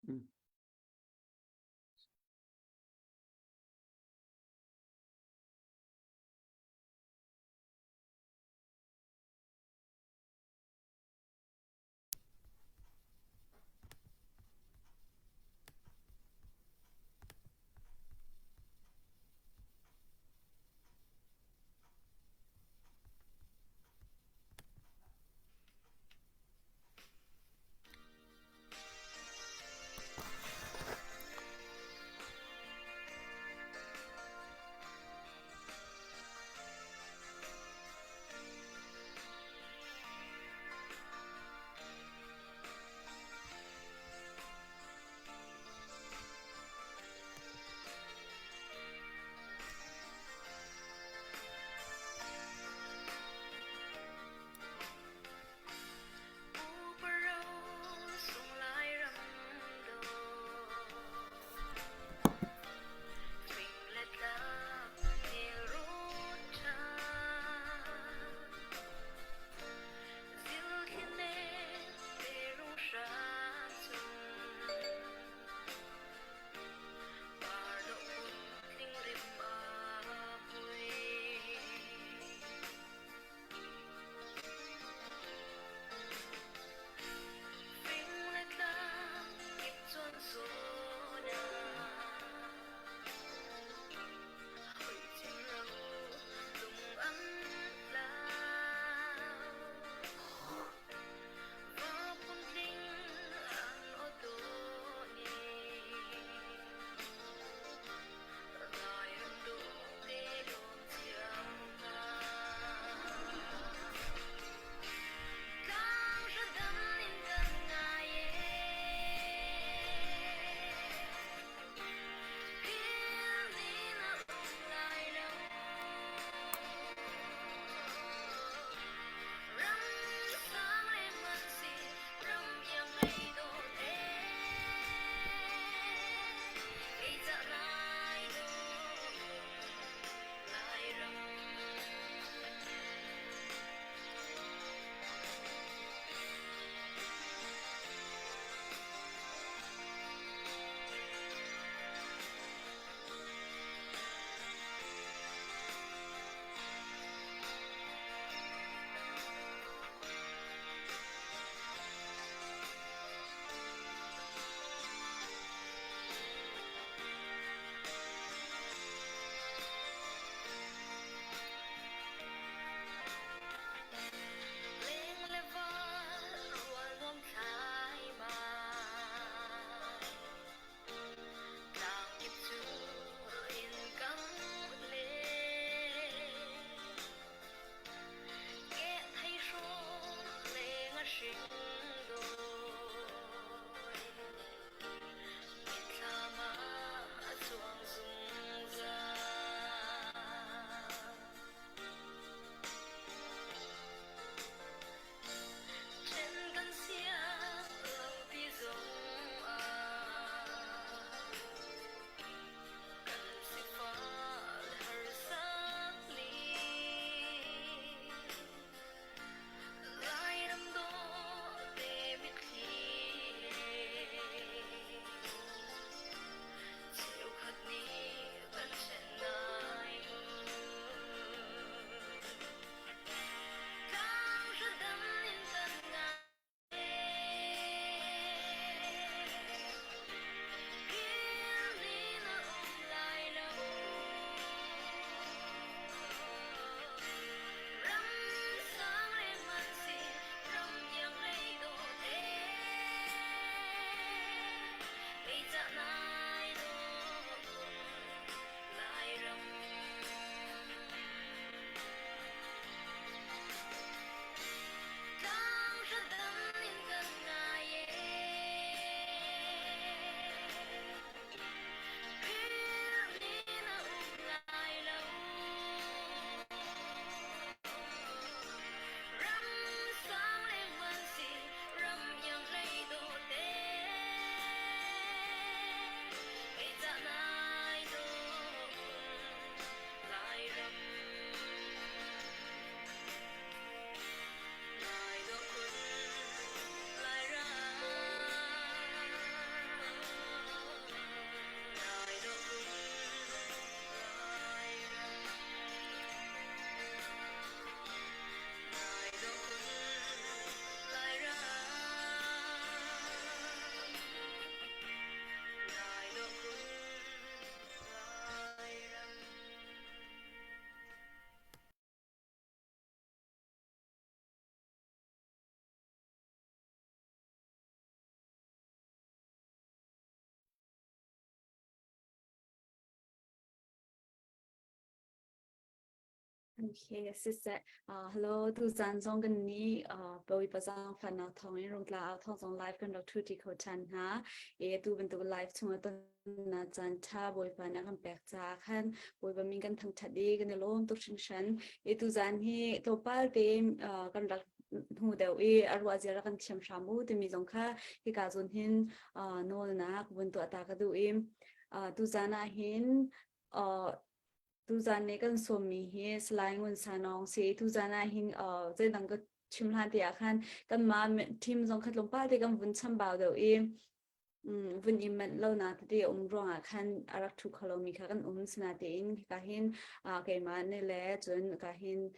Mm. Okay, siseh. Hello, tuzaan zong kan nih Bawipa zaangfahnak thawngin Rungtla au thawng zong live kan rak ṭhu ṭi kho ṭhan hna. E tu bantuk live chung ah tonnak caan ṭha Bawipa nih a kan pek caah khan Bawipa min kan thangṭhat i kan i lawm tuk hringhran. E tuzaan hi tlawmpal tein kan rak hnu deuh i a ruah zia rak kan thiam hram u timi zong kha hika zawn hin nawlnak vun tuah ta ka duh i tuzaan ah hin Tuzaan nih kan sawmmi hi Salai Ngun Sanawng si. Tuzaan ah hin zeidang ka chim hlan te ah khan kanmah team zong kha tlawmpal te kan vun chambau deuh i vun i manh lo na tete a um ruangah khan a rak ṭhu kho lomi kha kan um. Sinatein hika hin keimah nih le cun ka hin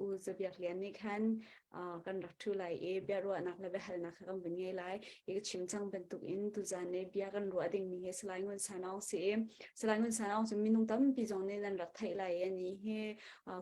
U Za Biak Lian nih khan kan rak ṭhu lai i biaruahnak le biahalnak kha kan vun ngei lai. I ka chim cang bantukin tuzaan i bia kan ruah dingmi hi Salai Ngun San Aung si i Salai Ngun San Aung cu minung tampi zong nih nan rak theih lai i anih hi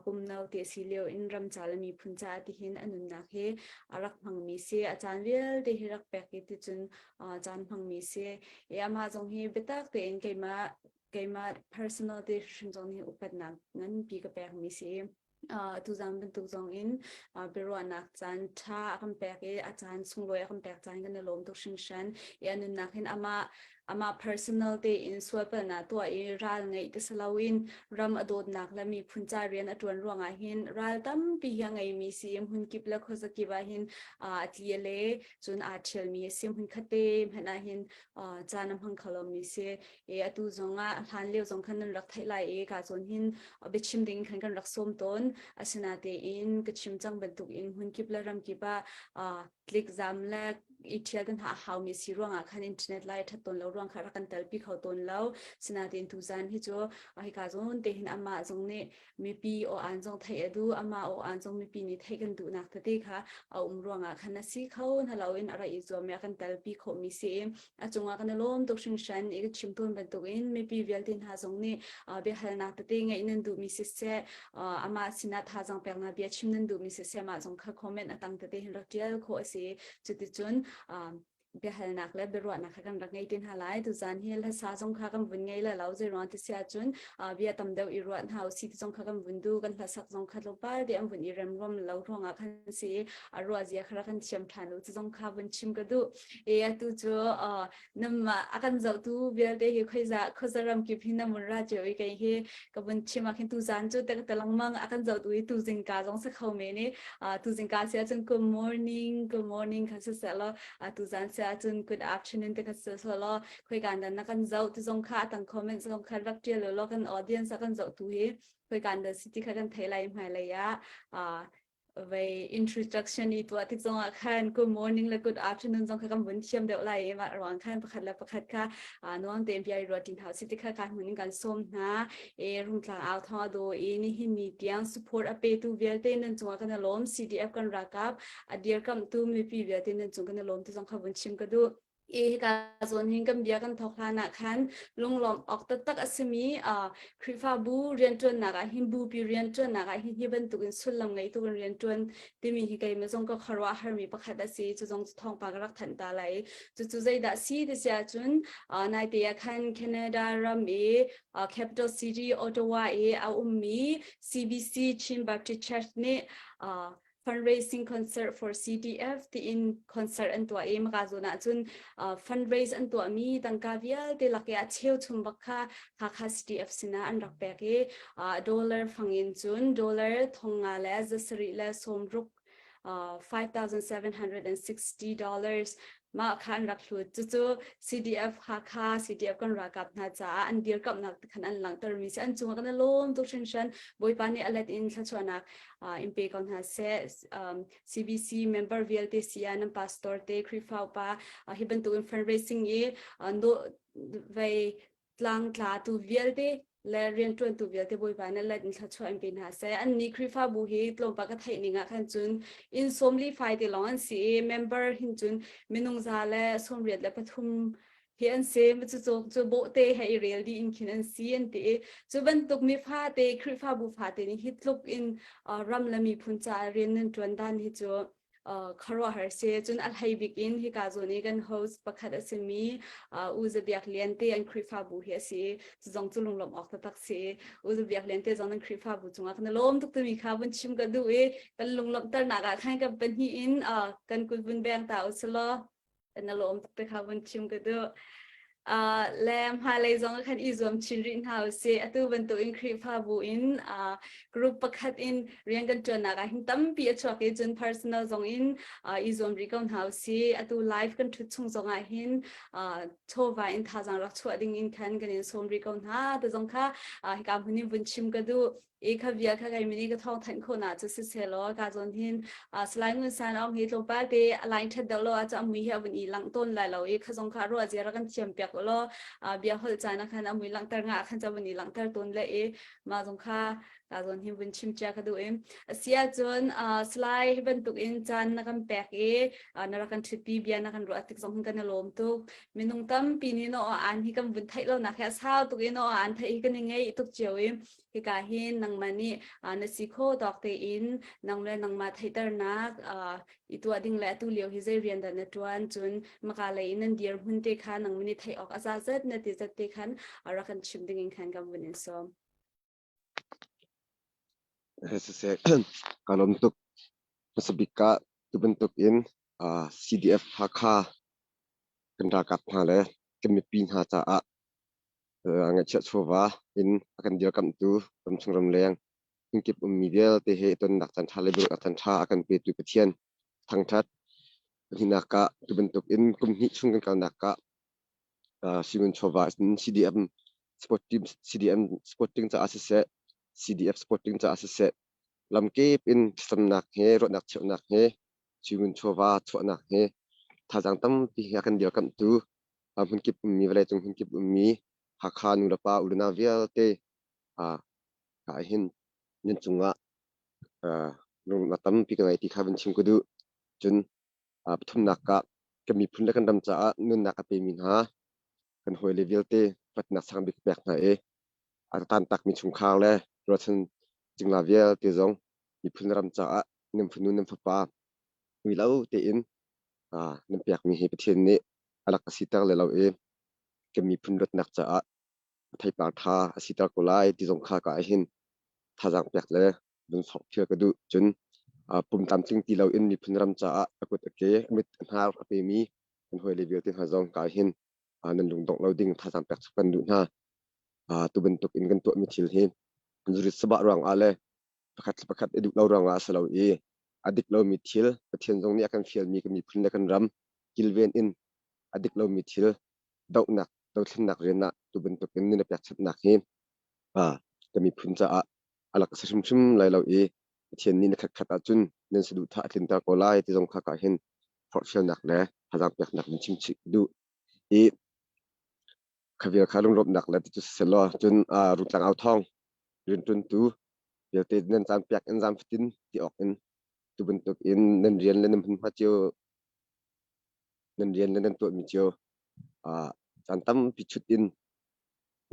kum no te si lio in ram ca le miphun caah tihin a nunnak hi a rak hmangmi si. A caan vialte hi rak pek i ticun caan hmangmi si. I amah zong hi biatak tein keimah keimah personal te hrim zong nih upatnak nganpi ka pekmi si. Uh, tuzan bantuk zong in uh, biaruahnak caan ṭha a kan pek i a caan sunglawi a kan pek caan kan i lawm tuk hringhran. I a nunnak hin amah amah personal te in sualpalnak tuah i ral ngeih ti si loin ram a dawtnak le miphun ca rian a ṭuan ruangah hin ral tampi hi a ngeimi si i hmunkip le khuazakip ah hin uh, a tli a le cun aa ṭhialmi a si hmun khat te hmanh ah hin uh, caan a hmang kho lomi si. E atu zong ah hlan lio zong khan nan rak theih lai i ka zawn hin biachim ding khan kan rak sawm tawn. Asinatein ka chim cang bantuk in hmunkip le ramkip ah tlik zam le i ṭhial kan ha haumi si ruangah khan internet lai ṭhat tawn lo ruang kha rak kan telpi kho tawn lo. Sinatein tuzan hi cu hika zawn te hin amah zong nih mipi aw aan zong theih a duh, amah aw aan zong mipi nih theih kan duhnak tete kha a um ruangah khan a si kho na loin a ra i zuam i a kan telpi khawhmi si i a cungah kan i lawm tuk hringhran i ka chim tawn bantukin mipi vialte hna zong nih biahalnak tete ngeih nan duhmi siseh, amah sinah thazaang peknak bia chim nan duhmi siseh, mah zong kha comment a tang tete hin rak ṭial khawh a si. Cuticun biahalnak le biaruahnak kha kan rak ngei te hna lai. Tuzaan hi hlasa zong kha kan vun ngei le lo zeiruang ti si ahcun bia tam deuh i ruah hna usih ti zong kha kan vun duh. Kan hlasak zong kha tlawmpal te an vun i remruam lo ruangah khan si i a ruah zia kha rak kan thiam ṭhan u ti zong kha vun chim ka duh. E atu cu namah a kan zohtu vialte hi khoiza khuaza ram kip hi na mun ra cio i kei hi ka vun chim ah khin tuzaan cu te ka lengmang a kan zohtu i tuzingka zong si kho men i tuzingka si ahcun good morning good morning kha si seh law tuzaan si ahcun good afternoon te kha si seh law khoikan dan na kan zoh ti zong kha atang comment zong kha rak ṭial law kan audience a kan zohtu hi khoikan dan si ti kha kan thei lai hmailei ah vei introduction i tuah tik zongah khan good morning le good afternoon zong kha kan vun thiam deuh lai i mah ruang khan pakhat le pakhat kha nuang tein bia i ruah ṭi hna usih ti kha ka hmun in kan sawm hna e Rungtlang au thawng a daw i nihin ni tiang support a petu vialte nan cungah kan i lawm CDF kan ralkap a dirkamhtu mipi vialte nan cung kan i lawm ti zong kha vun chim ka duh i hika zawn hin kan bia kan thawk hlan ah khan lunglawm awk taktak a simi Khrihfabu rianṭuannak ah hin bupi rianṭuannak ah hin hi bantukin sullam ngei tuk in rianṭuan timi hi keimah zong ka khuaruah harmi pakhat a si cu zong cu thawngpang ka rak thanh ta lai cucu zeidah si ti si ahcun naite ah khan Canada ram i Capital City Ottawa i a ummi CBC Chin Baptist Church nih fundraising concert for CDF tiin concert an tuah i maka zawn ah cun fundraise an tuahmi tangka vialte lak i a cheuchum bak kha Hakha CDF sinah an rak pek i dollar fang in cun dollar 5,000 le 760 $5,760 mah kha an rak hlut. Cucu CDF Hakha, CDF kan ralkap hna caah an dirkamhnak khan an langhtermi si. An cungah kan i lawm tuk hringhran. Bawipa nih a let in thluachuahnak in pe ko hna seh. CBC member vialte si ah nan pastor te, Khrihfa upa hi bantukin fundraising i vei tlangtlatu vialte le rianṭuantu vialte Bawipa nih let in thluachuah in pe hna seh. Annih Khrihfabu hi tlawmpal ka theih ning ah khan cun inn 40 fai te lawng an si i member hin cun minung 183 hi an si. Cucu cu bawhte he i rel dih in khin an si an ti i cu bantuk mi fate Khrihfabu fate nih hi tluk in ram le miphun caah rian nan ṭuan dan hi cu. Khuaruahhar si. Cun a hlei bik in hika zawn i kan host pakhat a simi U Za Biak Lian te an Khrihfabu hi a si. Cu zong cu lunglawmh awk taktak si. U Za Biak Lian te zong nan Khrihfabu cungah kan i lawm tuk timi kha vun chim ka duh i kan lunglawmhternak ah khan kan pahnih in kan kut vun beng ta u selaw na lawm tuk te kha vun chim ka duh. Le hmailei zong khan i zuam chin rih hna usih. Atu bantuk in Khrihfabu in group pakhat in rian kan ṭuannak ah hin tampi a chuak i cun personal zong in i zuam rih ko hna usih. Atu live kan ṭhut chung zong ah hin chawva in thazaang rak chuah ding in khan kan in sawm rih ko hna. Te zong kha hika hmun in vun chim ka duh. I kha bia kha kai mini ka thawng thanh kho na chu si selaw ka zawn hin Salai Ngun San Aung hi tlawmpal te a line that deuh lo a chu amui hi a vun i lang tawn lai lo i kha zong kha ruah zia ra kan thiam piak lo bia holh caan ah khan amui langhter nga khan cha vun i langhter tawn le i ma zong kha ka zawn hin vun chim chia ka duh i asia cun Salai hi bantuk in caan na kan pek i na rak kan ṭhutpi bia na kan ruah tik zong hin kan i lawm tuk. Minung tampi nih no an hi kan vun theih lo nak hi a sau tuk i no an theih hi kan i ngei tuk cio i Hika hin nangmah nih na si kho tawk tein nang le nangmah theihternak i tuah ding le atu lio hi zei rian dah na ṭuan, cun maka lei in nan dirhmun te kha nangmah nih theih awk a za zat na ti zat te khan rak kan chim ding in khan kan vun in sawm. Siseh, ka lawm tuk. Hmasa bik ah tu bantuk in CDF Hakha kan ralkap hna le kan mipi hna caah Ngaihchiah chawva in a kan dirkamhtu ramchung ramleng hmunkip ummi vialte he i tonnak caanṭha le biaruahnak caanṭha a kan petu Pathian thangṭhat. Pahnihnak ah tu bantuk in kum hnih chung kan kalnak ah Simun chawva in CDM sport team CDM sporting caah siseh CDF sporting caah siseh lamkip in thlacamnak he ruahnak cheuhnak he Simun chawva chuahnak he thazaang tampi he a kan dirkamhtu hmunkip ummi vawleicung hmunkip ummi Hakha nulepa unau vialte ah hin nan cungah lungnak tampi ka ngei ti kha vun chim ka duh. Cun pathumnak ah kan miphun le kan ram caah nunnak a pemi hna kan hawile vialte upatnak sang bik ka pek hna i a tantakmi chungkhar le ruahchan cingla vialte zong miphun le ram caah nan fanu nan fapa ui lo tein nan pekmi hi Pathian nih a rak ka siter le lo i kan miphun luatnak caah theipar ṭha a siter ko lai ti zong kha ka hin thazaang pek le lungfak thil ka duh. Cun pum tlamtling ti loin miphun ram caah a kut a ke, a mit a hnar a pemi kan hawile vialte hna zong ka hin nan lungdongh lo ding thazaang pek kan duh hna. Tu bantuk in kan tuahmi thil hi zurit sabah ruangah le pakhat le pakhat i duh lo ruangah a si lo i a dik lomi thil Pathian zong nih a kan fialmi kan miphun le kan ram kilven in a dik lomi thil dohnak dothlennak rian ah tu bantuk in nan i pekchanhnak hi ka miphun caah a lak a si hrimhrim lai lo i Pathian nih na khatkhat ahcun nan saduhthah a tlinter ko lai ti zong kha ka hin forhfialnak le thazaang peknak in chim chih duh i khavial kha lunglawmhnak le ti cu siselaw cun Rungtlang au thawng rianṭuantu vialte nan caan pek in zaam fatin ti awk in tu bantuk in nan rian le nan hmunhma cio nan rian le nan tuahmi cio caan tampi chut in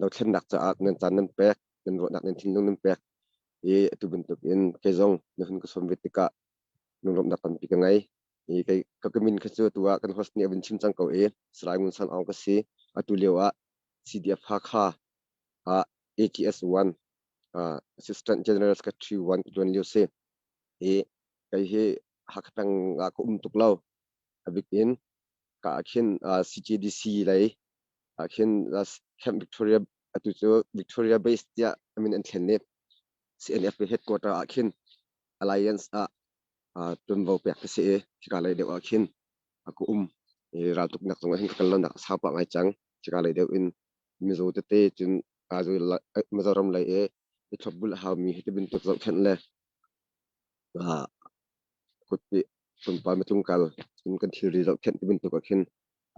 dothlennak caah nan caan nan pek nan ruahnak nan thinlung nan pek i atu bantuk in kei zong na hun ka sawm ve tikah lunglawmhnak tampi ka ngei. I kei ka min kha cu atu ah kan host nih a vun chim cang ko i Salai Ngun San Aung ka si. Atu lio ah CDF Hakha ah ATS 1 Assistant General Secretary 1 ka tuan lio si. I kei hi Hakha peng ah ka um tuk lo. A bik in ka ah khin CJDC lei ah khin Camp Victoria atu cu Victoria Base tiah a min an thlen i CNF headquarter ah khin Alliance ah ṭuanvo pek ka si i khika lei deuh ah khin ka um i raltuknak zong ah hin ka kal lonak a sau pah ngai cang. Khika lei deuh in Mizo tete cun Mizoram lei i i thlopbul a haumi hi ti bantuk zohkhenh le kutpi pumpa mitlung kal cun kan thilri zohkhenh ti bantuk ah khin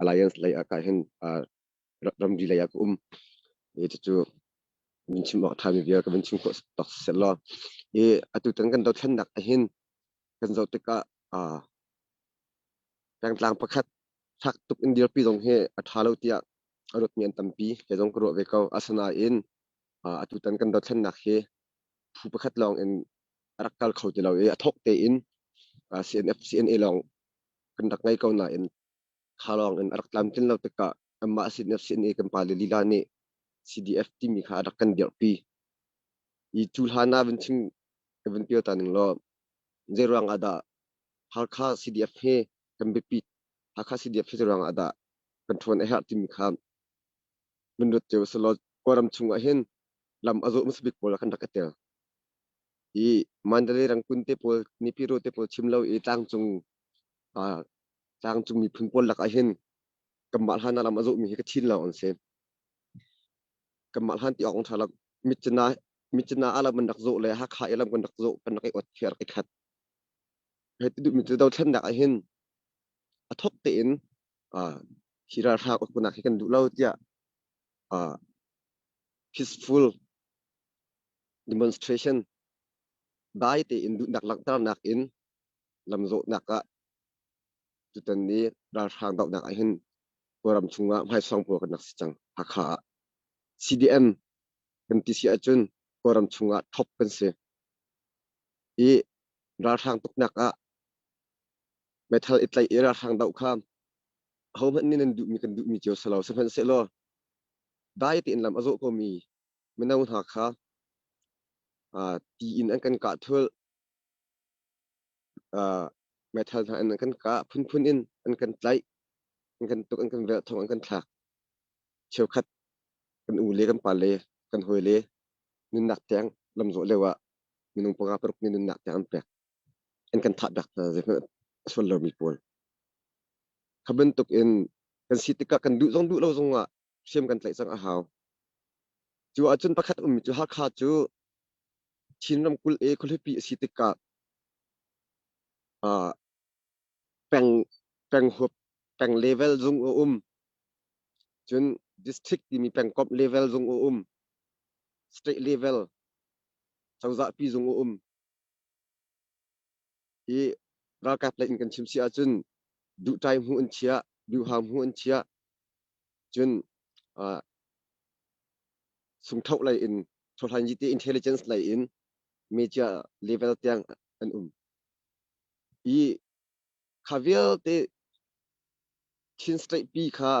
Alliance lei ah ka hin ramri lei ah ka um. I cucu min chim awk ṭhami vial ka vun chim khawh tawk siseh law i atutan kan dothlennak ahhin kan zoh tikah pengtlang pakhat fak tuk in dirpi zong hi a ṭha lo tiah a ruatmi an tampi kei zong ka ruah ve ko. Asinain atutan kan dothlennak hi phu pakhat lawng in a rak kal kho ti lo i a thawk tein CNF CNA lawng kan rak ngei ko nain kha lawng in a rak tlamtlin lo tikah anmah CNF CNA kan pale lila nih CDF timi kha a rak kan dirhpi. I cu hlan ah vun chim ka vun pial ta ning law zei ruang ah dah Halkha CDF hi kan biapit, Hakha CDF hi zei ruang ah dah kan ṭhawn a herh timi kha vun ruat cio usih law Kawlram chung ah hin lam a zawh hmasa bik pawl ah kan rak i tel. I Mandalay Rangoon te pawl, Nipiro te pawl chim lo i tlangcung tlangcung miphun pawl lakah hin kanmah hlan ah lam a zawhmi hi Kachin lawng an si. Kanmah hlan ti awk an ṭha lo. Mitcina Mitcina ah lam an rak zawh le Hakha i lam kan rak zawh kan rak i ot khi a rak i khat. Hei ti duhmi cu dothlennak ah hin a thawk tein hi ralhrang uknak hi kan duh lo tiah peaceful demonstration dai tein duhnak langhternak in lamzawhnak ah tutan ni ralhrang dohnak ah hin Kawlram chungah hmaisuang pawl kan rak si cang. Hakha ah CDM kan ti si ahcun Kawlram chungah top kan si. I ralhrang tuknak ah meithal i tlaih i ralhrang doh kha ahohmanh nih nan duhmi kan duhmi cio si lo. Sihmanhsehlaw dai tein lam a zawh komi mino hna kha ti in an kan kah thulh, meithal hna in an kan kah, phunphun in an kan tlaih, an kan tuk, an kan velh, thong an kan thlak. Cheukhat kan u le kan pa le kan hawi le nunnak tiang lamzawh lio ah minung panga paruk nih nunnak tiang an pek. An kan thah piak hna zeihmanh a sual lomi pawl. Kha bantuk in kan si tikah kan duh zong duh lo zong ah hriam kan tlaih cang a hau. Cu ahcun pakhat ummi cu Hakha cu Chin ramkulh i khualipi a si tikah peng penghuap peng level zung a um. Cun district timi pengkomh level zung a um. State level cozahpi zung a um. I ralkap lei in kan chim si ahcun duhṭai hmu an chiah, duhhang hmu an chiah. Cun sungthoh lei in chawhlanyi te intelligence lei in media level tiang an um. I kha vialte Chin State pi kha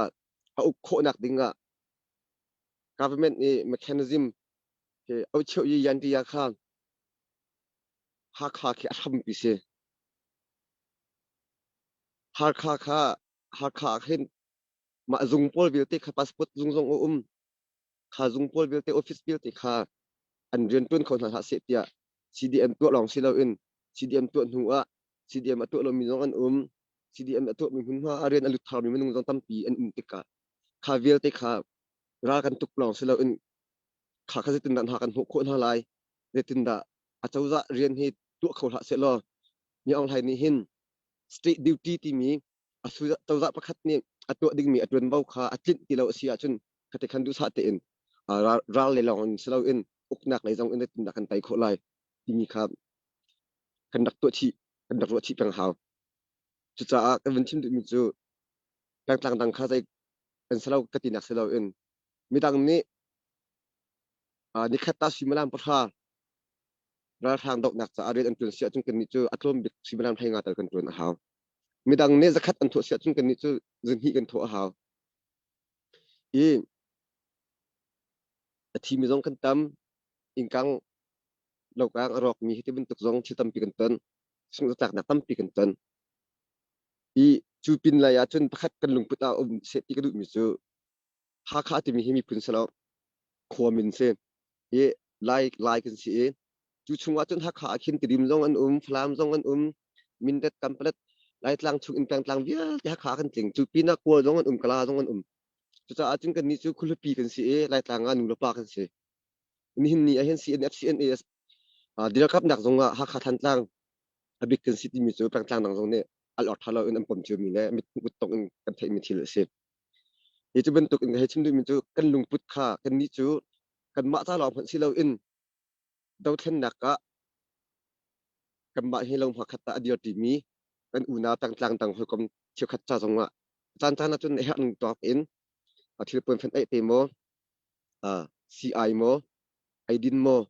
a uk khawhnak ding ah government nih mechanism he aucheu yi yan ti ya kha Hakha khi a hrampi si. Hakha kha Hakha ah khin mah zung pawl vialte kha passport zung zong a um. Kha zung pawl vialte office vialte kha an rian ṭuan kho hna hlah seh tiah CDM tuah lawng si loin CDM tuah hnu ah CDM a tuah lomi zong an um. CDM a tuahmi hmunhma ah rian a lut tharmi minung zong tampi an um tikah kha vialte kha ral kan tuk lawng si loin kha kha zeitindah hna kan hmuh khawh hna lai, zeitindah acozah rian hi tuah kho hlah sehlaw Mi Aung Hlaing nih hin state duty timi a cozah pakhat nih a tuah dingmi a ṭuanvo kha a tlinh ti lo a si ahcun khati khan duhsah tein ral le lawng in si loin uknak lei zong in zeitindah kan tei khawh lai timi kha kan rak tuah chih kan rak ruah chih peng hau. Cucaah kan vun chim duhmi cu pengtlang dang kha zei kan si lo ka tinak si loin midang nih nikhat ta suimilam 3 ralhrang dohnak caah rian an ṭuan si ahcun kannih cu a tlawm bik suimilam 15 tal kan ṭuan a hau. Midang nih 100 an thawh si ahcun kannih cu 200 kan thawh a hau. I a thimi zong kan tam, innkang lokang a rawkmi hi ti bantuk zong thil tampi kan ton, sungzatlaknak tampi kan ton. I cu pin lei ah cun pakhat kan lungput ah um seh ti ka duhmi cu Hakha timi hi miphun si lo, khua min si. I Lai Lai kan si i cu chungah cun Hakha ah khin Tidim zong an um, Falam zong an um, Mindat, Kanpalet, Laitlang chung in pengtlang vialte Hakha ah kan tling. Cu pinah Kawl zong an um, Kala zong an um. Cucaah cun kannih cu khualipi kan si i Laitlang ah nu le pa kan si. Nihin ni ah hin CNF, CNA dirkamnak zong ah Hakha Thantlang a bik kan si timi cu pengtlang dang zong nih al awk ṭha lo in an pom ciomi le mit tong in kan theihmi thil a si. Hi cu bantuk in ka hei chim duhmi cu kan lungput kha kannih cu kanmah ca lawng hmanh si loin dothlennak ah kanmah hi lohma khat ah a dir ṭimi kan unau tangtlang dang hawikom cheukhat ca zongah caan caan ahcun a herh ning tawk in a thilpuan fenh aih te maw, sii-ai maw, eidin maw,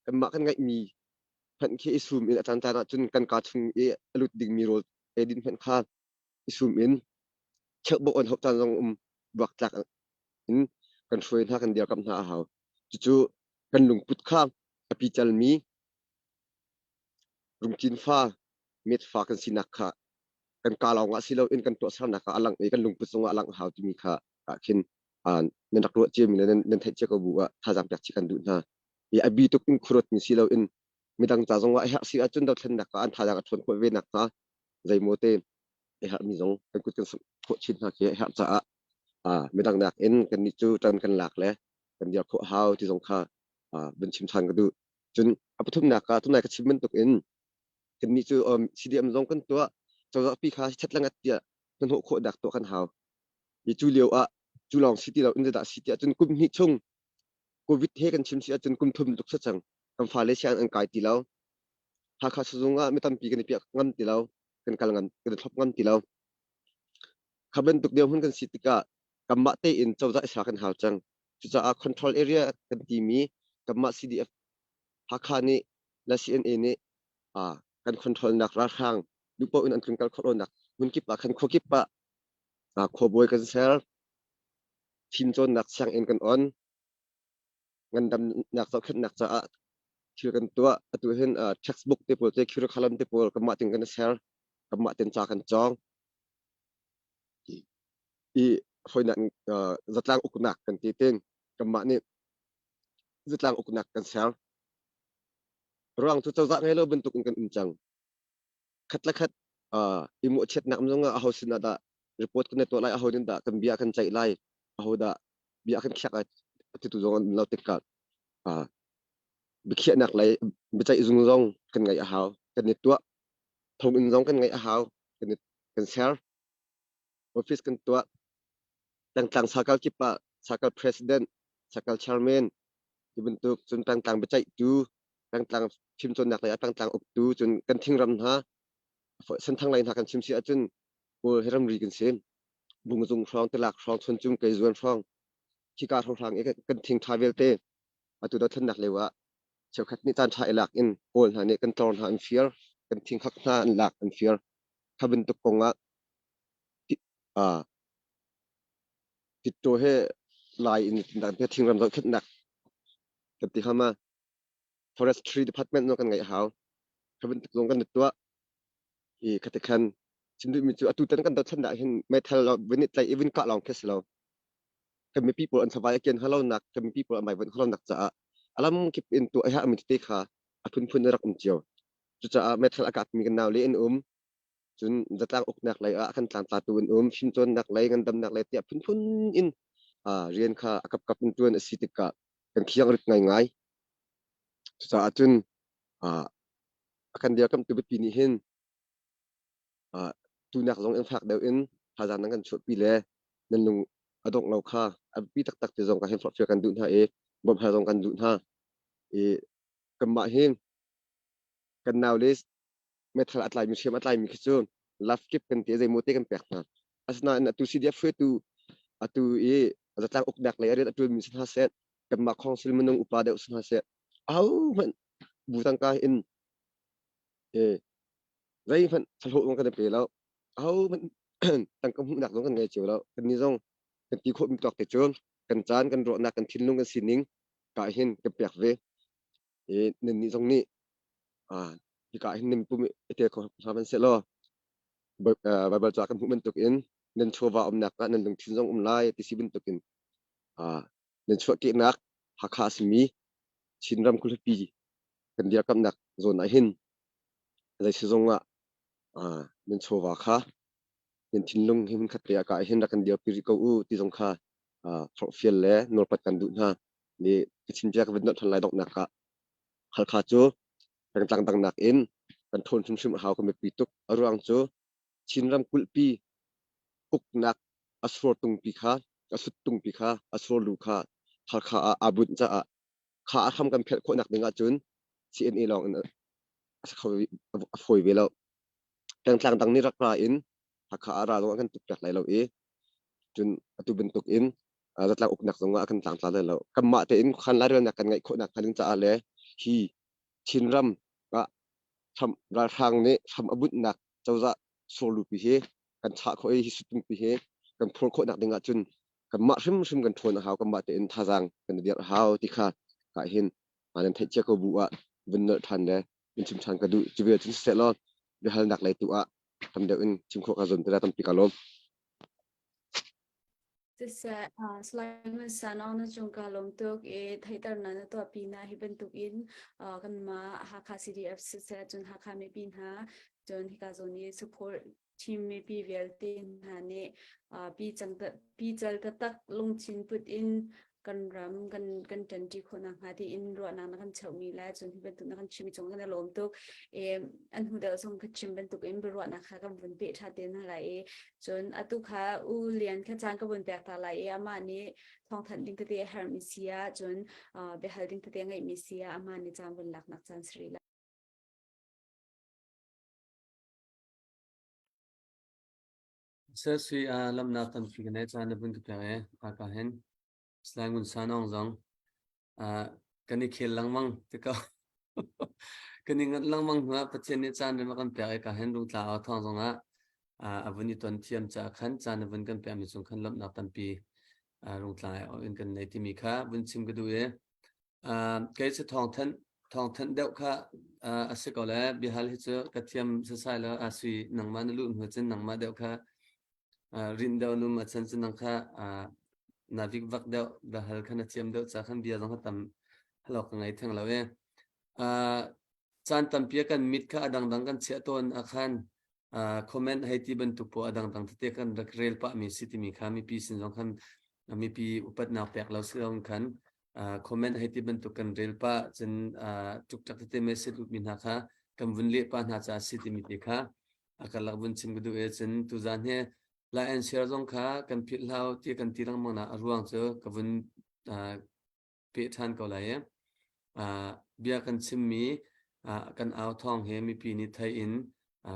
kanmah kan ngeihmi Hmanh khi i sum in a caan caan ahcun kan kaa chung i a lut dingmi rawl eidin hmanh kha i sum in cheubawk on hauh caan zong um buaktlak in kan hruai hna, kan dirkamh hna a hau. Cucu kan lungput kha a picalmi rungcin fa, met fa kan sinak kha kan kaa lawng ah si loin kan tuahsernak ah a langh i kan lungput zongah a langh hau timi kha ah khin nan rak ruah ciami le nan theih cia ko bu ah thazaang pek chih kan duh hna. I a bi tuk in khuaruatmi si loin midang ca zongah a herh si ahcun dothlennak ah an thazaang a ṭhawn khawh ve nakhnga zeimaw te a herhmi zong kan kut kan sungh khawh chin hna khi a herh caah midang nakin kannih cu ṭan kan lak le kan dir khawh hau ti zong kha vun chim ṭhan ka duh. Cun a pathumnak ah tunai ka chim bantuk in kannih cu CDM zong kan tuah, cozah pi kha chet le ngat tiah hnahnawh khawh dak tuah kan hau. Hi cu lio ah cu lawng si ti lo in zeidah si tiah cun kum hnih chung COVID he kan chim si ahcun kum thum tluk si cang. Kan fale siang an kai ti lo. Hakha sizung ah mi tampi kan i piak ngam ti lo. Kan kal ngam, kan i thlop ngam ti lo. Kha bantuk dirhmun kan si tikah kanmah tein cozah i sa kan hau cang. Cucaah control area kan timi kanmah CDF Hakha nih le CNA nih kan control nak ralhrang duhpoh in an tlungkal khawh lonak hmun kip ah khan khua kip ah khuabawi kan ser, fimcawnnak sianginn kan on, ngandamnak zohkhenhnak caah thil kan tuah. Atu hin textbook te pawl te curriculum te pawl kanmah tin kan ser, kanmah tin ca kan cawng. I fawinak zatlang uknak kan ti tin kanmah nih zatlang uknak kan ser. Ruang cu cozah ngei lo bantuk in kan um cang. Khat le khat i mawhchiatnak zong ah aho sin ah dah report kan i tuah lai, aho nih dah kan bia kan ceih lai, aho dah bia kan khiak lai titu zong an um lo tikah biakhiahnak lei biaceih zung zong kan ngaih a hau. Kan i tuah. Thonginn zong kan ngaih a hau. Kan ser. Office kan tuah. Pengtlang sakal kip ah sakal president, sakal chairman ti bantuk, cun pengtlang biaceihtu, pengtlang fimcawnnak lei ah pengtlang uktu, cun kan thingram hna Senthang lei hna kan chim si ahcun Kawl he ramri kan si. Bungzung hrawng, Tilak hrawng, Chuncung, Keizuan hrawng khika hrawnghrang i kan thing ṭha vialte atu dothlennak lio ah cheukhat nih caan ṭha i lak in Kawl hna nih kan tlor hna an fir, kan thingkhak hna an lak an fir. Kha bantuk kong ah Titto he Lai in thingram zohkhenhnak kan ti hama forestry department zong kan ngeih hau. Kha bantuk zong kan tuah. I khati khan chim duhmi cu atu tan kan dothlen ah hin meithal vun i tlaih i vun kah lawng khi si lo. Kan mipi pawl an savai a kian halonak, kan mipi pawl an vaivuanh halonak caah a lam kip in tuah a herhmi tete kha a phunphun in rak um cio. Cucaah meithal a kapmi kan naule an um. Cun zatlang uknak lei ah a kan tlangtlatu an um. Fimcawnnak lei, ngandamnak lei tiah phunphun in rian kha a kapkap in ṭuan a si tikah kan khiang rit ngaingai. Cucaah cun a kan dirkamhtu biapi nih hin tunak zong in fak deuh in thazaang nan kan chuahpi le nan lung a dongh lo kha a biapi taktak ti zong ka hin forhfial kan duh hna i bawmh hal zong kan duh hna. I kanmah hi kan naule meithal a tlaimi, hriam a tlaimi khi cu love kip kan ti, zeimaw te kan pek hna. Asinain atu CDF hruaitu, atu i zatlang uknak lei a rian a ṭuanmi si hna seh, kanmah council minung upa deuh si hna seh, ahohmanh bu tangka in zeihmanh thlahlawh zong kan i pe lo. Ahohmanh tangka hmuhnak zong kan ngei cio lo. Kannih zong kan ti khawhmi tawk te cu kan caan, kan ruahnak, kan thinlung, kan sining ka hin kan pek ve. I nannih zong nih hika hin nan pum i tel kho hna seh law Baibal ca kan hmuh bantukin nan chawva umnak ah nan lungthin zong um lai ti si bantukin nan chuahkehnak Hakha a simi Chinram khualipi kan dirkamnak zawn ah hin zeisizong ah nan chawva kha nan thinlung hi hmunkhat te ah ka hin rak kan dirpi rih ko u ti zong kha forhfial le nawlpat kan duh hna. Ni ka chim cia ka vun nolh ṭhan lai. Donghnak ah Halkha cu pengtlang dang nakin kan ṭhawn hrimhrim a hau, kan biapi tuk. A ruang cu Chin ramkulhpi uknak a surtungpi kha, a suttungpi kha, a surlu kha Halkha ah aa bunh caah kha a hram kan phelh khawhnak ding ahcun CNA lawng in a si kho, a fawi ve lo. Pengtlang dang nih rak ra in Hakha ah ra zong an kan tukpiak lai lo i cun atu bantuk in zatlang uknak zong ah a kan tlangtla lai lo. Kanmah tein khan lairelnak kan ngeih khawhnak hnga ding caah le hi Chinram ah Trump ralhrang nih hram a bunhnak cozah surlupi hi kan chah khawh i hi sutungpi hi kan phur khawh nak ding ahcun kanmah hrimhrim kan ṭhawn a hau, kanmah tein thazaang kan i dirh a hau ti kha ka hin nan theih cia ko bu ah vun nolh ṭhan le vun chim ṭhan ka duh. Cu vial cun siseh law biahalnak lei tu ah tam deuh in chim khawh ka zuam te la tampi ka lawm. Siseh, Sulaiman Sanong na cung ka lawm tuk i theihternak na tuahpi na hi bantuk in kanmah Hakha CDF siseh cun Hakha mipi hna cun hika zawn i support team mipi vialte hna nih pi cal taktak lungthin put in kan ram kan kan ṭanṭi khawh nakhnga tiin ruahnak na kan cheuhmi le cun hi bantuk na kan chimmi cung kan i lawm tuk. E, an hnu deuh zong ka chim bantuk in biaruahnak kha kan vun peh ṭha te hna lai i cun atu kha U Lian kha caan ka vun pek ta lai i amah nih thawngthanh ding tete a herhmi si ah cun biahal ding tete a ngeihmi si ah amah nih caan vun laknak caan si rih lai. Sesui ah lamnak tampi ka nei caan na vun ka pek i haka hin Salai Ngun Sanawng zong kan i khel lengmang ti ko. Kan i nganh lengmang hnu ah Pathian nih caan rem a kan pek i ka hin Rungtla au thawng zong ah a vun i ton thiam caah khan caan a vun kan pekmi cung khan lawmhnak tampi Rungtla in kan nei timi kha vun chim ka duh i Kei cu thawngthanh deuh kha a si ko le biahal hi cu ka thiam sasai lo a sui nangmah na luh hnu cun nangmah deuh kha rinh deuh num a chan cu nang kha na vikvak deuh biahal kha na thiam deuh ca khan bia zong kha tam halok ka ngei theng lo i caan tampi ah kan mit kha a dangdang kan chiah tawn ah khan comment hei ti bantuk pawl a dangdang tete kan rak rel pahmi si timi kha mipi sin zong khan mipi upatnak pek lo si lo khan comment hei ti bantuk kan rel pah cun ṭukṭak tete message lutmi hna kha kan vun leh pah hna caah si timi te kha a karlak vun chim ka duh i cun tuzaan hi like and share zong kha kan philh hlau ti kan ti lengmang nak a ruang cu ka vun peh ṭhan ko lai i bia kan chimmi kan au thawng he mipi nih thei in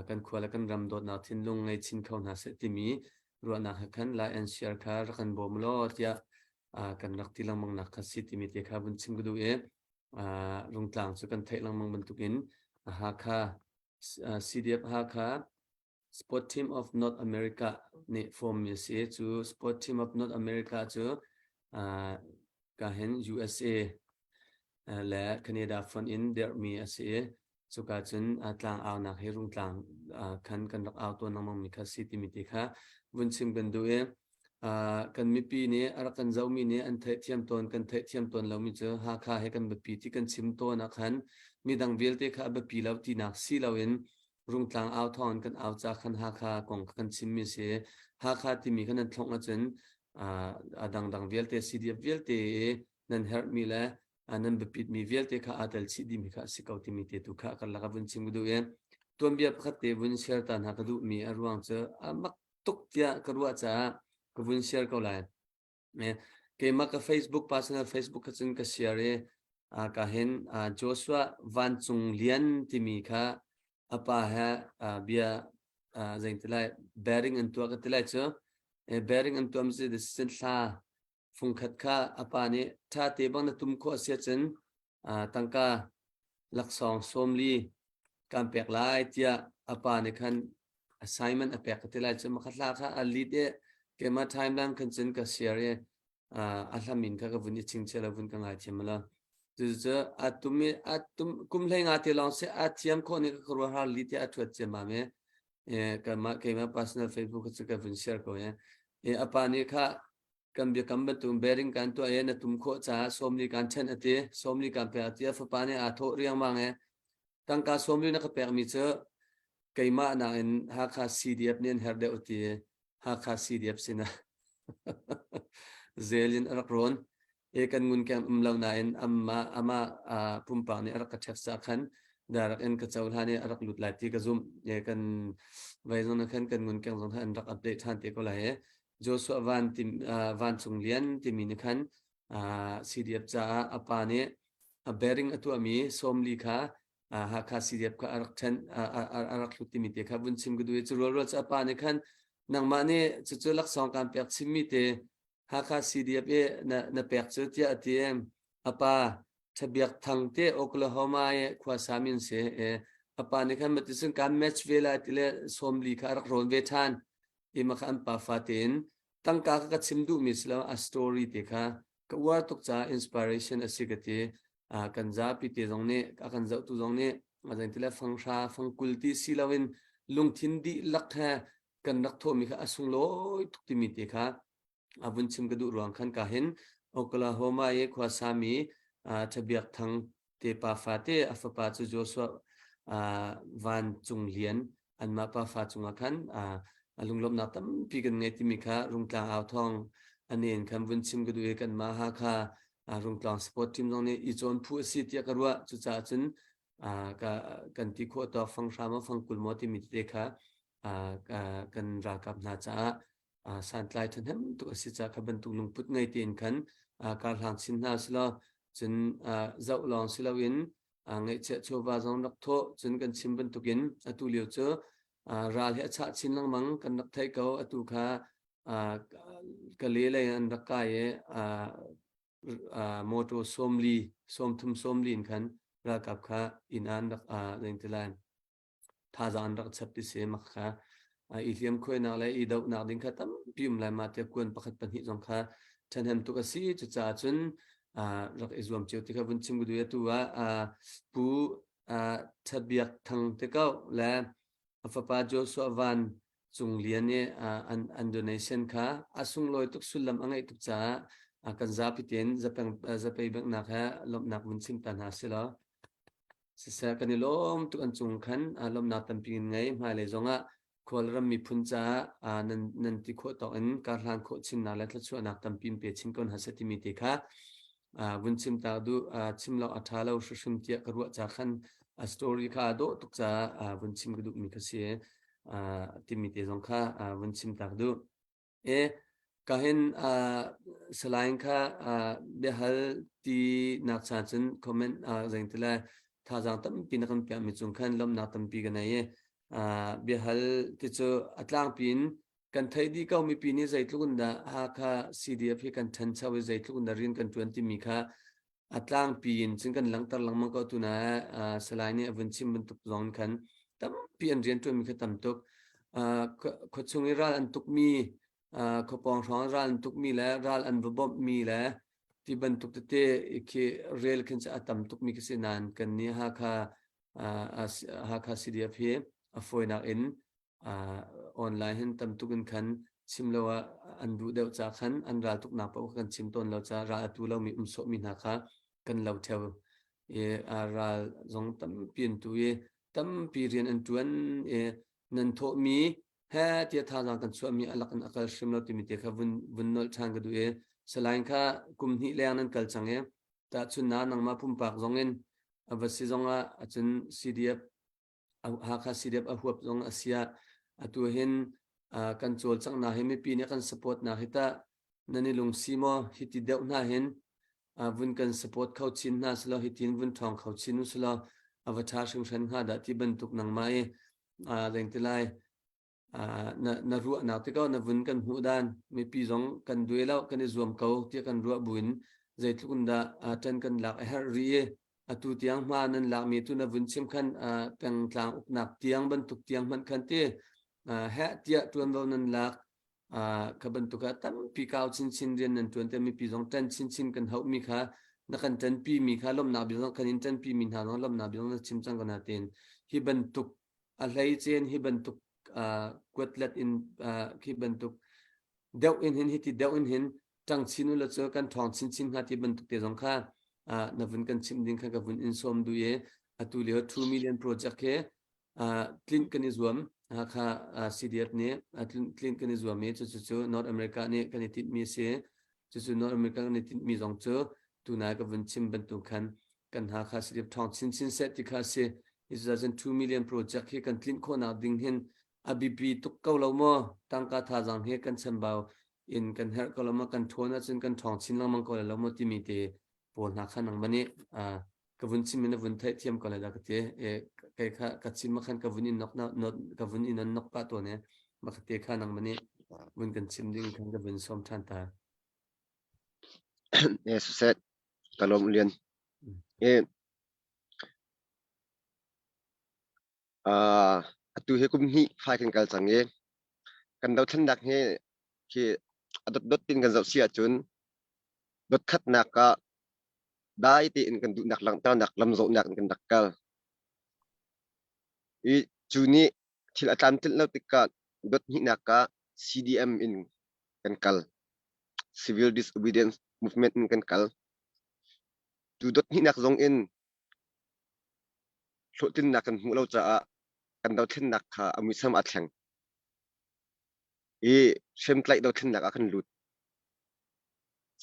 kan khua le kan ram dawtnak thinlung ngei chin kho hna seh timi ruahnak he khan like and share kha rak kan bawm law tiah kan rak ti lengmang nak kha si timi te kha vun chim ka duh i Rungtlang cu kan theih lengmang bantukin Hakha CDF Hakha Sport Team of North America nih form mi a si. Cu Sport Team of North America cu ka hin USA le Canada fonh in dirhmi a si i cuka cun tlang aunak hi Rungtlang khan kan rak au tawn lengmang mi kha si timi ti kha vun chim kan duh i kan mipi nih a rak kan zohmi nih an theihthiam tawn kan theihthiam tawn lomi cu Hakha he kan biapi ti kan chim tawn ah khan midang vialte kha a biapi lo tinak si loin Rungtlang au thawng in kan au ca khan Hakha kong kha kan chimmi si. Hakha timi kha nan thlongh ahcun a dangdang vialte CDF vialte i nan herhmi le nan biapitmi vialte kha aa tel chih dihmi kha a si ko timi te tu kha karlak ah vun chim ka duh i tuanbia pakhat te vun share ta hna ka duhmi a ruang cu a mak tuk tiah ka ruah caah ka vun share ko lai. Keimah ka Facebook personal Facebook kha cun ka share i ka hin Joshua Vancung Lian timi kha a pa he bia zein ti lai bearing an tuah ka ti lai cu bearing an tuah mi si thla fungkhat kha a pa nih ṭha te bang na tum khawh a si ahcun tangka laksawng 40 kan pek lai tiah a pa nih khan assignment a pek ka ti lai cu makhat hla kha a lead i keimah timeline khan cun ka share i a hlamin kha ka vun i chingchia lo vun ka ngai thiam la cucu a tum i a tum kum hlei nga te lawng si a thiam khawh ni ka ruah har li te a thuat ciammam i keimah keimah personal Facebook cu ka vun share ko i a pa nih kha kan biakam bantuk bearing kan tuah i na tum khawh caah 40 kan ṭhen a ti 40 kan pek a ti a fapa nih aa thawh riangmang i tangka 40 na ka pekmi cu keimah nakin Hakha CDF nih an herh deuh ti Hakha CDF sinah zel in a rak rawn e kan ngun keng um lo nain amma ama pumpak nih a rak ka ṭhek sa khan darak in ka cohlan i a rak lut lai ti ka zumh e kan vai zong na khan kan ngun keng zong an rak update ṭhan te ko lai e Joshua Van tim Van Cung Lian timi nih khan CDF caah a pa nih a bearing a tuahmi 40 kha Hakha CDF kha a rak ṭhen a rak hlut timi te kha vun chim ka duh i cu rualrual cu a pa nih khan nangmah nih cucu laksawng kaan pek chimmi te Hakha CDF i na, na pek cu tiah a ti. A pa Thabiak Thang te Oklahoma i khuasa min si. A pa nih khan maticun kaan match ve lai ti le 40 kha a rak rawn ve ṭhan. I mah kha an pafa tein tangka kha ka chim duhmi si lo a story te kha ka uar tuk caah inspiration a si ka ti. Kan zapi te zong nih a kan zohtu zong nih a zeiti le fanghra fangkul ti si loin lungthin dihlak he kan rak thawhmi kha a sunglawi tuk timi te kha a vun chim ka duh ruang khan ka hin Oklahoma i khuasami Thabiak Thang te pafa te a fapa cu Joshua Van Cung Lian anmah pafa cungah khan a lunglawmhnak tampi kan ngei timi kha Rungtlang au thawng anen khan vun chim ka duh i kanmah Hakha Rungtlang sport team zong nih i cawn phu a si tiah ka ruah. Cucaah cun kan ti khawh tawk fanghra maw fangkul maw timi tete kha kan ralkap hna caah santlai ṭhahnem tuk a si caah kha bantuk lungput ngei tein khan karhlang chin hna selaw cun zoh lawng si loin ngaihchiah chawva zong rak thawh. Cun kan chim bantukin atu lio cu ral hi a chah chin lengmang kan rak theih ko. Atu kha ka le lei an rak kai i motor 40 30 40 in khan ralkap kha inn ah an rak leng ti lai thazaang an rak chap ti si. Mak kha i hliam khuainak le i dohnak ding kha tampi um lai ma tiah kuan pakhat pahnih zong kha ṭhahnem tuk a si. Cucaah cun rak i zuam cio ti kha vun chim ka duh. Atu ah Pu Ṭhabiak Thang te ko le a fapa Joshua Van Cung Lian i an donation kha a sunglawi tuk, sullam a ngeih tuk caah kan zapi tein zapei benghnak he lawmhnak vun chim ta hna si law. Siseh, kan i lawm tuk an cung khan lawmhnak tampi in ngei. Hmailei zongah Kawlram miphun caah nan nan ti khawh tawk in karhlan khawh chinnak le thluachuahnak tampi in pe chin ko hna seh timi te kha vun chim ta duh. Chim lo a ṭha lo hrimhrim tiah ka ruah ca khan a story kha a dawh tuk caah vun chim ka duhmi kha si timi te zong kha vun chim tak duh. E ka hin salain kha biahal ti nak cha cun comment zeng ti lai thazaang tampi na kan piah mi cung khan lawmhnak tampi ka nei i biahal ti cu a tlangpi in kan theih dih ko mipi nih zeitluk in dah Hakha CDF hi kan ṭhancho i zeitluk in dah rian kan ṭuan timi kha a tlangpi in cun kan langhter lengmang ko. Tu na Salai nih a vun chim bantuk zong khan tampi an rian ṭuanmi kha tam tuk. Khuachung i ral an tukmi, khuapawng hrawng ral an tukmi le ral an va bawmhmi le ti bantuk tete khi rel khin a tam tukmi khi si nain kan nih Hakha Hakha CDF hi a fawinak in online hin tam tuk in khan chim lo ah an duh deuh ca khan an ral tuknak paoh kan chim tawn lo ca ral atu lomi um sawhmi hna kha kan lo theo i ral zong tampi an tu i tampi rian an tuan i nan thawhmi he tia thazaang kan chuahmi alak in akal hrim lo timi te kha vun vun nolh ṭhan ka duh i salain kha kum hnih leng nan kal cang i tahchun na nangmah pumpak zong in a va si zong ah acun CDF Hakha CDF a huap zong a siah atu hin kan cawlcanghnak hi mipi nih kan support nak hi tah nan i lungsi maw? Hi ti deuh hna hin vun kan support kho chin hna selaw hi tin vun ṭhawng kho chin u selaw a va ṭha hringhran hnga dah ti bantuk nangmah i lengti lai na na ruahnak te ko na vun kan hmuh dan mipi zong kan duai lo kan i zuam ko tiah kan ruah buin zeitluk in dah ṭan kan lak a herh rih i atu tiang hma nan lakmi tu na vun chim khan pengtlang uknak tiang bantuk tiang hmanh khan ti heh tiah ṭuanvo nan lak kha bantuk ah tampi kau chinchin rian nan ṭuan te mipi zong ṭan chinchin kan hauhmi kha na kan ṭanpi mi kha lawmhnak bia zong kan in ṭanpi mi hna zong lawmhnak bia zong na chim cang ko na tein hi bantuk a hleicen hi bantuk kuatlet in khi bantuk deuh in hin hiti deuh in hin ṭang chin u la cu kan ṭhawng chinchin hnga ti bantuk te zong kha na vun kan chimh ding kha ka vun in sawm duh i atu lio 2 million project hi tlinh kan i zuam kha CDF nih tlinh kan i zuam i cucu cu North America nih kan i tinhmi a si. Cucu North America kan i tinhmi zong cu tunai ka vun chim bantuk khan kan Hakha CDF ṭhawng chinchin seh ti kha a si. Hi cun 2 million project hi kan tlinh khawhnak ding hin a biapi tuk ko lo maw? Tangka thazaang hi kan chambau in kan herh ko lo maw? Kan ṭhawn ahcun kan ṭhawng chin lengmang ko lai lo maw timi te pawl hna kha nangmah nih ka vun chim in na vun theihthiam ko lai dah ka ti. E, kei kha ka chim ah khan ka vun in nok not ka vun in nok pah tawn e mah ka te kha nangmah nih vun kan chim ding khan ka vun sawm ṭhan ta. E siseh ka lawm lian. E. Atu hi kum hnih fai kan kal cang i kan dothlennak hi khi a dotdot tin kan zoh si ahcun dotkhatnak ah dai tein kan duhnak langhternak lamzawhnak in kan rak kal. I cu nih thil a tlamtlinh lo tikah dot hnihnak ah CDM in kan kal. Civil Disobedience Movement in kan kal. Tu dot hnihnak zong in hlawhtlinnak kan hmuh lo caah kan dothlennak kha a muisam aa thleng. I hriamtlaih dothlennak ah kan lut.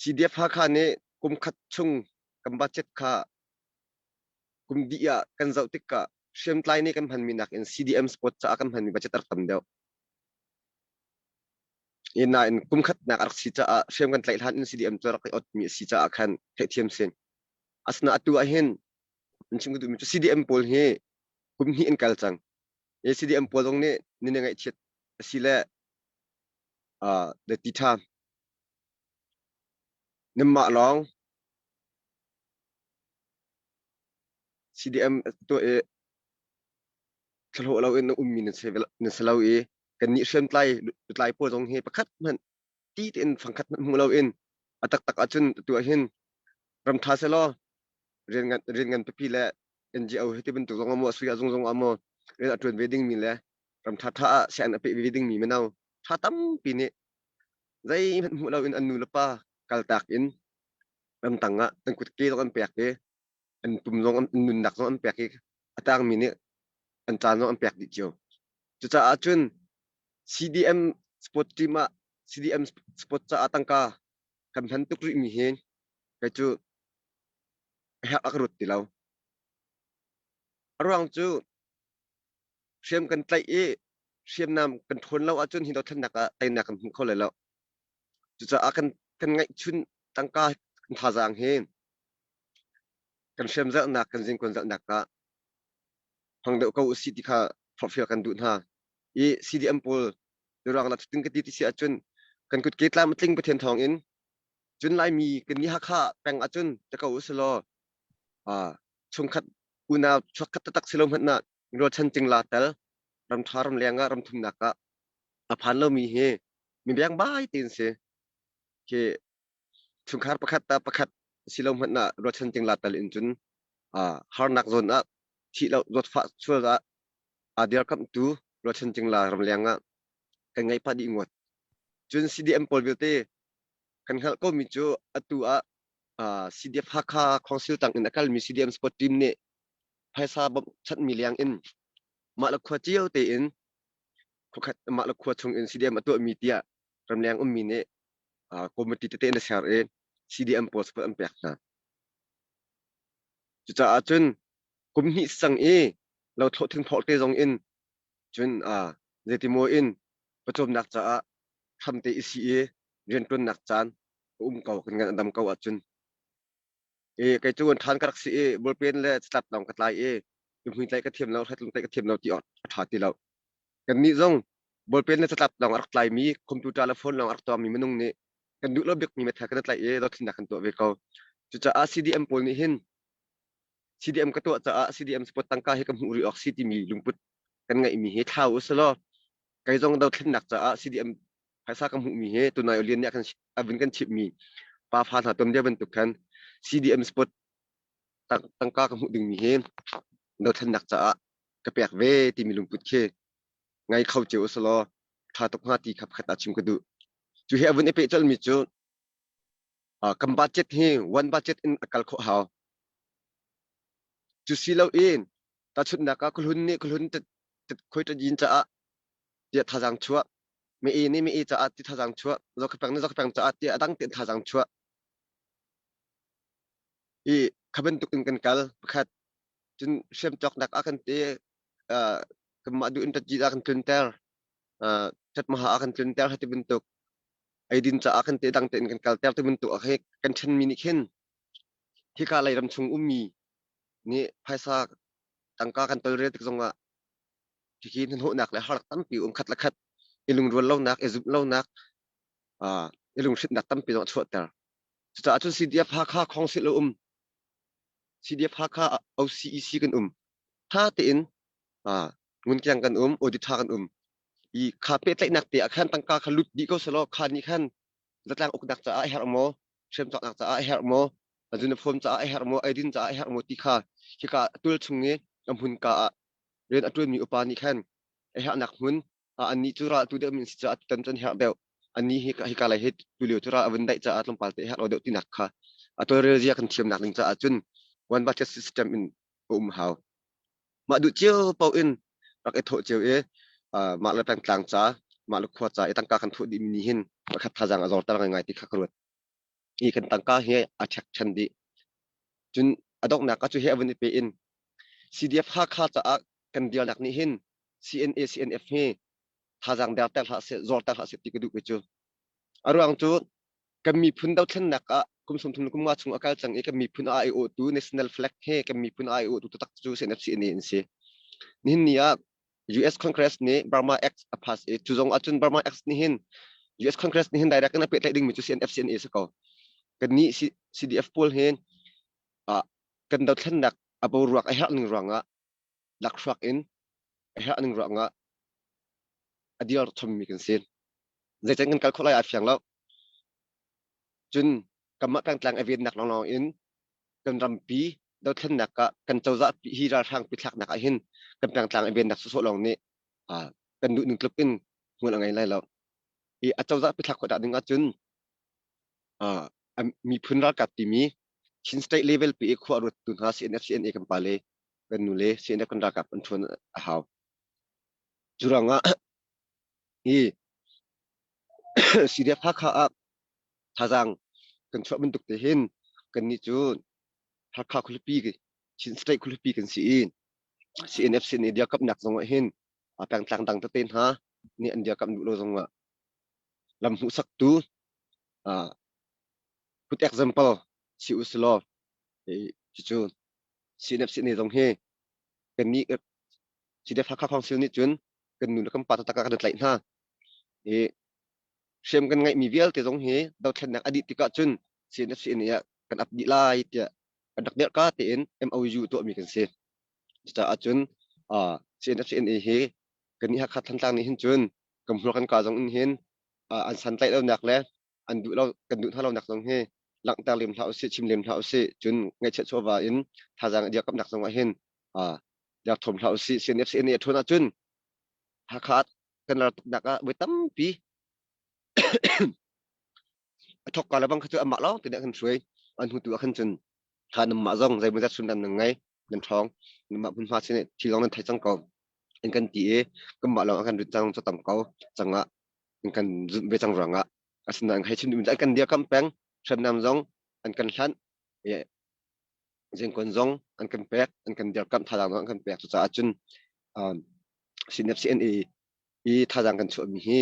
CDF Hakha nih kum khat chung kan budget kha kum dih ah kan zoh tikah hriamtlai nih kan hmanmi nakin CDM sport caah kan hmanmi budget a rak tam deuh. I nain kum khatnak a rak si caah hriam kan tlaih hlan in CDM cu rak i otmi a si caah khan theihthiam si. Asina atu ah hin an chim ka duhmi cu CDM pawl hi kum hnih an kal cang. I CDM pawl zong nih ni na ngaihchiat a si le le ti ṭha. Nanmah lawng CDM tuah i thlahlawh loin na ummi na si lo i kannih hriamtlai lutlai pawl zong hi pakhat hmanh ti tein fangkhat hmanh hmu loin a taktak ahcun atu ahhin ram ṭha selaw rian ngan rian ngan pipi le NGO hi ti bantuk zong ah maw suya zung zong ah maw rian a ṭuan ve dingmi le ram ṭha ṭha ah sianginn a peh ve dingmi mino ṭha tampi nih zeihmanh hmuh loin an nu le pa kaltak in ramtang ah an kutke zong an pek i an pum zong an nunnak zong an pek i a tangmi nih an caan zong an pek dih cio. Cucaah cun CDM sport team ah CDM sport caah tangka kan hman tuk rihmi hi kei cu a herh a ka ruat ti lo. A ruang cu hriam kan tlaih i hriamnam kan ṭhawn lo ahcun hi dothlennak ah teinak kan hmu kho lai lo. Cucaah kan kan ngeihchun tangka kan thazaang hi kan hriam zalhnak kan zingkuan zalhnak ah hmang deuh ko usih ti kha forhfial kan duh hna. I CDM pawl ruang lah cutin ka ti ti si ahcun kan kutke tlam a tling Pathian thawng in cun Laimi kan nih Hakha peng ahcun te ko usilaw chungkhat unau chuakkhat taktak si lo hmanh ah rualchan cingla tel ramṭha ramleng ah ramthumnak ah a phan lomi hi mi biangbai tein si khi chungkhar pakhat ta pakhat si lo hmanh ah rualchan cingla tel in cun harnak zawn ah thih lo zawtfah sual ah aa dirkamhtu rualchan cingla ramleng ah kan ngeih pah dih ngawt. Cun CDM pawl vialte kan hngalh komi cu atu ah CDF Hakha Council tang in a kalmi CDM Sport Team nih phaisa bawmhchanhmi leng in mah le khua cio tein khuakhat mah le khua chung in CDM a tuahmi tiah ramleng ummi nih committee tete in a ser i CDM pawl support an pek hna. Cucaah cun kum hnih sang i lothlawh thingphawk te zong in cun zeitimaw in pawcawmnak caah hramte i si i rianṭuannak caan a um ko kan ngan a dam ko ahcun i kei cu ṭhan ka rak si i ballpen le catlap lawng ka tlai i tuhmui tlaih ka thiam lo hretlung tlaih ka thiam lo ti awk a ṭha ti lo. Kannih zong ballpen le catlap lawng a rak tlaimi computer le phone lawng a rak tuahmi minung nih kan duh lo bikmi meithal kan tlaih i dothlennak kan tuah ve ko. Cucaah CDM pawl nih hin CDM ka tuah caah CDM sport tangka hi ka hmuh rih awk si timi lungput kan ngeihmi hi thlau u selaw kei zong dothlennak caah CDM phaisa ka hmuhmi hi tunai lian nih a kan a vun kan chimhmi pa fa hna ton dia bantuk khan CDM sport tangka ka hmuh dingmi hi dothlennak caah ka pek ve timi lungput khi ngai kho cio uselaw tha tuk hnga ti kha pakhat ah chim ka duh. Cu hi a vun i peh colmi cu kan budget hi one budget in a kal khawh hau. Cu si lo in tahchunhnak ah khuhlun nih khuhlun khoi ṭayin caah tiah thazaang chuah, mi e nih mi e caah ti thazaang chuah, zokhapeng nih zokhapeng caah tiah a dang tein thazaang chuah. I kha bantuk in kan kal pakhat cun hriam cawknak ah kan ti kanmah duh in ṭatjit ah kan tlunter ṭhatmaha ah kan tlunter ti bantuk eidin caah kan te dang tein kan kalter ti bantuk ah kan ṭhenmi nih khin hika lei ram chung ummi nih phaisa tangka kan tolrel tik zongah hihi hnahnawhnak le harnak tampi um khat le khat i lungrual lonak i zumh lonak i lunghrinhnak tampi zong a chuahter. Cucaah cun CDF Hakha Council a um. CDF Hakha OCEC kan um. Tha tein. Ngunkiang kan um, audit ṭha kan um. I kha pehtlaihnak te ah khan tangka kha lut dih ko selaw kha nih khan zatlang uknak caah a herh maw, hriamcawknak caah a herh maw, uniform caah a herh maw, eidin caah a herh maw ti kha hika tul chung i a hmun ka ah rian a ṭuanmi upa nih khan a herhnak hmun annih cu ral tu deuh min si caah tutan cun herh deuh annih hi hika lei hi tulio cu ral a vun daih caah tlawmpal te herh lo deuh tinak kha a tawlrel zia kan thiamnak ding caah cun one budget system in a um hau. Mah duh cio paoh in rak i thawh cio i mah le pengtlang ca, mah le khua ca i tangka kan thawh dihmi nih hin pakhat thazaang a zorter ngaingai ti kha ka ruat. Hi kan tangka hi a ṭhek ṭhan dih. Cun a donghnak ah cu hi a vun i pe in CDF Hakha caah kan dirnak nih hin CNA CNF hi thazaang derter hlah seh, zorter hlah seh ti ka duh kei cu. A ruang cu kan miphun dothlennak ah kum 30 le kum nga chung a kal cang i kan miphun a aiawhtu national flag he kan miphun a aiawhtu taktak cu CNF CNA an si. Nihin ni ah US Congress nih Burma Act a pass i cu zong ahcun Burma Act nih hin US Congress nih hin direct in a pehtlaih dingmi cu CNF CNA si ko. Kan nih CDF pawl hin kan dothlennak a boruak a herh ning ruangah lakhruak in a herh ning ruangah a dir chommi kan si. Zeican kan kal khawh lai a fiang lo. Cun kanmah pengtlang a vennak lawnglawng in kan rampi dothlennak ah kan cozah hi ralhrang pithlaknak ah hin kan pengtlang a vennak sawsawh lawng nih kan duh ning tluk in hmual a ngei lai lo. I a cozah pithlak khawh ding ahcun miphun ralkap timi Chin state level pi i khua ruattu hna CNF CNA kan pa le kan nu le CNF kan ralkap an ṭhuan a hau. Cu ruangah hi CDF Hakha ah thazaang kan chuah bantuk te hin kannih cu Hakha khualipi Chin state khualipi kan si i CNF CNA dirkamnak zong ah hin pengtlang dang tete hna nih an dirkamh duh lo zong ah lam hmuhsaktu good example si u silaw cucu CNF CNA zong hi kannih CDF Hakha Council nih cun kan nu le kan pa taktak ah kan tlaih hna. I hriam kan ngeihmi vialte zong hi dothlennak a dih tikah cun CNF CNA ah kan ap dih lai tiah kan rak dirhka tein MOU tuahmi kan si. Cucaah cun CNF CNA hi kannih Hakha Thantlang nih hin cun kan hmur kan ka zong in hin an santlaih lonak le an duh lo kan duh hna lonak zong hi langhter lem hlah usih chim lem hlah usih cun ngaihchiat chawva in thazaang i dirkamnak zong ah hin dirk thom hlah usih CNF CNA a ṭhawn ahcun Hakha kan ral tuknak ah voi tampi a thok ka le bang kha cu amah lawng te nih a kan hruai an hnu tu ah khan cun kha nanmah zong zeimawzat sun nan ngei nan ṭhawng nanmah hmunhma sin thil zong nan thei cang ko an kan ti i kanmah lawng a kan rit cang cu tam ko cangah an kan zumh ve cang ruangah asinain hei chim duhmi cu an kan dirkamh peng hriamnam zong an kan hlanh zingkon zong an kan pek an kan dirkamh thazaang zong an kan pek cucaah cun CNF CNA i thazaang kan chuahmi hi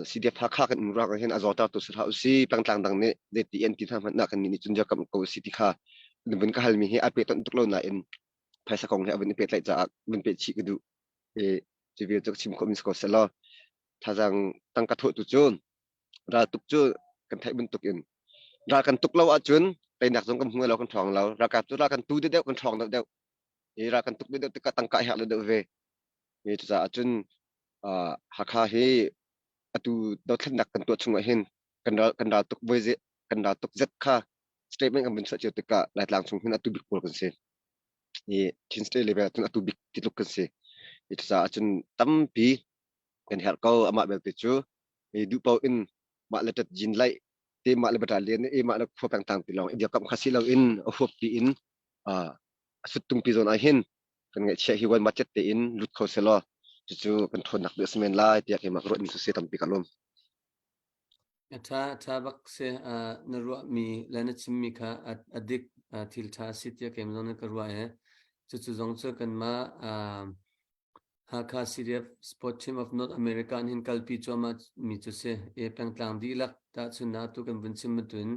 CDF Hakha kan um ruang hin a zawter tu si hlah usi pengtlang dang nih zeiti an ti hna hmanh nah kan nih cun dirkamh ko usi ti kha vun ka halmi hi a pe ton tuk lo nain phaisa kong he a vun i pehtlaih caah vun peh chih ka duh i cu vial cu ka chim khawh mi si ko selaw thazaang tangka thawh tu cu ral tuk cu kan theih bantuk in ral kan tuk lo ahcun teinak zong kan hmu lo kan ṭhawng lo ralkap cu ral kan tu deuh kan ṭhawng deuh deuh i ral kan tuk deuh tikah tangka herh deuh ve i cucaah cun Hakha hi atu dothlennak kan tuah chungah hin kan ral kan ral tuk voi kan ral tuk zet kha statement kan vun chuah cio tikah Laitlang chung hin atu bik pawl kan si i Chin State level ahcun atu bik ti tluk kan si i cucaah cun tampi kan herh ko amah belte cu i duh paoh in mah le ṭat jin laih te mah le battalion i mah le khua pengtlang ti lawng i dirkamh kha si loin a huap piin a suttung pi zawn ah hin kan ngaihchiah hi wan budget tein lut kho selaw cucu kan ṭhawnnak bik a si men lai tiah keimah ka ruah ning cu si tampi ka lawm. A ṭha ṭha bak si na ruahmi le na chimmi kha a dik thil ṭha a si tiah keimah zong nih ka ruah i cucu zong cu kanmah Hakha CDF Sport Team of North America an hin kalpi cuahmah mi cu si i pengtlang dihlak tahchunhnak atu kan vun chim bantuin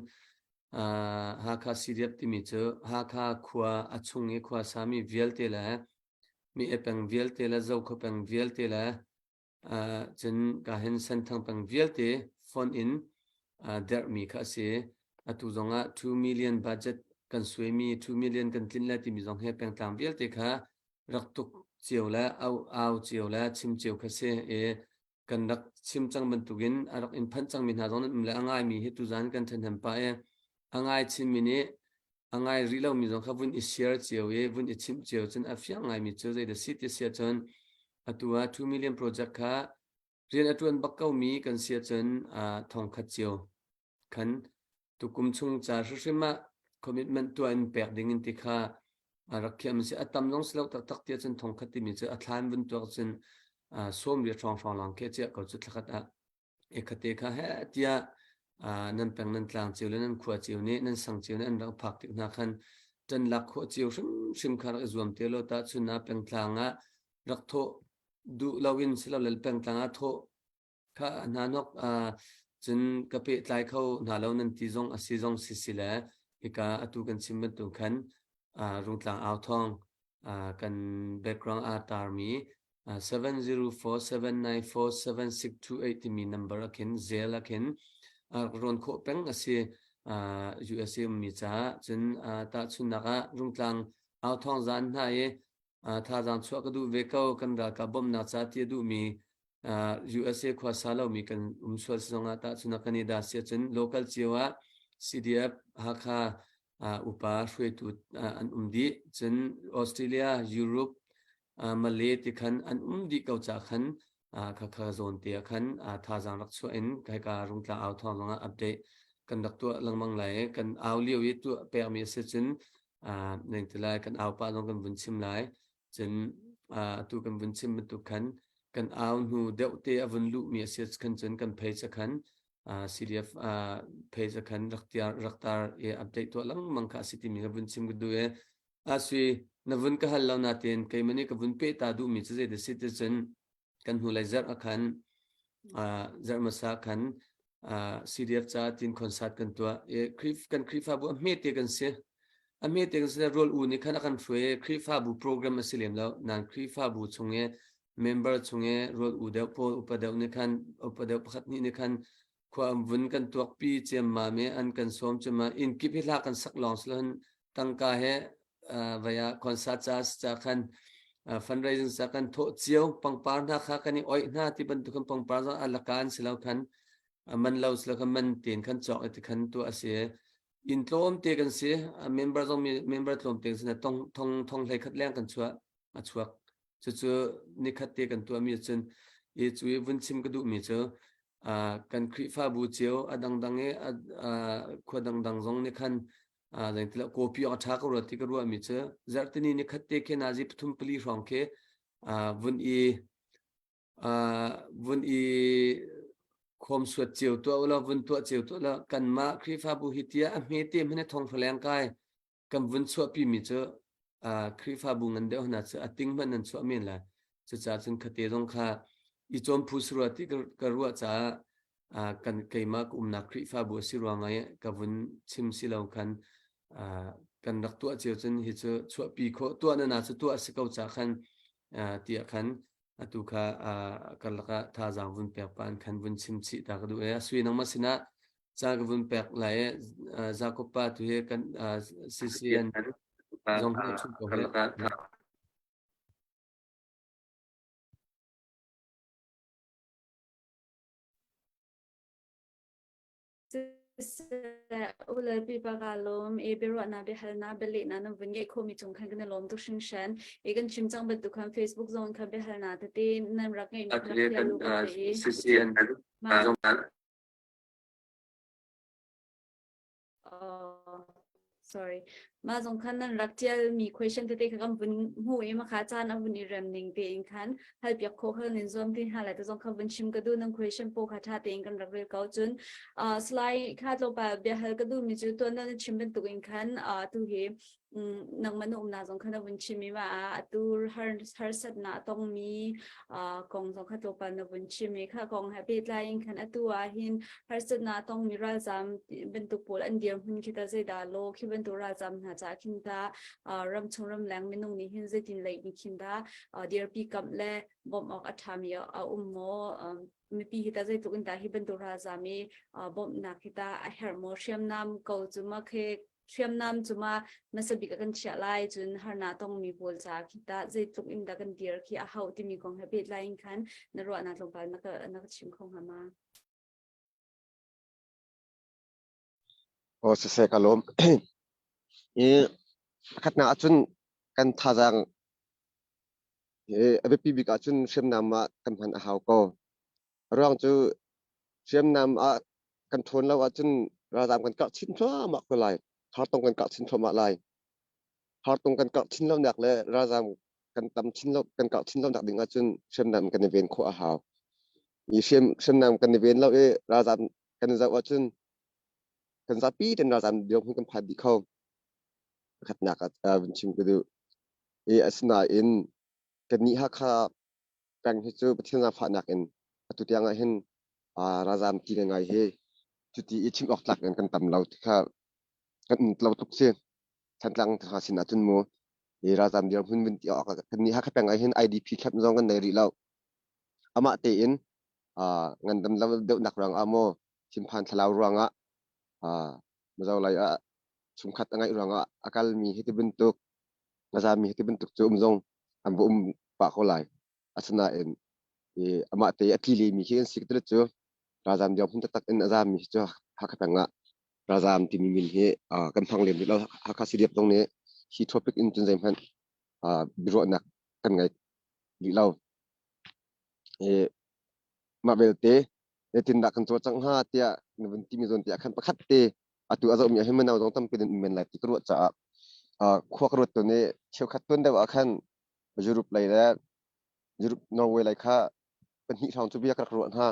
Hakha CDF timi cu Hakha khua a chung i khua sami vialte le mi e peng vialte le Zokhua peng vialte le cun ka hin Senthang peng vialte phone in derhmi kha a si. Atu zongah 2 million budget kan suaimi 2 million kan tlinh lai timi zong hi pengtlang vialte kha rak tuk. cio le au au cio le chim cio kha si i kan rak chim cang bantukin a rak in phanh cangmi hna zong nan um le a ngaimi hi tuzan kan ṭhahnem pah i a ngai chinmi nih a ngai rih lomi zong kha vun i share cio i vun i chimh cio cun a fiang ngaimi cu zeidah si ti si ahcun atu ah 2 million project kha rian a ṭuan bak komi kan si ahcun thongkhat cio khan tukum chung ca hrimhrim ah commitment tuah in pek ding in ti kha a rak khiam si. A tam zong si lo taktak ti ahcun thongkhat timi cu a thlan vun tuak cun sawm riat hrawng hrawng lawng khi chiah ko cu thlakhat ah e khate kha he tiah nan peng nan tlang cio le nan khua cio nih nan sang cio nih an rak phak tik hna khan ṭan lak khawh cio hrimhrim kha rak i zuam te lo ta chun ah pengtlang ah rak thawh duh loin silole pengtlang ah thawh kha hna nok cun ka pehtlai kho hna lo nan ti zong a si zong si si le hika atu kan chim bantuk khan Rungtlang au thawng kan background aa tarmi 704-794-7628 timi number ah khin Zelle ah khin rawn khawh peng a si. USA ummi caah cun tahchunhnak ah Rungtlang au thawng zan hna i thazaang chuah ka duh ve ko kan ralkap bawmhnak ca ti a duhmi USA khuasa lomi kan um sual si zongah tahchunhnak Canada si ahcun local cio ah CDF Hakha upa hruaitu an um dih. Cun Australia, Europe, Malay ti khan an um dih ko ca khan khakha zawn te ah khan thazaang rak chuah in hika Rungtla au thawng zongah update kan rak tuah lengmang lai i kan au lio i tuah pekmi a si cun neng ti lai kan au pah zong kan vun chim lai. Cun atu kan vun chim bantuk khan kan au hnu deuh te a vun luhmi a si khan cun kan page ah khan CDF page ah khan rak tiar rak tar i update tuah lengmang kha a si timi ka vun chim ka duh i asui na vun ka hal lo natin keimah nih ka vun peh ta duhmi cu zei si ti cun kan hnulei zarh ah khan zarh hmasa khan CDF ca tin concert kan tuah i kan Khrihfabu a hmete kan si a hmete kan si rual u nih khan a kan hruai i Khrihfabu program a si lem lo nan Khrihfabu chung i member chung i rual u deuh pawl upa deuh nih khan upa deuh pakhat hnih nih khan khua an vun kan tuakpi ciammam i an kan sawm ciammam inn kip hi hla kan sak lawng si loin tangka he vai ah concert ca ca khan fundraising ca kan thawh cio pangpar hna kha kan i oih hna ti bantuk kan pangpar zong alaka an si lo khan man lo si lo khan man ten khan cawk i ti khan tuah a si. Inn tlawm te kan si, member zong member tlawm te kan si tong thong thong hlei khat leng kan chuah a chuak. Cucu nikhat te kan tuahmi cun i cu i vun chim ka duhmi cu kan Khrihfabu cio a dangdang i khua dangdang zong nih khan zeitilo kawpi awk a ṭha ko rua ti ka ruahmi cu zarhtini nikhat te khi nazi pathum pali hrawng khi vun i vun i khawmsuat cio tuah ulaw vun tuah cio tuah law kanmah Khrihfabu hi tiah a hmete hmanh i thong leng kai kan vun chuahpimi cu Khrihfabu ngan deuh hna cu a ting hmanh nan chuah men lai. Cucaah cun khate zong kha i cawm phu si rua ti ka ruah caah kan keimah ka umnak Khrihfabu a si ruang i ka vun chim si lo khan kan rak tuah cio cun hi cu chuahpi khawh tuah na na cu tuah a si ko caah khan tiah khan atu kha karlak ah thazaang vun pek pa an khan vun chim chih ta ka duh e. A sui nangmah sinah ca ka vun pek lai e. Jacob pa tu hi kan CCN zong hi a chung ko he. Siseh, ule pipa ka lawm i biaruahnak biahalnak bialehnak nan vun ngeih khawhmi cung khan kan i lawm tuk hringhran. I kan chim cang bantuk khan Facebook zong khan biahalnak tete nan rak ngeihmi rak tial u ka theih i. Oh, sorry. Mah zong khan nan rak ṭialmi question tete kha kan vun hmuh i makha caan a vun i rem ning tein khan halpiak khawh kha kan in zuam ti hna lai. Te zong kha vun chim ka duh nan question pawl kha ṭha tein kan rak rel ko. Cun slide kha tlawmpal biahal ka duhmi cu tuan na chim bantuk in khan tu hi nangmah na umnak zong kha na vun chim i mah ah atu harsatnak a tongmi kong zong kha tlawmpal na vun chim i kha kong he pehtlai in khan atu ah hin harsatnak a tongmi ralzaam bantuk pawl an dirhmun khi ta zeidah law khi bantuk ralzaam hna caah khin ta ramchung ramleng minung nih hin zeitin lei in khin dah dirpi kamh le bawmh awk a ṭhami a um maw? Mipi hi ta zeitluk in dah hi bantuk ralzam i bawmhnak hi ta a herh maw? Hriamnam ko cu ma khi hriamnam cu ma hmasa bik ah kan chiah lai, cun harnak tongmi pawl ca khi ta zeitluk in dah kan dir khi a hauh timi kong he pehtlai in khan na ruahnak tlawmpal na ka chim kho hnga ma? Aw siseh ka lawm. I pakhatnak ahcun kan thazaang hi a biapi bik ahcun hriamnam ah kan hman a hau ko. A ruang cu hriamnam ah kan ṭhawn lo ahcun ralzaam kan karh chin thluahmah ko lai. Hartong kan karh chin thluahmah lai. Hartong kan karh chin lonak le ralzaam kan tam chin lo kan karh chin lonak ding ahcun hriamnam kan i ven khawh a hau. I hriamnam kan i ven lo i ralzaam kan i zoh ahcun kan zapi ten ralzaam dirhmun kan phan dih kho. Pakhatnak ah vun chim ka duh. I asinain kannih Hakha peng hi cu Pathian zaangfahnak in atu tiang ah hin ralzaam ti ngai hi cuti i chim awk tlak in kan tam lo ti kha kan um lo tuk si. Thantlang hna sin ahcun mu i ralzaam dirhmun vun ti awk kannih Hakha peng ah hin IDP camp zong kan nei rih lo. Amah tein ngandam lo deuhnak ruangah maw thinphan thlalau ruangah Mizo lei ah chungkhat a ngeih ruangah a kalmi hi ti bantuk a zami hi ti bantuk cu um zong an va um pah ko lai. Asinain i amah te a tli lemi khi an si ka cu ralzam dirhmun taktak in a zami hi cu Hakha peng ah ralzam timi min hi kan hmang lem rih lo. Hakha CDF zong nih hi topic in cun zeihmanh biaruahnak kan ngei rih lo. I mah belte zeitindah kan cawlcangh hnga tiah na vun timi zawn te ah khan pakhat te atu a zohmi ah hin mino zong tampi nan um men lai ti ka ruah caah khua ka ruat tawn i cheukhat tuan deuh ah khan Europe lei le Europe Norway lei kha pahnih hrawng cu bia ka rak ruah hna.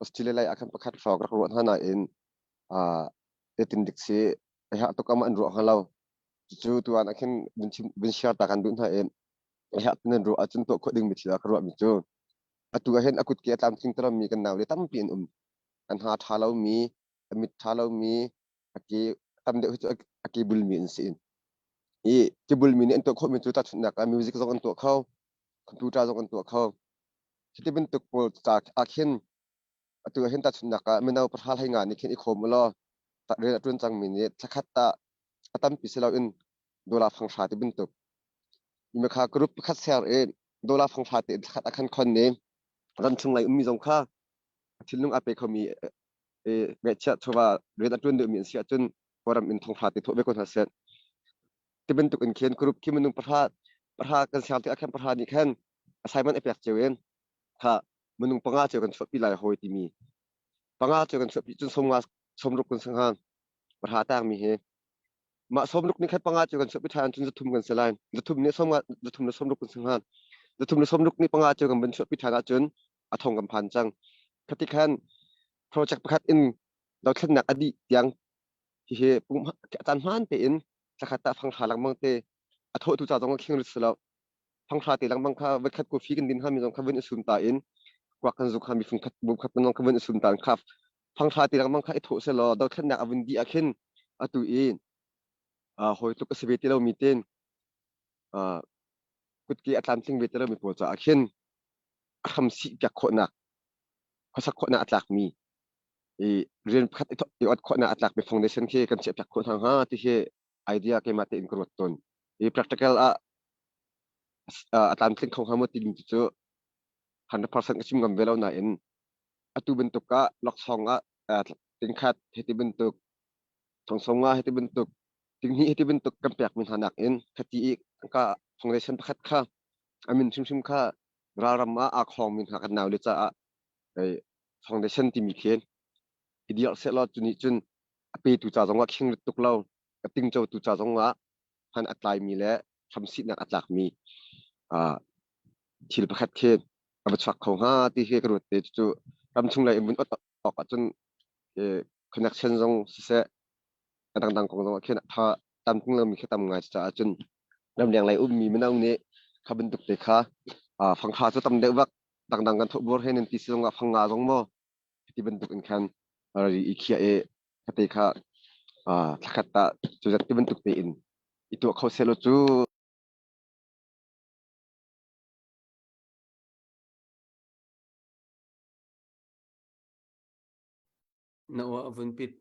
Australia lei ah khan pakhat hrawng ka rak ruah hna nain zeitin dik si a herh tuk ah an ruah hnga lo. Cucu tuan ah khin vun share ta kan duh hna i a herh nan ruah ahcun tuah khawh dingmi thil ah ka ruahmi cu atu ah hin a kutke a tlamtling termi kan naule tampi an um. An ha ṭha lomi, a mit ṭha lomi, a ke tam deuh hi cu a ke bulmi an si. I ke bulmi nih an tuah khawhmi cu tahchunhnak ah music zong an tuah kho, computer zong an tuah kho. Cuti bantuk pawl ca ah khin atu ah hin tahchunhnak ah mino pahra hlei nga nih khin i khawm u law rian a ṭuan cangmi nih thlakhat ah a tampi si loin dollar fang hra ti bantuk Mikha group pakhat ser i dollar fang hra te thlakhat a khan khon ni ramchung lei ummi zong kha thinlung a pe khomi ngeihchiah chawva rian a ṭuan duhmi an si ahcun kawlram in thong hra te thawh ve ko hna seh. Ti bantuk in khin group khi minung pahra pahra kan ser tikah khan pahra nih khan assignment a pek cio in kha minung panga cio kan chuahpi lai hawi timi panga cio kan chuahpi cun sawmnga sawmruk kan si hnga pahra tangmi hi Mah sawmruk nih khat panga cu kan chuahpi ṭhan cun zathum kan si lai. Zathum nih sawmnga zathum le sawmruk kan si hnga. Zathum le sawmruk nih panga cu kan van chuahpi ṭhan ahcun a thong kan phan cang. Khati khan project pakhat in dothlennak a dih tiang hihi caan hmaan tein thlakhat ah fanghra lengmang te a thawhtu ca zong a khing rit si lo. Fanghra te lengmang kha voikhat coffee kan din hngami zong kha vun i sum ta in kuak kan zuk hngami fungkhat bum khat zong kha vun i sum ta in kha fanghra te lengmang kha i thawh selaw dothlennak a vun dih ah khin atu i hawi tluk a si ve ti lomi ten kutke a tlamtling ve ti lomi pawl caah khin a hram sih piak khawhnak khuasak khawhnak a tlakmi i rian pakhat i ot khawhnak a tlakmi foundation khi kan chiah piak khawh hna hnga ti hi idea keimah tein ka ruat tawn. I practical ah a tlamtling kho hnga maw timi cu 100% ka chim ngam ve lo nain atu bantuk ah laksawng ah tingkhat hiti bantuk thongsong nga hiti bantuk tinghnih hiti bantuk kan pekmi hna nakin khati i ka foundation pakhat kha a min hrimhrim kha ralram ah aa khawngmi hna kan naule caah foundation timi khi i dirh sehlaw cu nih cun a petu ca zongah khingrit tuk lo a tingcotu ca zongah hman a tlaimi le hramsihnak a tlakmi thil pakhat khi a va chuak kho hnga ti hi ka ruat te. Cucu ramchung lei in vun ot awk ahcun connection zong siseh a dangdang kong zong ah khin tha tlamtling lomi khi tam ngai. Caah cun ramleng lei ummi mino nih kha bantuk te kha fangkha cu tam deuh vak dangdang kan thoh bur he nan ti si zongah fanga zong maw ti bantuk in khan ri i khiah i khate kha thlakhat ah cu zat ti bantuk tein i tuah kho selaw cu. Na aw a vun pit.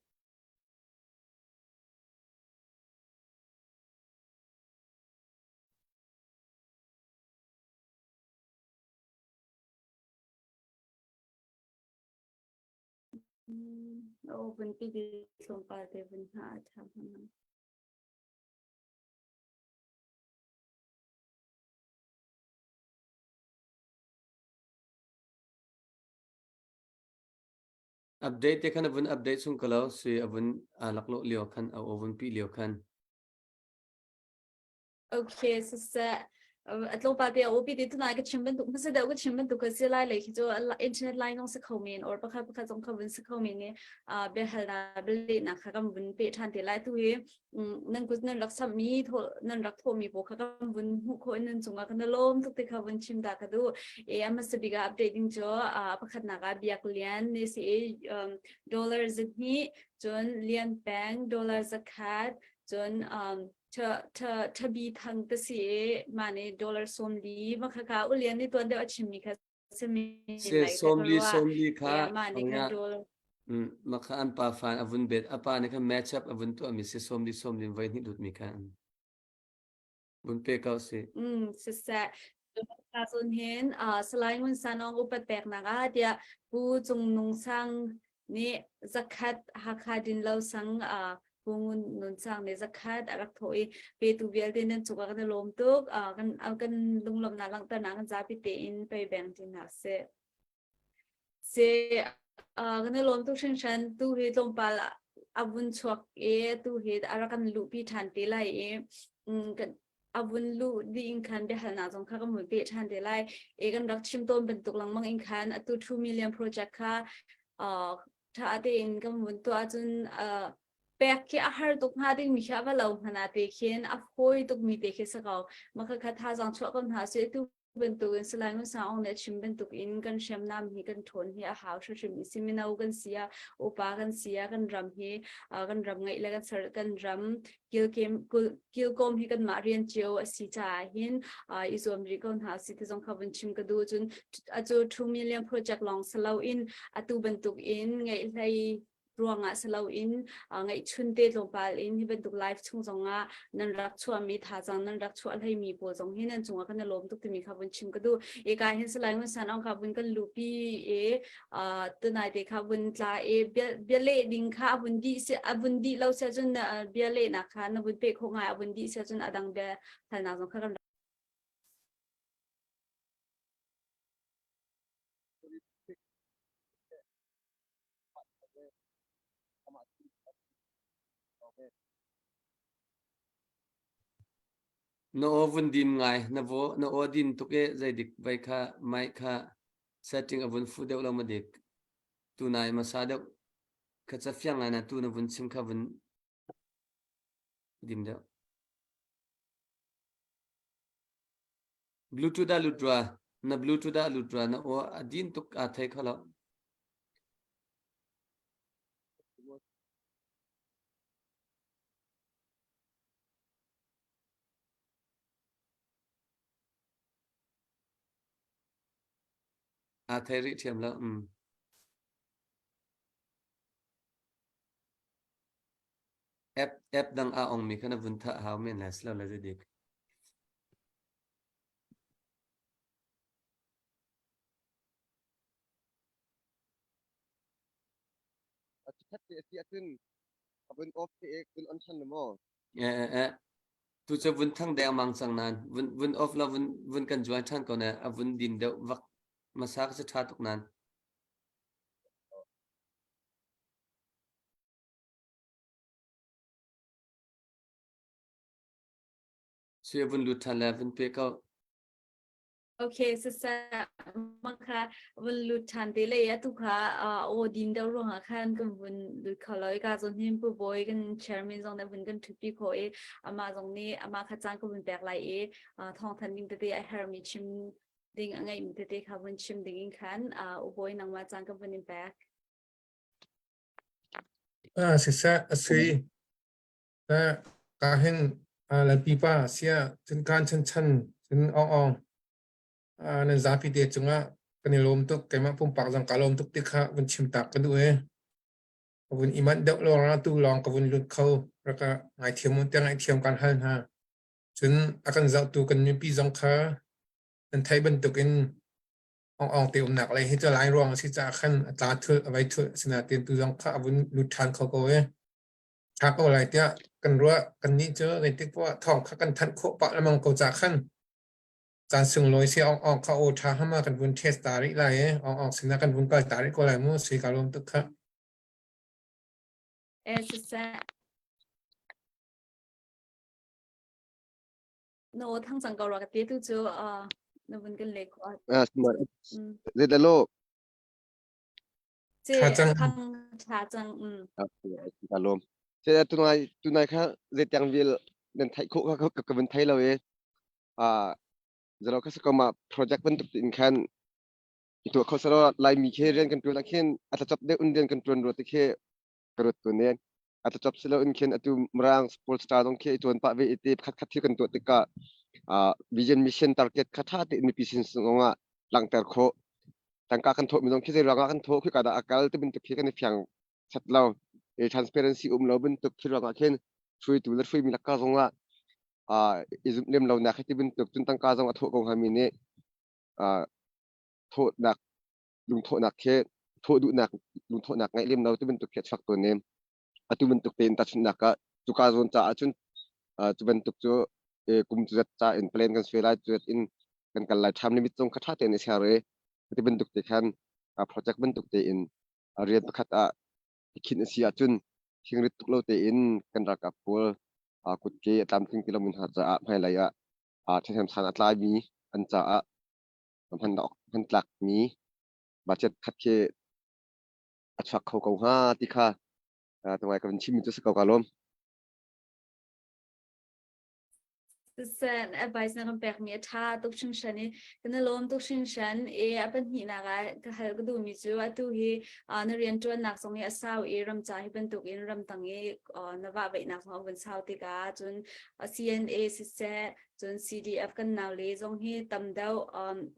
Na aw vun pit i tlawmpal te vun hna a ṭha hnga. Update te khan a vun update chung ko lo sui a vun aa laklawh lio khan a aw vun pih lio khan. Okay, siseh a tlawmpal te a upi ti tunai ka chim bantuk hmasa deuh ka chim bantuk ka si lai lei khi cu internet line zong si kho men or pakhat pakhat zong kha vun si kho men i biahalnak bialehnak kha kan vun peh ṭhan te lai tu hi nan kut nan rak samhmi nan rak thawhmi pawl kha kan vun hmuh khawh in nan cungah kan i lawm tuk ti kha vun chim ta ka duh. E a hmasa bik ah update ding cu pakhatnak ah Biak Lian ne si i dollar 200 cun Lian Peng dollar 100 cun Thabi Thang te si i mah nih dollar 40 ma kha kha U Lian nih tuan deuh a chimmi kha Se 40 40 kha mah kha an pa fan a vun bet a pa nih khan match up a vun tuah mi si 40 40 voi hnih lut mi kha vun pe ko si. Siseh cun hin Salai Ngun Sanong upat peknak ah tiah Pu Cung Nung Sang nih zakhat Hakha Dinlo sang Pu Ngun Nun Sang nih zakhat a rak thawh i petu vialte nan cungah kan i lawm tuk. Kan lunglawmhnak langhternak kan zapi tein pei beng ti hna sih. Se kan i lawm tuk hringhran tu hi tlawmpal a vun chuak i tu hi a rak kan luhpi ṭhan te lai i a vun luh dih in khan biahalnak zong kha kan vun peh ṭhan te lai. E kan rak chim tawn bantuk lengmang in khan atu 2 million project kha ṭha tein kan vun tuah ahcun pek khi a har tuk hnga ding mi khi a va lo hmana te khin a fawi tuk mi te khi si ko. Mah kha thazaang chuah ko hna sih tu bantukin Salai Ngun Sang Aung nih a chim bantukin kan hriamnam hi kan ṭhawn hi a hau hrimhrim i si mino kan si ah upa kan si ah kan ram hi kan ram ngeih le kan ser kan ram kilkem kilkawm hi kanmah rian cio a si caah hin i zuam rih ko hna si ti zong kha vun chim ka duh cun atu 2 million project lawng si loin atu bantukin ngeih hlei ruangah si loin ngeihchun te tlawmpal in hi bantuk live chung zongah nan rak chuahmi thazaang nan rak chuah hleimi pawl zong hi nan cungah kan i lawm tuk timi kha vun chim ka duh. Eka hin Salai Ngun San Aung kha vun kan lupi i tunai te kha vun tla i bia leh ding kha a vun dih si a vun dih lo sia cun bia lehnak kha na vun peh khawh ngai a vun dih sia cun a dang bia halnak zong kha kan Na aw vun din ngai. Na vaw na aw din tuk i zeidik vai kha mic kha setting a vun fuh deuh lo ma dik. Tunai hmasa deuh kha ca fiang ngai na tu na vun chim kha vun dim deuh. Bluetooth ah lut rua. Na Bluetooth ah lut rua. Na aw a din tuk aa thei kho lo. Aa thei rih ṭhiam lo. App app dang aa ongmi kha na vun thah hau men lai si lo le zeidik. Chikkhat te a si ahcun a vun off te i vun on ṭhan maw? Eh eh eh. Tu cu vun thang dengmang cang nan vun vun off la vun vun kan join ṭhan ko ne a vun din deuh vak hmasa ka si ṭha tuk nan. Sui vun lut ṭhan le vun pe ko. Okay, siseh mangkha vun lut ṭhan te le atu kha aw din deuh ruangah khan kan vun lut kho lo i ka zawn hin Pu Bawi kan chairman zong nih vun kan ṭhutpi khawh i amah zong nih amah kha caan ka vun pek lai i thawngthanh ding tete a herhmi chim ding a ngeihmi tete kha vun chim ding in khan U Bawi nangmah caan ka vun in pek. Siseh a sui. Ka hin Laipi pa sia cun kaan chanchan cun ong ong nan zapi te cungah kan i lawm tuk keimah pumpak zong ka lawm tuk ti kha vun chim tak ka duh i. Ka vun i manh deuh lawng ah tu lawng ka vun lut kho. Rak ka ngaithiam u tiah ngaihthiam kan hal hna. Cun a kan zohtu kan mipi zong kha nan theih bantukin ong ong te umnak lei hi cu lai ruang a si caah khan a tla thulh a vai thulh asinain tu zong kha a vun lut ṭhan kho ko i ṭha ko lai tiah kan ruah. Kannih cu zeitik poah ah thawng kha kan thanh khawh pah lengmang ko caah khan caan sunglawi si ong ong kha aw ṭha hama kan vun test ta rih lai i ong ong sinah kan vun kal ta rih ko lai mu sui ka lawm tuk kha. Eh, siseh. Na aw thang cang ko rua ka ti tu cu na vun kan leh khawh. Ah, Zeitalo? Ce thang tha cang. Ka lawm. Ce tunai tunai kha zeitiang vil nan theih khawh kha ka vun thei lo i ah zalo kha sakoma project bantuk in khan tuah kho salo Laimi khi rian kan tuan ah khin a tlachop deuh in rian kan tuan rua te khi ka ruat tu nen a tlachop silo in khin atu Mirang sports star zong khi tuan pah ve ite khat khat thil kan tuah tikah vision mission target kha tha te mipi sin zongah langhter khawh tangka kan thawh mi zong khi zei ruangah kan thawh khi ka dah akal te bantuk khi kan i fiang chat lo e transparency um lo bantuk khi ruangah khin hruaitu le hruaimi lakka zongah i zumh lem lo nak hi ti bantuk cun tangka zong a thawh ko hnga mi nih thawhnak lungthawhnak khi thawh duhnak lungthawhnak ngaih lem lo ti bantuk khi a chuak tawn i atu bantuk tein tahchunhnak ah cuka zawn caah cun cu bantuk cu kum cu zat ca in plan kan suai lai cu zat in kan kal lai time limit zong kha ṭha tein i ser i ti bantuk te khan project bantuk tein rian pakhat ah i khinh a si ahcun thingrit tuk lo tein kan ralkap pawl kutke a tlamtling ti lomi hna caah hmailei ah ṭhahnem san a tlaimi an caah hman hman tlakmi budget khat khi a chuak kho ko hnga ti kha tungai ka van chimmi cu si ko ka lawm. Siseh advice na kan pekmi a ṭha tuk hringhran i kan i lawm tuk hringhran i a pahnihnak ah ka hal ka duhmi cu atu hi na rianṭuannak zong hi a sau i ramca hi bantukin ramtang i na vahveihnak zong a vun sau tikah cun CNA siseh cun CDF kan naule zong hi tam deuh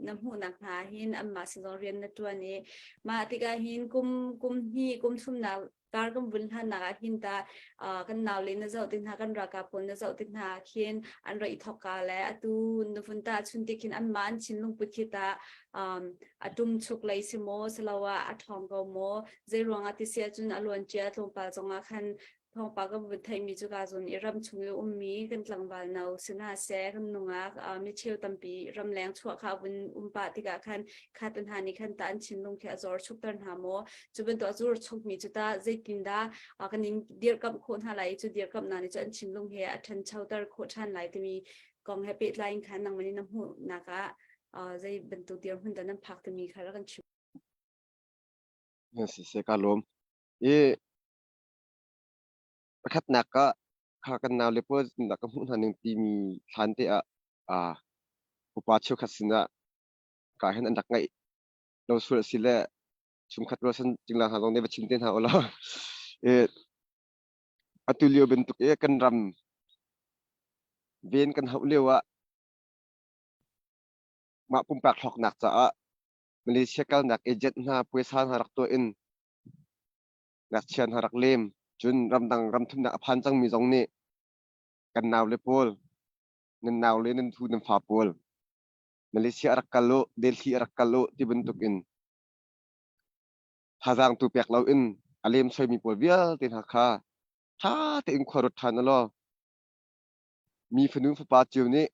na hmuhnak hna hin anmah sin zong rian na ṭuan i mah tikah hin kum kum hnih kum thumnak kar kan vun hlannak ah hin ta kan naule na zoh tik hna kan ralkap pawl na zoh tik hna khin an ra i thokka le atu na vun ta chun tik khin anmah an thinlung put khi ta a tum chuk lei si maw siloah a ṭhawng ko maw zei ruangah ti si ahcun a luan cia tlawmpal zongah khan thawngpang kan vun theihmi cu ka zawn i ram chung i ummi kan tlangval no si hna seh kan nungak micheu tampi ramleng chuah kha vun um pah tikah khan kha te hna nih khan ta an thinlung khi a zor chukter hna maw cu bantuk a zur chukmi cu ta zeitindah kan in dirkamh khawh hna lai cu dirkamh hna nih cu an thinlung he a ṭhanchoter khawh ṭhan lai timi kong he pehtlai in khan nangmah nih na hmuhnak ah zei bantuk dirhmun dah nan phak timi kha rak kan chim. Si se ka lawm. I Pakhatnak ah kha kan naule pawl dah ka hmuh hna ning timi thlan te ah upa cheukhat sinah ka hin an rak ngaih lo sual a si le chungkhat rualchan cingla hna zong nih va chim te hna u law atu lio bantuk i kan ram ven kan hauh lio ah mah pumpak hlawknak caah Malaysia kalnak agent hna puaisa hna rak tuah in ngakchia hna rak lem. Cun ramdang ramthumnak a phan cangmi zong nih kan naule pawl, nan naule nan thu nan fa pawl Malaysia a rak kal u, Delhi a rak kal u ti bantuk in thazaang tu pek loin a lem soimi pawl vialte hna kha ṭha tein khua ruat ṭhan u law mi fanu fapa cio nih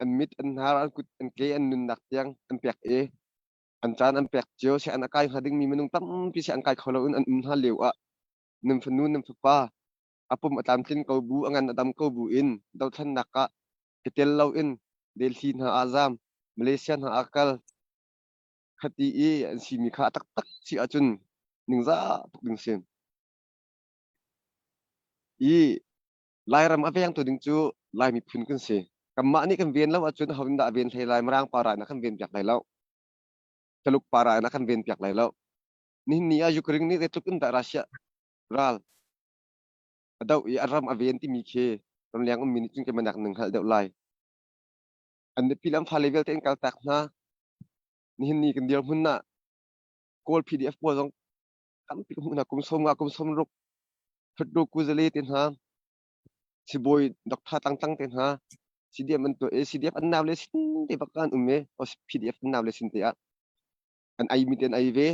an mit an hnar an kut an ke an nunnak tiang an pek i an caan an pek cio si an a kai hnga dingmi minung tampi si an kai kho loin an um hna lio ah nan fanu nan fapa a pum a tlamtlin ko bu a ngan a dam ko bu in dothlennak ah i tel loin Delhi hna ah zam Malaysia hna ah kal khati i an simi kha a taktak si ahcun ningzah tuk ding si i Lairam a vengtu ding cu Lai miphun kan si. Kanmah nih kan ven lo ahcun aho in dah a ven hlei lai? Mirang para in a kan ven piak lai lo. Taluk para in a kan ven piak lai lo. Nihin ni ah Ukraine nih zeitluk in dah Russia ral a doh i a ram a ven timi khi ramleng ummi nih cun keimah nak nan hngalh deuh lai. An nupi le an fale vialte in kaltak hna. Nihin ni kan dirhmun ah Kawl PDF pawl zong Tampi ka hmuh hna kum 50 kum 60 Hrutru kuzale te hna sibawi doctor tlangtlang te hna CDF an tuah i CDF an nau le sin te bak an um i PDF an nau le sin te ah an ei mi te an ei ve.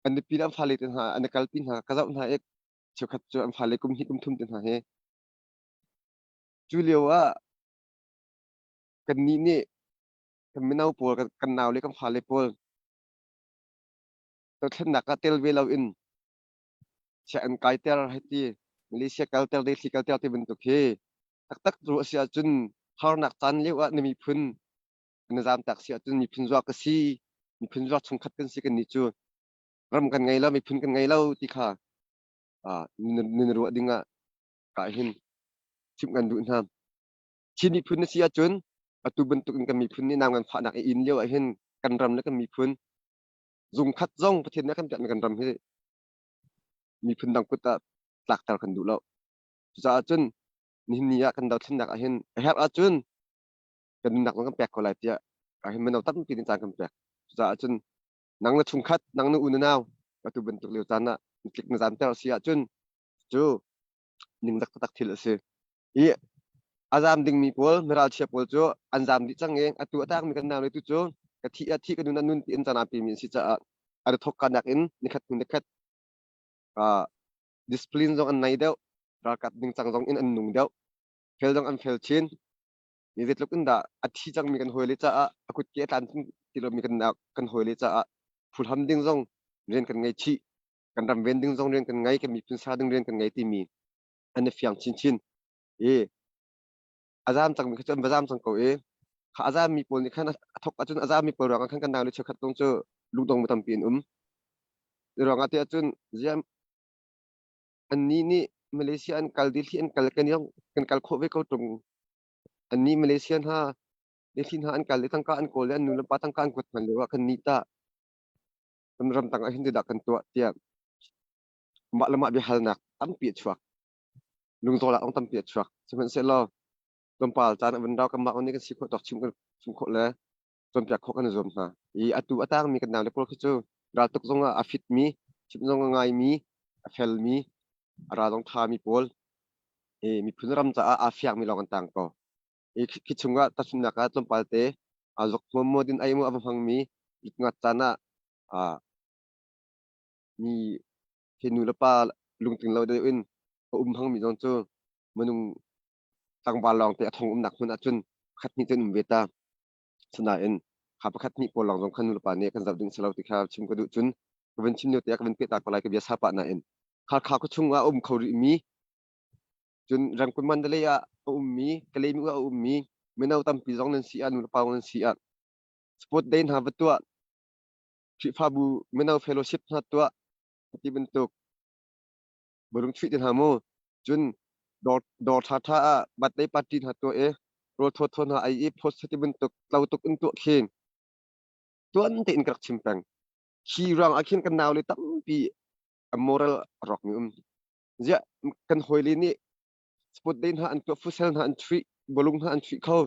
An nupi le an fale te hna an i kalpi hna ka zoh hna i cheukhat cu an fale kum hnih kum thum te hna he. Cu lio ah kannih nih kan mino pawl kan nau le kan fale pawl dothlennak ah tel ve loin chia an kaiter hei ti Malaysia kalter Delhi kalter ti bantuk hi taktak ru a si ahcun harnak caan lio ah na miphun na zamtak si ahcun miphun zuak ka si miphun zuak chungkhat kan si kan nih cu ram kan ngei lo miphun kan ngei lo ti kha nan ruah ding ah ka hin chimh kan duh hna. Chin miphun na si ahcun atu bantuk in kan miphun nih nau nganfahnak i in lio ah hin kan ram le kan miphun zungkhat zong Pathian nih a kan pekmi kan ram hi miphun dang kut ah tlakter kan duh lo. Cucaah cun nihin ni ah kan dothlennak ah hin a herh ahcun kan nunnak zong kan pek ko lai tiah ah hin mino tampi nih caan kan pek. Cucaah cun nang na chungkhat, nang na u na nau atu bantuk lio caan ah tlik na zamter a si ahcun cu ningzak taktak thil a si. I a zam dingmi pawl miralchia pawl cu an zam dih cang i atu a tangmi kan nau le tu cu ka thi a thi ka nun a nun tiin caan aa pemi an si caah an i thawk kanak in nikhat hnu nikhat discipline zong an nei deuh ralkap ningcang zong in an nung deuh fel zong an fel chin mi zeitluk in dah a thi cangmi kan hawile caah a kutke a tlan ti lomi kan kan hawile caah phulham ding zong rian kan ngei chih kan ram ven ding zong rian kan ngei kan miphun sa ding rian kan ngei timi an i fiang chinchin i a zaam cangmi kha cu an va zaam cang ko i kha a zaammi pawl nih khan a thok ahcun a zaammi pawl ruangah khan kan naule cheukhat zong cu lungdong tampi an um. Cu ruangah tiah cun ziam annih nih Malaysia an kal Delhi an kal kan kan kal khawh ve ko ṭung. Annih Malaysia hna Delhi hna an kal i tangka an kawl i an nu le pa tangka an kuat hman lio ah kan nih tah kan ramtang ah hin zeidah kan tuah tiah mah le mah biahalnak tampi a chuak. Lungzawlak zong tampi a chuak. Sihmanhsehlaw tlawmpal caan a vun rau kanmah nih kan si khawh tawk chim kan chim khawh le cawnpiak khawh kan i zuam hna. I atu a tangmi kan naule pawl khi cu raltuk zong ah a fitmi, chimh zong a ngaimi, a felmi, a ral zong ṭhami pawl i miphun ram caah aa fiangmi lawng an tang ko. I khi chungah tahchunhnak ah tlawmpal te aa zok maw din ai maw a va hmangmi ngat caan ah mi hi nu le pa lungtling lo deuh in a um hangmi zong cu minung tlangval lawng te a thong umnak hmun ahcun khat hnih cun um ve ta. Sinain kha pakhat hnih pawl lawng zong kha nu le pa nih kan zoh ding si lo ti kha chim ka duh cun ka vun chim lio te ah ka vun peh ta ko lai ka bia sa pah nain Hakha khuachung ah a um kho rih mi cun Rangoon Mandalay ah a ummi Kalaymyo ah a ummi mino tampi zong nan si ah nu le pa nan si ah sport day hna va tuah Khrihfabu mino fellowship hna tuah ti bantuk bawlung chuih te hna mu cun dawr dawr ṭha ṭha ah birthday party hna tuah i rawl thawthaw hna ei i post ti bantuk tlo tuk in tuah khi tuan tein ka rak chim peng khi ruang ah khin kan naule tampi a moral a rawk mi um ziah kan hawile nih sport day hna an tuah futsal hna an chuih bawlung hna an chuih kho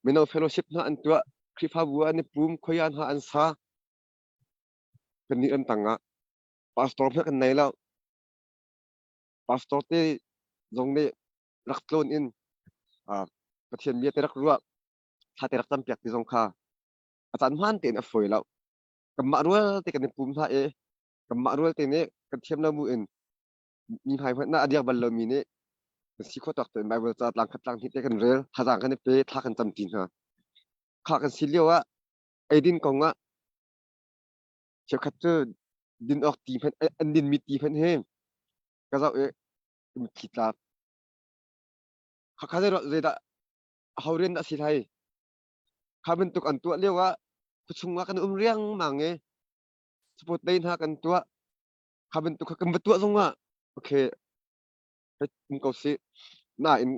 mino fellowship hna an tuah Khrihfabu ah an i pum khoia hna an sa kannih an tangah pastor hmanh kan nei lo pastor te zong nih rak tlawn in Pathian bia te rak ruah thla te rak campiak ti zong kha a caan hmaan tein a fawi lo kanmah rual te kan i pum hna i kanmah rual te nih kan thiam lo mu in mi hmai hmanh ah a diak bal lomi nih kan si khawh tawk tein Bible ca tlang khat tlang hnih te kan rel thazaang kan i pe thla kan campi hna kha kan si lio ah eidin kong ah cheukhat cu din awk ti hmanh an dinmi ti hmanh hi ka zoh i ka mitthli tla khakha zeidah ho rian dah si lai kha bantuk an tuah lio ah khuachung ah kan um riangmang i sport day hna kan tuah kha bantuk kha kan va tuah zong ah okay um ko si nain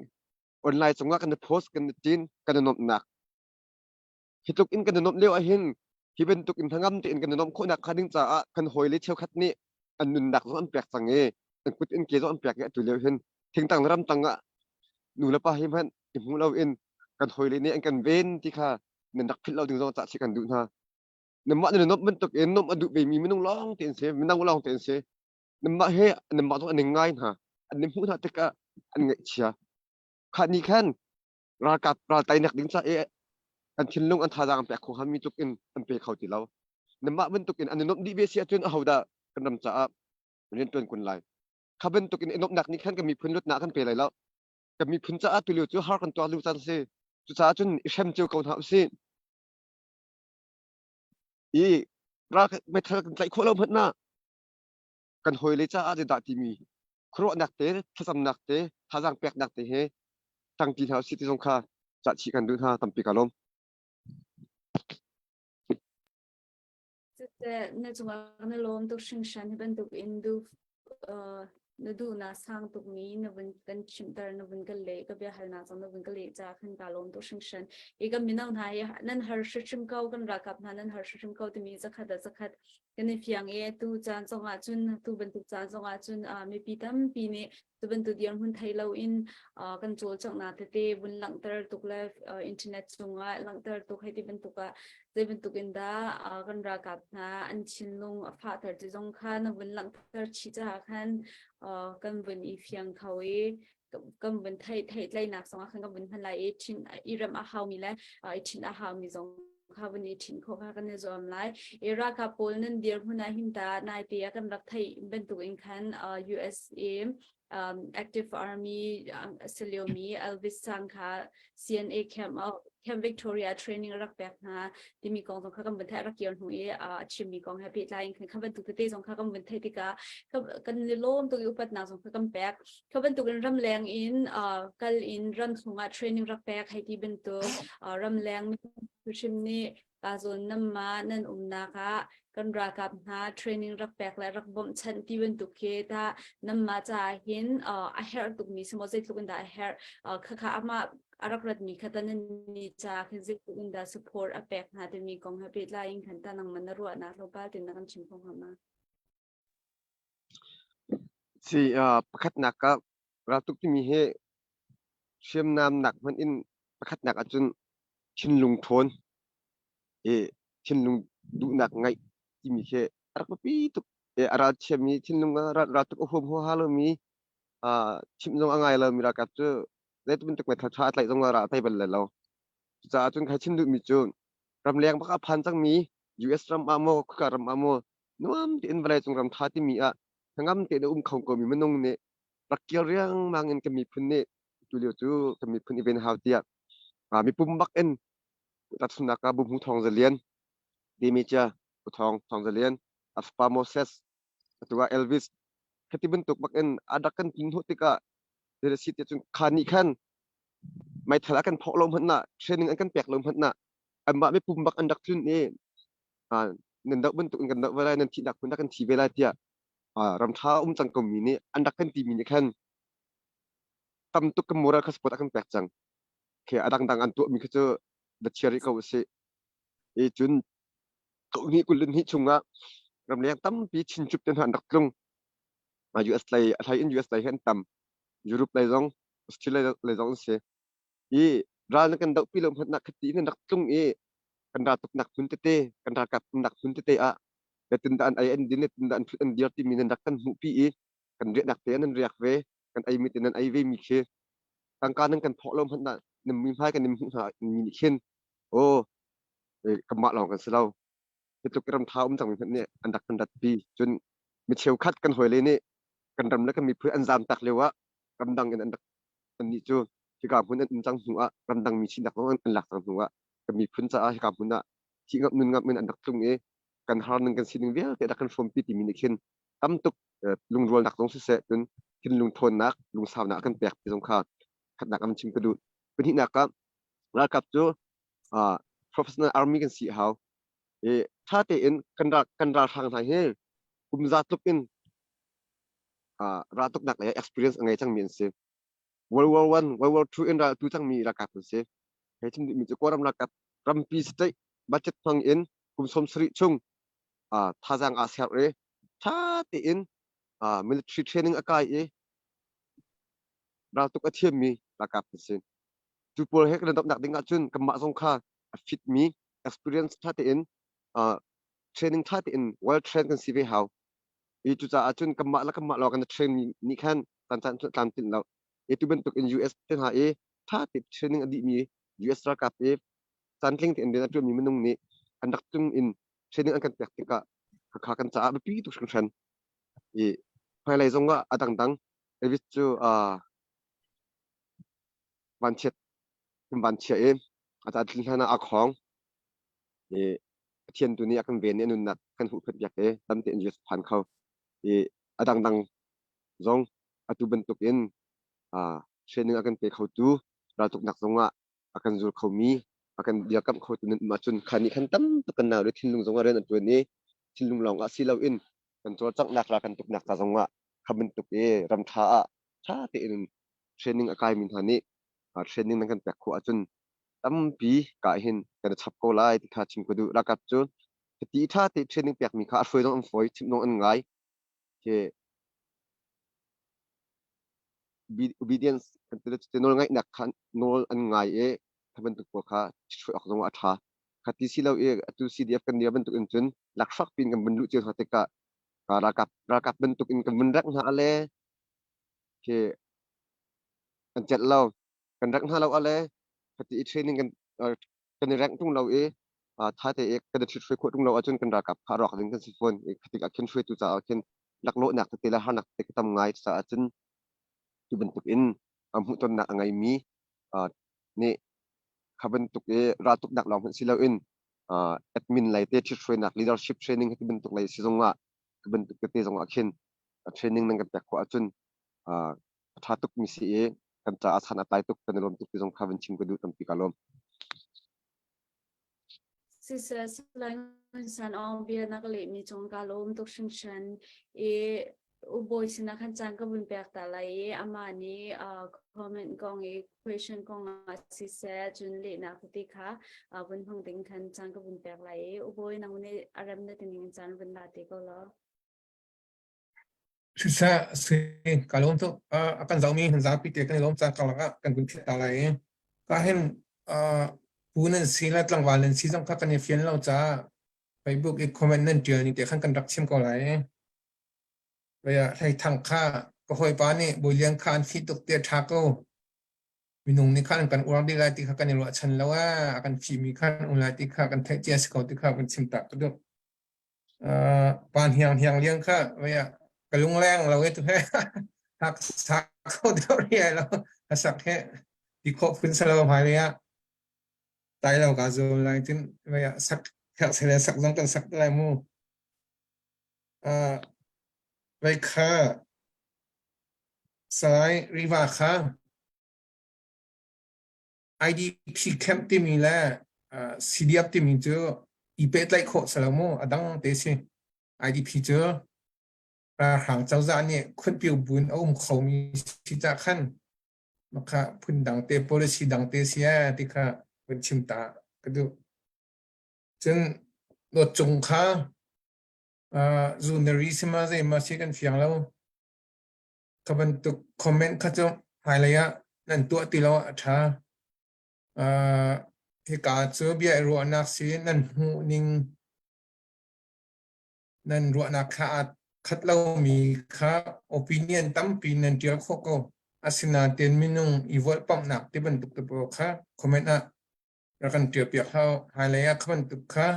online cungah kan i post kan i tin kan i nuamhnak Hi tluk in kan i nuamh lio ahhin hi bantuk in hnangam tein kan i nuamh khawhnak hnga ding caah kan hawile cheukhat nih an nunnak zong an pek cang i an kut in ke zong an pek i atu lio hin thingtang le ramtang ah nu le pa hi hmanh i hmu loin kan hawile nih an kan ven ti kha nan rak philh lo ding zong cah chih kan duh hna. Namah nan nuamh bantuk in nuamh a duh ve mi minung lawng te an si, mino lawng te an si. Namah he namah zong an i ngai hna. An i hmuh hna tikah an ngaihchia. Kha ni khan ralkap ral teinak ding ca i an thinlung an thazaang an pek kho hnga mi tluk in an pe kho ti lo. Namah bantuk in an i nuamh dih ve si ahcun ahodah kan ram caah rianṭuan kun lai. Kha bantuk in i nuamhnak nih khan kan miphun luatnak kan pe lai lo. Kan miphun caah tulio cu har kan tuar lio caan a si. Cucaah cun i hrem cio ko hna usih. I ral meithal kan tlaih khawh lo hmanh ah kan hawile caah zeidah timi khuaruahnak te, thlacamnak te, thazaang peknak te he ṭangṭi hna usih ti zong kha cahchih kan duh hna tampi ka lawm. Siseh, na cungah na lawm tuk hringhran hi bantuk in duh na duhnak sang tukmi na vun kan chimhter na vun ka leh ka biahalnak zong na vun ka leh caah khan kaa lawm tuk hringhran. Hi kan mino hna hi nan har hrimhrim ko kan ralkap hna nan har hrimhrim ko timi zakhat ah zakhat kan i fiang i tu caan zongah cun tu bantuk caan zongah cun mipi tampi nih tu bantuk dirhmun thei loin kan cawlcanghnak tete vun langhter tuk le internet cungah langhter tuk hei ti bantuk ah zei bantuk in dah kan ralkap hna an thinlung a fahter ti zong kha na vun langhter chih caah khan kan vun i fiang kho i kan vun theih theihtlainak zong ah khan kan vun hman lai i thin i rem a haumi le i thin a haumi zong kha vun i thin khawh kha kan i zuam lai. I ralkap pawl nan dirhmun ah hin ta naite ah kan rak theih bantuk in khan USA active army a si liomi Elvis Sang kha CNA camp Camp Victoria training a rak pek hna timi kong zong kha kan vun theih rak kir hnu i a chimmi kong he pehtlai in khan kha bantuk tete zong kha kan vun theih tikah kan i lawm tuk i upatnak zong kha kan pek. Kha bantuk in ramleng in kal in ram chungah training rak pek hei ti bantuk ramleng hrim nih ka zawn nam ma nan umnak ah kan ralkap hna training rak pek le rak bawmhchanh ti bantuk khi ta nam ma caah hin a herh tukmi si maw zeitluk in dah a herh khakha amah a rak ratmi kha ta nan ni ca khin zeitluk in dah support a pek hna timi kong he pehtlai in khan ta nangman na ruahnak tlawmpal tin na kan chim kho hnga ma? Si pakhatnak ah raltuk timi hi hriamnam nak hmanh in pakhatnak ahcun thinlung ṭhawn i thinlung duhnak ngeih timi khi a rak biapi tuk. I a ralchiami thinlung a raltuk a huam huaha lomi chimh zong a ngai lomi ralkap cu zeibantuk meithal ṭha a tlaih zong ah ral a tei bal lai lo. Cucaah cun kai chim duhmi cu ramleng bak ah phan cangmi US ram ah maw khua ram ah maw nuam tein vawleicung ram ṭha timi ah hnangam tein a um kho komi minung nih rak kir riangmang in kan miphun nih tulio cu kan miphun i ven hau tiah mipum bak in tahchunhnak ah Buhmu Thawng Za Lian, Demicia Pu Thawng Thawng Za Lian, a fapa Moses, atu ah Elvis khati bantuk bak in a rak kan tlun hnawh tikah zei si ti cun kha nih khan meithal a kan phawh lo hmanh ah training an kan pek lo hmanh ah anmah mipum bak an rak tlun i nan doh bantuk in kan doh ve lai nan thihnak hmun ah kan thi ve lai tiah ram ṭha um cang komi nih an rak kan timi nih khan tam tuk kan moral kha support a kan pek cang khi a dangdang an tuahmi kha cu va chia rih ko usih i cun kohnih 22 chungah ramleng tampi chinchup te hna an rak tlung US lei a hlei in US lei hi an tam Europe lei zong Australia lei zong an si i ral na kan dohpi lo hmanh ah khati in an rak tlung i kan raltuknak hmun tete kan ralkap umnak hmun tete ah zeitindah an ei an din zeitindah an thut an dir timi nan rak kan hmuhpi i kan riahnak te nan riak ve kan ei mi te nan ei ve mi khi tangka nan kan phawh lo hmanh ah nan mui hmai kan in hmuh hna mi nih khin aw kanmah lawng kan si lo hi tluk ram tha um cang mi hmanh nih an rak kan ratpi cun mi cheukhat kan hawile nih kan ram le kan miphun an zam tak lio ah ramdang in an rak annih cu hika hmun an um cang hnu ah ramdang mi sinak zong an lak cang hnu ah kan miphun caah hika hmun ah thih ngap nun ngap in an rak tlung i kan har nan kan sining vialte rak kan hrawmpi timi nih khin tam tuk lungrualnak zong siseh cun thinlung ṭhawnnak lungsaunak kan pek ti zong kha khatnak an chim ka duh pahnihnak ah ralkap cu professional army kan si hau i ṭha tein kan ral kan ralhrang hna hi kum za tluk in raltuknak lei experience a ngei cangmi an si World War One, World War Two in ral tu cangmi ralkap an si. Hei chim duhmi cu Kawlram ralkap rampi state budget hmang in kum 70 chung thazaang aa ser i ṭha tein military training a kai i raltuk a thiammi ralkap an si. Cu pawl he kan dohnak ding ahcun kanmah zong kha a fitmi experience ṭha tein. training ṭha tein well trained kan si ve hau. I cucaah cun kanmah le kanmah lawng kan i train mi nih khan caan caan cu tlamtlinh lo. I tu bantuk in US te hna i ṭha tein training a dihmi US ralkap i caantling tein rian a ṭuanmi minung nih an rak tung in training an kan pek tikah khakha kan caah biapi tuk hringhran. I hmailei zong ah a dangdang David cu vanchiat kan vanchia i a ca tlin hlan ah aa khawng. I Pathian tu nih a kan ven i a nunnak kan huhphenh piak i dam tein US phan kho. I a dangdang zong atu bantuk in training a kan pe khotu raltuknak zong ah a kan zul khomi a kan dirkamh khotu nan um ahcun kha nih khan tam tuk kan nau le thinlung zong ah rian an ṭuan i thinlung lawng ah si loin kan cawlcanghnak ra kan tuknak ca zong ah kha bantuk i ram ṭha ah ṭha tein training a kaimi hna nih training nan kan pek khawh ahcun tampi ka hin kan i chap ko lai ti kha chim ka duh. Ralkap cu hiti ṭha te training pekmi kha a hruai zong an fawi, chimh zong an ngai. Khi obedience kan ti nawlngaihnak kha nawl an ngai i kha bantuk pawl kha hruai awk zong ah a ṭha. Kha ti si lo i atu CDF kan dir bantuk in cun lakhruak piin kan vun luh cio hna tikah ralkap ralkap bantuk in kan vun rek hna le khi kan celh lo kan rek hna lo ale khati i training kan kan i rank tung lo i tha te i kan i ṭhit khawh tung lo ahcun kan ralkap kha rawk ding kan si fawn i khatik ah khin hruaitu caah khin laklawhnak tete le harnak tete ka tam ngai caah cun tu bantuk in hmuhtonnak a ngeimi nih kha bantuk i raltuknak lawng hmanh si loin admin lei te ṭhithruainak leadership training ti bantuk lei si zongah ka bantuk tete zongah khin training nan kan pek khawh ahcun a ṭha tuk mi si i kan caah san a tlai tuk kan i lawm tuk ti zong kha van chim ka duh tampi ka lawm. Siseh Salai Ngun San Aung bia na ka lehmi cung ka lawm tuk hringhran i ubawi sinah khan caan ka vun pek ta lai i amah nih comment kong i question kong ah siseh cun lehnak tete kha vun hmang ding khan caan ka vun pek lai i ubawi nang nih a rem na tining in caan vun la te ko law. Siseh si ka lawm tuk. A kan zohmi kan zapi te kan i lawm caan karlak ah kan vun phit ta lai i ka hin pu nan si le tlangval nan si zong kha kan i fian lo caah Facebook i comment nan ṭial ni te khan kan rak chim ko lai. Hlei Thang kha ka hawipa nih Bawi Lian kha an fih tuk ti a ṭha ko. Minung nih khan an kan uar dih lai ti kha kan i ruahchan lo ah a kan fihmi khan um lai ti kha kan theih cia si ko ti kha kan chim tak ka duh. Pa hniang hniang liang kha ka lungleng lo e tu he hak sak kho deuh riai lo a sak he ti khawh phun salo hmailei ah tai lo ka zuam lai tin sak herh sele sak zong kan sak lai mu. Vei kha Salai Riva kha IDP camp timi le CDF timi cu i pehtlaih khawh si lo mu a dang te si. IDP cu ralhrang cozah nih khunpiu buin a um khomi si cah khan makha phun dang te policy dang te si eh ti kha vun chim ta ka duh. Cun dawt cung kha zunari si ma zei ma si kan fiang lo. Kha bantuk comment kha cu hmailei ah nan tuah ti lo ah a ṭha. Hika cu bia i ruahnak si nan hmuh ning nan ruahnak kha aa khat lomi kha opinion tampi nan ṭial khawh ko. Asinain minung i volhpamhnak ti bantuk te pawl kha comment ah rak kan ṭialpiak hlah u. Hmailei ah kha bantuk kha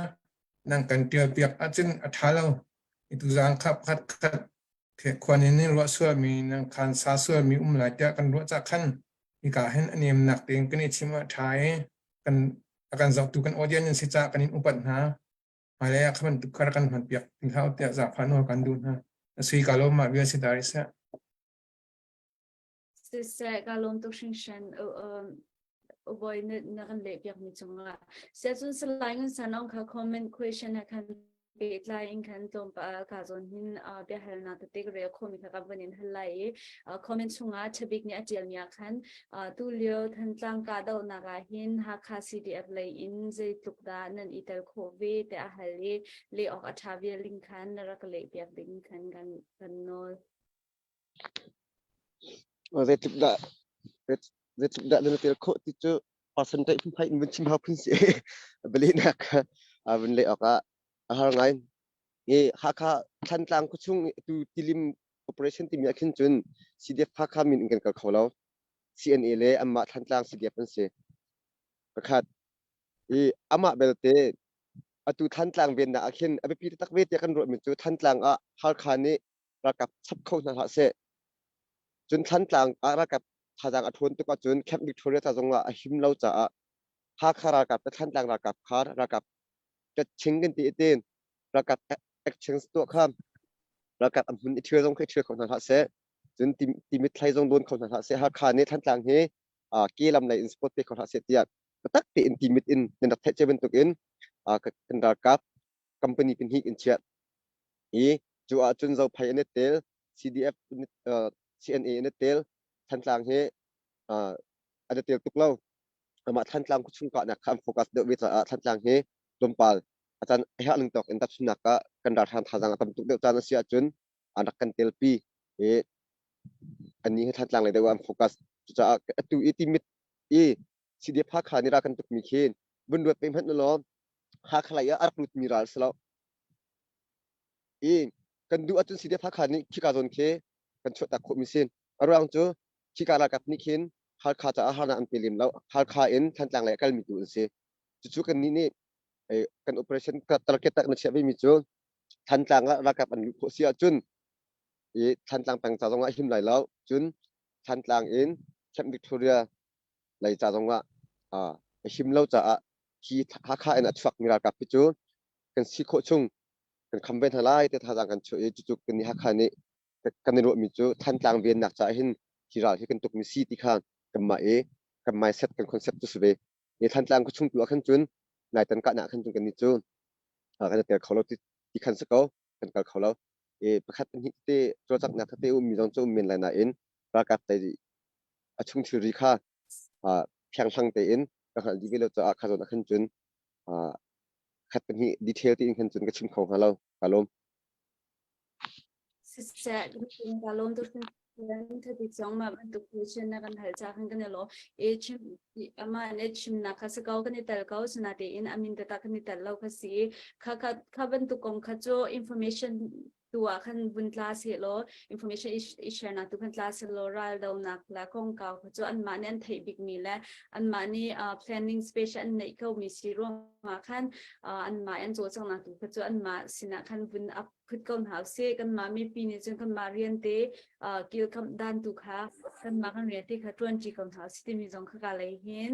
nan kan ṭialpiak ahcun a ṭha lo. Tuzaan kha pakhat khat khuan in ruah sualmi nan khaan sa sualmi um lai tiah kan ruah cah khan hika hin a nemnak tein kan i chim ah ṭha i kan a kan zohtu kan audience in si cah kan in upat hna. Hmailei ah kha bantuk kha rak kan hmanpiak ti hlah u tiah zaangfah nawl kan duh hna. A sui ka lawm mah bia si dar i seh. Siseh ka lawm tuk hringhran. Ubawi na kan leh piak mi cungah. Siacun Salai Ngun San Aung kha comment question he khan pehtlai in khan tlawmpal ka zawn hin biahalnak tete ka rel khomi kha ka vun in hal lai i comment chungah Chabik nih a ṭialmi ah khan tu lio Thantlang kahdohnak ah hin Hakha CDF lei in zeitluk dah nan i tel khawh ve tiah a hal i leh awk a ṭha vial ding khan na rak leh piak ding khan kan nawl. Zeitluk dah zeitluk dah nan tel khawh ti cu percentage phunphai in vun chim hau phun si. Bialehnak vun leh awk ah a har ngai. I Hakha Thantlang khuachung tu Tilim operation timi ah khin cun CDF Hakha min in kan kal kho lo. CNA le anmah Thantlang CDF an si. Pakhat. I amah belte atu Thantlang vennak ah khin a biapi taktak ve tiah kan ruahmi cu Thantlang ah Halkha nih ralkap chap kho hna hlah seh. Cun Thantlang ah ralkap thazaang a ṭhawn tuk ahcun Camp Victoria ca zongah a him lo caah Hakha ralkap le Thantlang ralkap kha ralkap ching kan ti i ralkap exchange tuah kha ralkap a hmun i ṭhial zong khi ṭhial kho hna hlah seh. Cun Timit thlai zong dawn kho hna hlah seh. Hakha nih Thantlang hi ke lam lei in support pe kho hlah seh tiah biatak tein Timit in nan rak theih cia bantukin kan ralkap company pahnih in chiah. I cu ahcun Zophei an i tel, CDF CNA an i tel, Thantlang hi an i tel tuk lo. Amah Thantlang khuachung kahnak kha an focus deuh ve caah Thantlang hi tlawmpal a caan a herh ning tawk in tahchunhnak ah kan ralhrang thazaang a tam tuk deuh caan a si ahcun an rak kan telpi i annih hi Thantlang lei deuh ah an focus. Cucaah atu i Timit i CDF Hakha nih ral kan tukmi khi vun ruat ve hmanh ulaw Hakha lei ah a rak lutmi ral a si lo. I kan duh ahcun CDF Hakha nih khika zawn khi kan chuahtak khawhmi si. A ruang cu khika ralkap nih khin Halkha caah harnak an pe lem lo. Halkha in Thantlang lei a kalmi tu an si. Cucu kannih nih kan operation target tak na chiah vemi cu Thantlang ah ralkap an luh khawh si ahcun i Thantlang peng ca zongah a him lai lo. Cun Thantlang in Camp Victoria lei ca zongah a him lo caah hi Hakha in a chuakmi ralkap hi cu kan si khawh chung kan kham ve hna lai ti thazaang kan chuah i cucu kan nih Hakha nih kan i ruahmi cu Thantlang vennak caah hin hi ral hi kan tukmi si ti kha kanmah i kan mindset kan concept cu si ve. I Thantlang khuachung tu ah khan cun naitan kahnak khan cun kannih cu kan i tel kho lo ti, ti khan si ko kan kal kho lo. I pakhat pahnih te cawlcanghnak tete ummi zong cu um men lai nain ralkap tei a chung thilri kha phianghlang tein ka hngalh dih ve lo caah kha zawn ah khan cun khat pahnih detail tein khan cun ka chim kho hnga lo. Ka lawm. Siseh, ka lawm tuk Thatik zong mah bantuk question na kan hal ca khan kan i lawm. E chim amah nih chimnak kha si ko kan i tel ko sinatein a min taktak kan i tel lo kha si. Kha kha kha bantuk kong kha cu information tu ah khan vun tla seh law information i share nak tu khan tla seh law ral donak la kongkau kha cu anmah nih an theih bikmi le anmah nih planning space an neih ko mi si ruangah khan anmah an cawlcanghnak tu kha cu anmah sinah khan vun up phut ko hna usih. Kanmah mipi nih cun kanmah rian te kilkamh dan tu kha kanmah kan rian te kha ṭuanṭi ko hna usih timi zong kha ka lei hin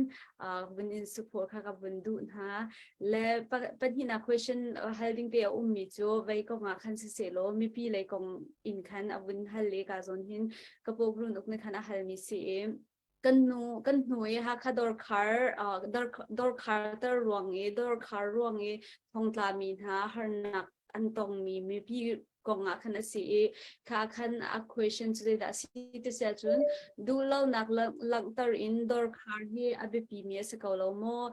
vun in support kha ka vun duh hna. Le pahnihnak question hal ding te a ummi cu vei kong ah khan siseh law mipi lei kong in khan a vun hal le ka zawn hin ka pawk run uk nih khan a halmi si i kan nu kan hnu i Hakha dawrkhar dawrkhar ruang i dawrkhar ruang i thongtlami hna harnak an tongmi mipi kong ah khan a si i kha khan a question cu zeidah a si ti si ahcun duhlonak langhter in dawrkhar hi a biapi mi a si ko lo maw?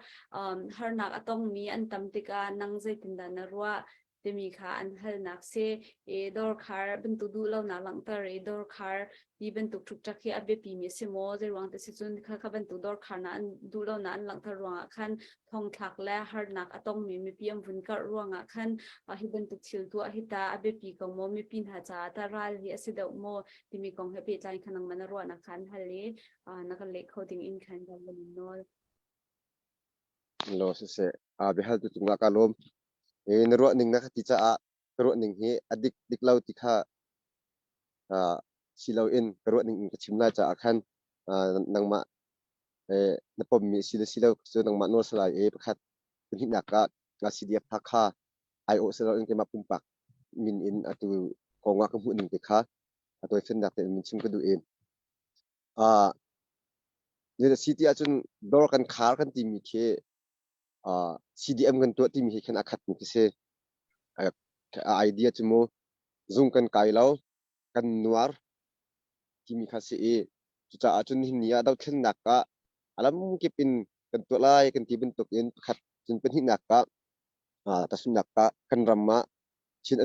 Harnak a tongmi an tam tikah nang zeitindah na ruah timi kha an halnak si i dawrkhar bantuk duhlonak langhter i dawrkhar ti bantuk ṭhukṭak hi a biapi mi a si maw? Zeiruang ti si cun kha kha bantuk dawrkhar na an duhlonak an langhter ruangah khan thongthlak le harnak a tongmi mipi an vun karh ruangah khan hi bantuk thil tuah hi ta a biapi ko maw? Mipi hna caah ta ral hi a si deuh maw? Timi kong he pehtlai khan nangmah na ruahnak kha an hal i na kan leh kho ding in khan kan van in nawl. Lo siseh, biahaltu cungah ka lawm. Na ruah ning na ka ti caah ka ruah ning hi a dik dik lo ti kha si loin ka ruah ning in ka chim lai caah khan nangmah na pommi si le si lo cu nangmah nawl si lai i pakhat pahnihnak ah CDF Hakha aiawh si loin keimah pumpak min in atu kong ah ka hmuh ning te kha a tawifiannak tein min chim ka duh i si ti ahcun dawr kan khar kan timi khi CDM kan tuah timi he khan a khatmi khi si. A idea cu mu zung kan kai lo, kan nuar timi kha si i cucaah cun nihin ni ah dothlennak ah a lamkip in kan tuah lai kan ti bantuk in pakhat cun pahnihnak ah tahchunhnak ah kan ram ah Chin,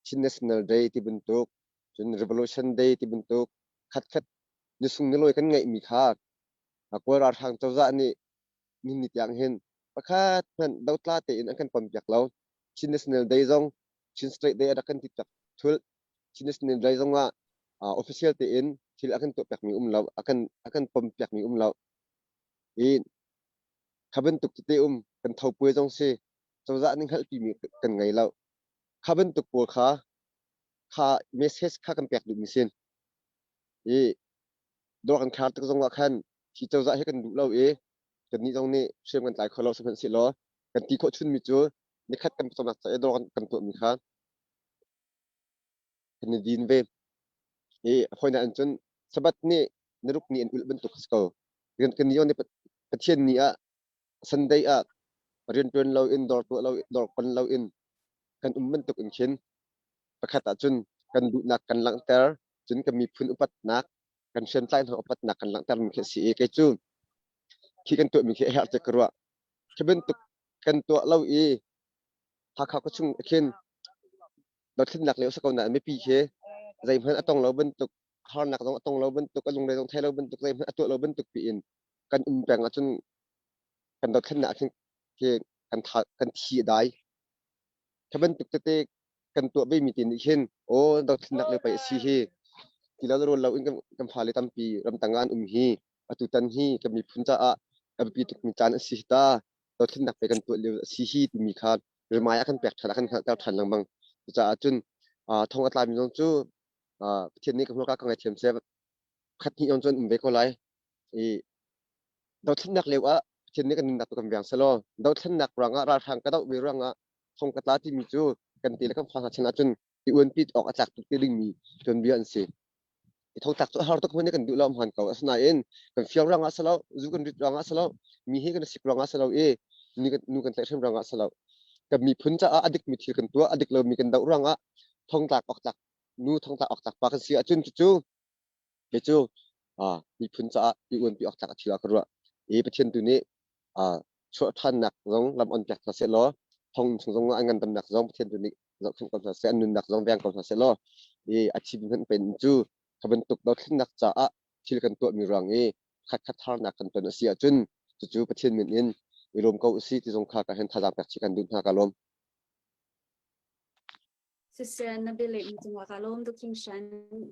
Chin National Day ti bantuk cun Revolution Day ti bantuk khatkhat nisung nilawi kan ngeihmi kha Kawl ralhrang cozah nih nihin ni tiang hin pakhat hmanh dotla tein an kan pompiak lo. Chin National Day zong Chin State Day a rak kan ti piak thul. Chin State Day zong ah official tein thil a kan tuah piakmi um lo, a kan pom piakmi um lo. I kha bantuk tete um kan tho puai zong si cozah nih hngalhpimi kan ngei lo. Kha bantuk pawl kha message kha kan pek duhmi sin. I dawr kan khar tik zong ah khan hi cozah hi kan duh lo i kannih zong nih hriam kan tlai kho lo sihmanhsehlaw kan ti khawh chunmi cu nikhat kan pawcawmnak ca i dawr kan tuahmi kha kan i din ve. I a fawinak in cun Sabbath nih naruk ni an ulh bantuk a si ko. Kan nih nih Pathian ni ah Sunday ah rianṭuan lo in dawr tuah lo dawr kon lo in kan um bantuk in khin pakhat ah cun kan duhnak kan langhter, cun kan miphun upatnak, kan hriamtlai hna upatnak kan langhtermi khi a si i kei cu khi kan tuahmi khi a herh tiah ka ruah. Khi bantuk kan tuah lo i Hakha khuachung khin dothlennak lio si ko nain mipi khi zeihmanh a tong lo bantuk, harnak zong a tong lo bantuk, a lungre zong thei lo bantuk, zeihmanh a tuah lo bantuk piin kan um peng ahcun kan dothlennak khin khi kan tha kan thi a dai. Khi bantuk tete kan tuah ve mi te nih hin aw dothlennak lio pei a si hi ti lo rawl lo in kan fale tampi ramtang ah an um hi atutan hi kan miphun caah a biapi tukmi caan a si hi ta, dothlennak pe kan tuah lio a si hi timi kha rimai a kan pek ṭhan, a kan hngalhter ṭhan lengmang. Cucaah cun thong a tlami zong cu Pathian nih ka hmurka ka ngaithiam seh, khat hnih zong cu an um ve ko lai. I dothlennak lio ah Pathian nih kan nunnak tu kan veng selaw dothlennak ruangah ralhrang ka doh ve ruangah thong ka tla timi cu kan te le kan fa hna chan ahcun i uanpi awk a tlak tuk te dingmi tuanbia an si. I thongtlak cu a har tuk hmanh kan duh lo hmaan ko. Asinain kan fiang ruangah si lo, zu kan rit ruangah si lo, mi hi kan sik ruangah si lo i nu kan tlaihhrem ruangah si lo. Kan miphun caah a dikmi thil kan tuah, a dik lomi kan doh ruangah thongtlak awk tlak nu, thongtlak awk tlak pa kan si ahcun cucu kei cu miphun caah i uanpi awk tlak a thil ah ka ruah. I Pathian tu nih chuah ṭhannak zong lam on piak hna seh law thong chung zong an ngandamnak zong Pathian tu nih zohkhenh ko hna seh, an nunnak zong veng ko hna seh law i a thi hmanh pen cu kha bantuk dothlennak caah thil kan tuahmi ruang i khatkhat harnak kan ton a si ahcun cucu Pathian min in i lawm ko usih ti zong kha ka hen thazaang pek chih kan duh hna. Ka lawm. Siseh, na bialehmi cungah kaa lawm tuk hringhran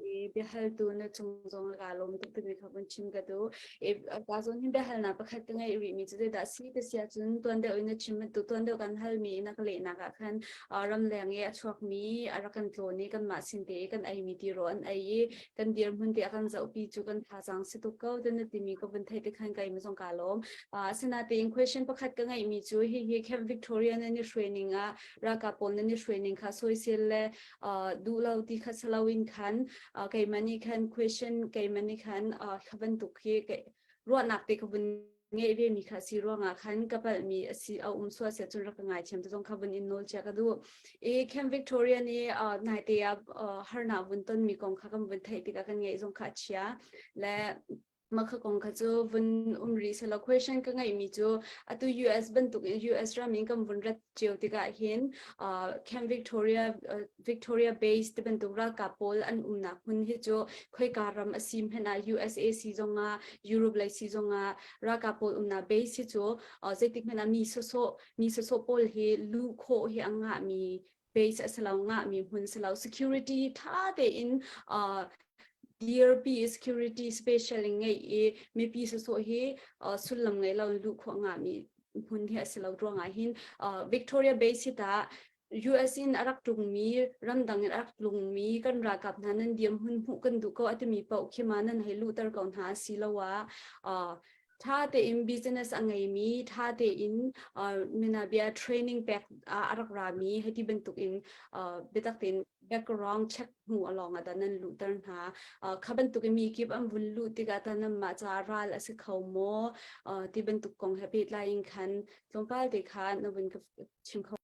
i biahaltu na cung zong kaa lawm tuk timi kha vun chim ka duh. I ka zawn hin biahalnak pakhat ka ngeih rihmi cu zeidah a si ti si ahcun tuan deuh in na chim bantuk, tuan deuh kan halmi na ka lehnak ah khan ramleng i a chuakmi a rak kan tlawn i kanmah sin te i kan eimi tirawl an ei i kan dirhmun te a kan zohpi cu kan thazaang si tuk ko ti na timi ka vun theih tik khan keimah zong kaa lawm. Asinain question pakhat ka ngeihmi cu hihi Camp Victoria nan i hruai ning ah ralkap pawl nan i hruai ning kha soisel le duh lo ti kha si loin khan keimah nih khan question, keimah nih khan kha bantuk hi ruahnak te ka vun ngeih ve mi kha si ruangah khan ka palhmi a si a um sual sia cun rak ka ngaithiam te zong kha vun in nawl chia ka duh i Camp Victoria nih naite ah harnak vun ton mi kong kha kan vun theih tikah kan ngeih zong kha a chia le Mah kha kong kha cu vun um rih selaw question ka ngeihmi cu atu US bantuk in US ram in kan vun rat cio tikah hin Camp Victoria, Victoria Base ti bantuk ralkap pawl an umnak hmun hi cu khoika ram a si hmanh ah, USA si zongah, Europe lei si zongah, ralkap pawl umnak base hi cu zeitik hmanh ah mi sawsawh pawl hi luh khawh hi a ngahmi base a si lo, ngahmi hmun si lo. Security tha tein dirpi, security special in ngeih i mipi sawsawh hi sullam ngei lo luh khawh ngahmi hmun hi a si lo ruangah hin Victoria Base hi ta US in a rak tlungmi, ramdang in a rak tlungmi kan ralkap hna nan dirhmun hmuh kan duh ko a timi paoh khi ma nan hei luhter ko hna asiloah ṭha tein business a ngeimi, ṭha tein minabia training pek a rak rami hiti bantuk in biatak tein background check hnu along ah dah nan luhter hna? Kha bantuk in mi kip an vun luh tikah tah nanmah caah ral a si kho maw ti bantuk kong he pehtlai in khan tlawmpal te kha na vun ka chim kho?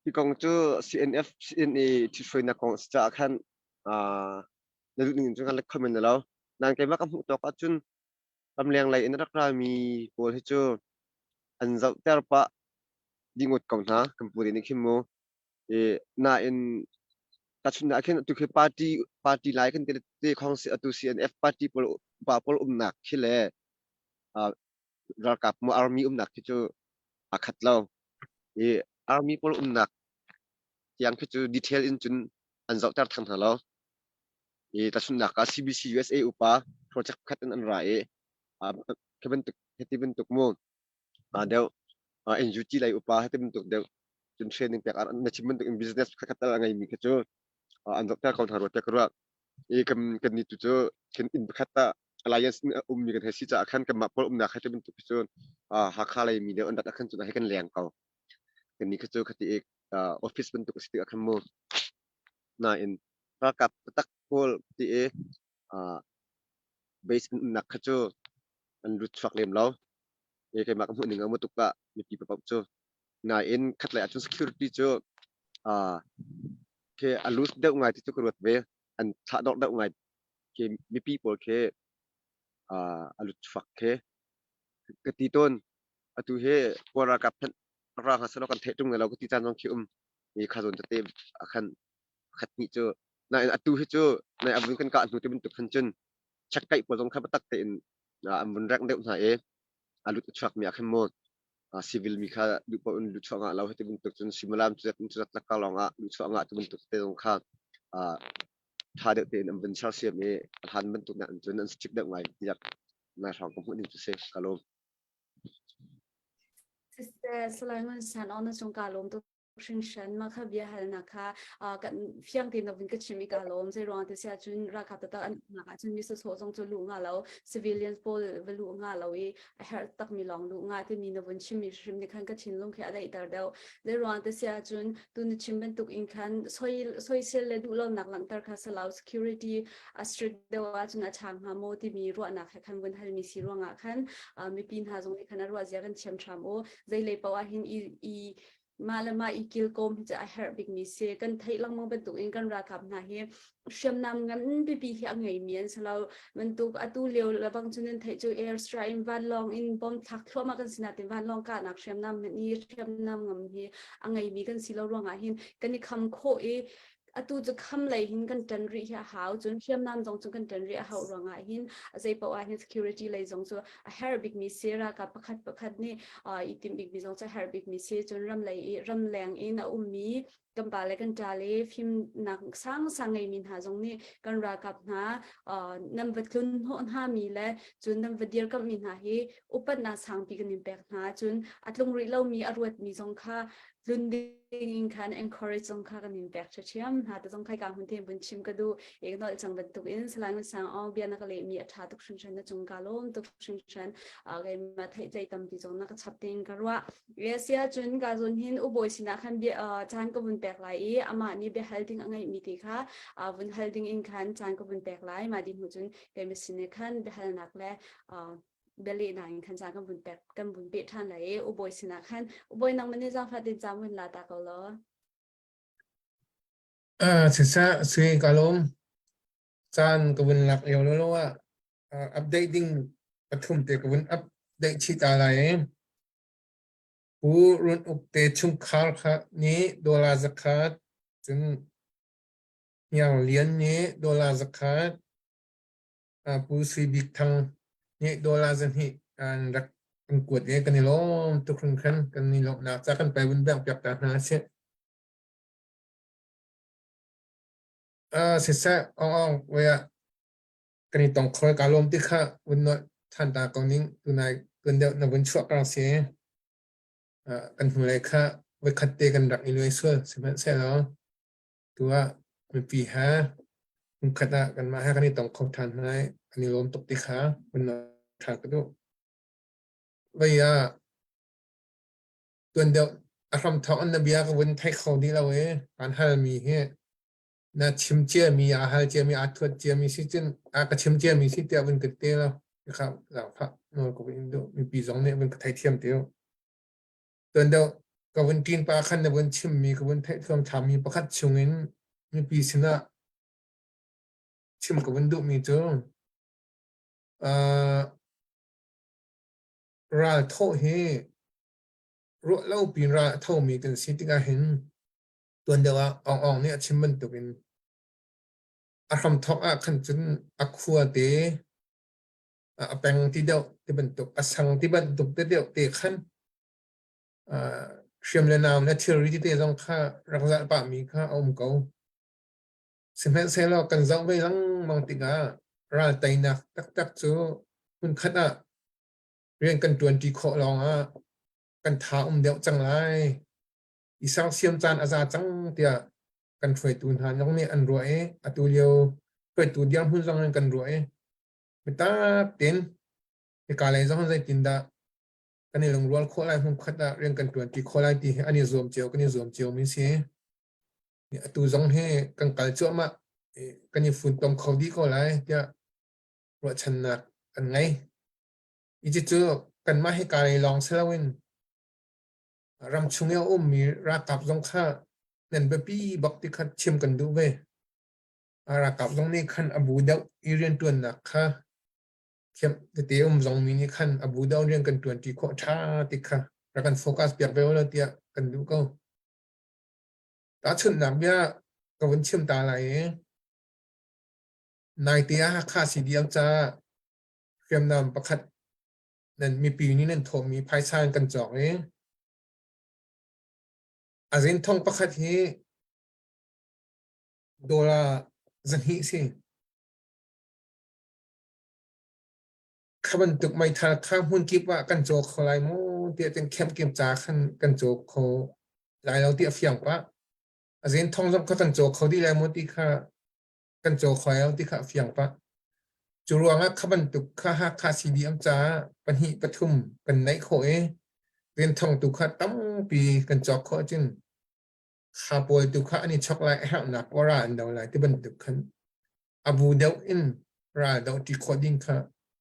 Hi kong cu CNF CNA ṭhithruainak kong a si caah khan na duh ning in cun kan let kho men lo. Nain keimah ka hmuh tawk ahcun ramleng lei in a rak rami pawl hi cu an zohter pah dih ngawt ko hna kan pu te nih khin mu. I nain tahchunhnak ah khin atu khi party lai kan ti te khong si atu CNF party pawl upa pawl umnak khi le ralkap mu army umnak khi cu aa khat lo. I army pawl umnak tiang khi cu detail in cun an zohter thang hna lo. I tahchunhnak ah CBC USA upa project pakhat in an ra i khi bantuk hiti bantuk mu deuh NUG lei upa hiti bantuk deuh cun training pek na chim bantuk in business pakhat khat a ngeimi khi cu an zohter ko hna rua tiah ka ruah. I kan kan ni tu cu kan inn pakhat ah alliance in a ummi kan hei si caah khan kanmah pawl umnak hei ti bantuk khi cu Hakha lei mi deuh an rat ah khan cun hei kan leng ko. Kan ni kha cu khati i office bantuk a si tikah khan mu nain ralkap taktak pawl ti i base in umnak kha cu an lut chuak lem lo. I keimah ka hmuh ning a mu tuk ah mipi paoh cu nain khatlei ahcun security cu khi a loose deuh ngai ti cu ka ruat ve. An thlahdorh deuh ngai khi mipi pawl khi a lut chuak khi ka ti tawn. Atu hi Kawl ralkap hmanh ra hna selaw kan theih ṭung lo ka ti caan zong khi um. I kha zawn tete ah khan pakhat hnih cu nain atu hi cu nai a vun kan kah hnu ti bantuk khan cun check-kaih pawl zong kha biatak tein an vun rengh deuh hna i a lut a chuakmi ah khan mu civil mi kha duh paoh in luhchuah ngah lo hiti bantuk cun suimilam cu zat in cu zat lakka lawng ah luhchuah ngah ti bantuk te zong kha ṭha deuh tein an vun sersiam i a hlan bantuk nak in cun an strict deuh ngai tiah nai hrawng ka hmuh ning cu si ka lawm. Siseh, Salai Ngun San on na cung ka lawm tuk. Hringhran mah kha bia halnak kha kan fiang tein vun ka chim i ka lawm. Zei ruang ti si ahcun ralkap taktak an umnak ahcun mi sawsawh zong cu luh nga lo, civilians pawl va luh nga lo i a herh takmi lawng luh nga timi na vun chimmi hrim nih khan ka thinlung khi a daihter deuh. Zei ruang ti si ahcun tu na chim bantuk in khan soisel le duhlonak langhter kha si lo security a strict deuh ahcun a ṭha hnga maw timi ruahnak he khan vun halmi si ruangah khan mipi hna zong nih khan a ruah zia kan thiam hram u. Zeilei paoh ah hin i mah le mah i kilkawm hi cu a herh bikmi si. Kan theih lengmang bantukin kan ralkap hna hi hriamnam ngan pipi hi a ngeimi an si lo. Bantuk atu lio lebang cu nan theih cu air strike in vanlawng in bomb thlak thluahmah kan si natin vanlawng kahnak hriamnam hmanh hi hriamnam ngam hi a ngeimi kan si lo ruangah hin kan i kham khawh i atu cu kham lei hin kan ṭan rih hi a hau. Cun hriamnam zong cu kan ṭan rih a hauh ruangah hin zei paoh ah hin security lei zong cu a herh bikmi si. Ralkap pakhat pakhat nih i timh bikmi zong cu a herh bikmi si. Cun ram lei i ramleng in a ummi kan pa le kan ṭa le fimnak sangsang ngeimi hna zong nih kan ralkap hna nan va tlun hnawh hna mi le cun nan va dirkamhmi hna hi upatnak sangpi kan in pek hna. Cun a tlung rih lomi a ruatmi zong kha tlun ding in khan encourage zong kha kan in pek ṭhiam hna te zong khai ka hun te vun chim ka duh ek nol cang bantuk in Salai Ngun Sang Aung bia na ka leh mi a ṭha tuk hringhran na cung ka lawm tuk hringhran keimah theih tlei tampi zong na ka chap ting ka ruah sia cun ka zun hin ubawi sinah khan bia caan ka vun pek lai i amah nih bia hal ding a ngeih mi ti kha vun hal ding in khan caan ka vun pek lai mah di hnu cun keimah sin khan biahalnak le bialehnak in khan caan kan vun pek kan vun peh ṭhan lai i ubawi sinah khan ubawi nangmah nih zaangfah tein caan vun la ta ko law. Siseh sui ka lawm. Caan ka vun lak lio lo ah update ding pathum te ka vun update chih ta lai i Pu Run Uk te chungkhar kha nih dollar zakhat cun Hniang Lian nih dollar zakhat Pu Sui Bik Thang nih dollar 200 an rak kan kuat i kan i lawm tuk hringhran. Kan i lawmhnak ca kan pai vun bengh piak ta hna sih. Siseh, ong ong, voi ah kan i tong kho ka lawm ti kha vun nolh than ta ko ning tunai tuan deuh na vun chuah kar si. Kan hnulei kha voi khat te kan rak i luai sual sihmanhsehlaw Tu ah mipi he hmunkhat ah kanmah he kan i tong kho ṭhan hna i kan i lawm tuk ti kha vun ṭha ka duh. Vei ah tuan deuh a hramthawk in na bia ka vun thei kho dih lo i kaan halmi hi na chim ciami, aa hal ciami, aa thuat ciami si cun a ka chim ciami si tiah vun ka ti lo. Kha zaangfah nawl ka vun in duh. Mipi zong nih vun ka theithiam ti u. Tuan deuh ka vun ṭin pa khan na vun chimmi ka vun theih thluamthlammi pakhat chungin mipi sinah chim ka vun duhmi cu ral thawh hi ruah lo pin ral a thomi kan si tikah hin tuan deuh ah Aung Aung nih a chim bantukin a hramthawk ah khan cun a khua te a peng ti deuh ti bantuk a sang ti bantuk te deuh te khan. Hriam le naam le thilri tete zong kha rak zalh pahmi kha a um ko. Sihmanhsehlaw kan zoh ve lengmang tikah ral teinak taktak cu hmunkhat ah rian kan ṭuanṭi khawh lawngah kan tha um deuh cang lai. I sersiam caan a za cang tiah kan hruaitu hna zong nih an ruah i atu lio hruaitu dirhmun zong in kan ruah i biatak tein hika lei zong zeitindah kan i lungrual khawh lai, hmunkhat ah rian kan ṭuanṭi khawh lai ti hi an i zuam cio, kan i zuam cio mi si. Atu zong hi kan kal cuahmah, kan i funtom kho dih ko lai tiah ruahchannak kan ngei. Hi cu kanmah hika lei lawng si loin ramchung i a ummi ralkap zong kha nan biapi bak ti kha chim kan duh ve. Ralkap zong nih khan a bu deuh i rianṭuannak kha thiam tete um zong mi nih khan a bu deuh rian kan ṭuanṭi khawh ṭha ti kha rak kan focus piak ve ulaw tiah kan duh ko. Tahchunhnak bia ka vun chim ta lai i naite ah Hakha CDM caah hriamnam pakhat nan mipi nih nan thawhmi phaisa in kan cawk i a zinthong pakhat hi dollar 200 si. Kha bantuk meithal kha hmunkip ah kan caw kho lai maw tiah cun khemkim ca khan kan caw kho lai lo ti a fiang pah. A zenthong zong kha kan caw kho dih lai maw ti kha kan caw kho lai lo ti kha a fiang pah. Cu ruangah kha bantuk kha Hakha CDM caah pahnih pathum kan neih khawh i zenthong tu kha tampi kan cawk khawh ahcun kha pawl tu kha an i chok lai a herhnak ora an do lai ti bantuk khan a bu deuh in ral dohṭi khawh ding kha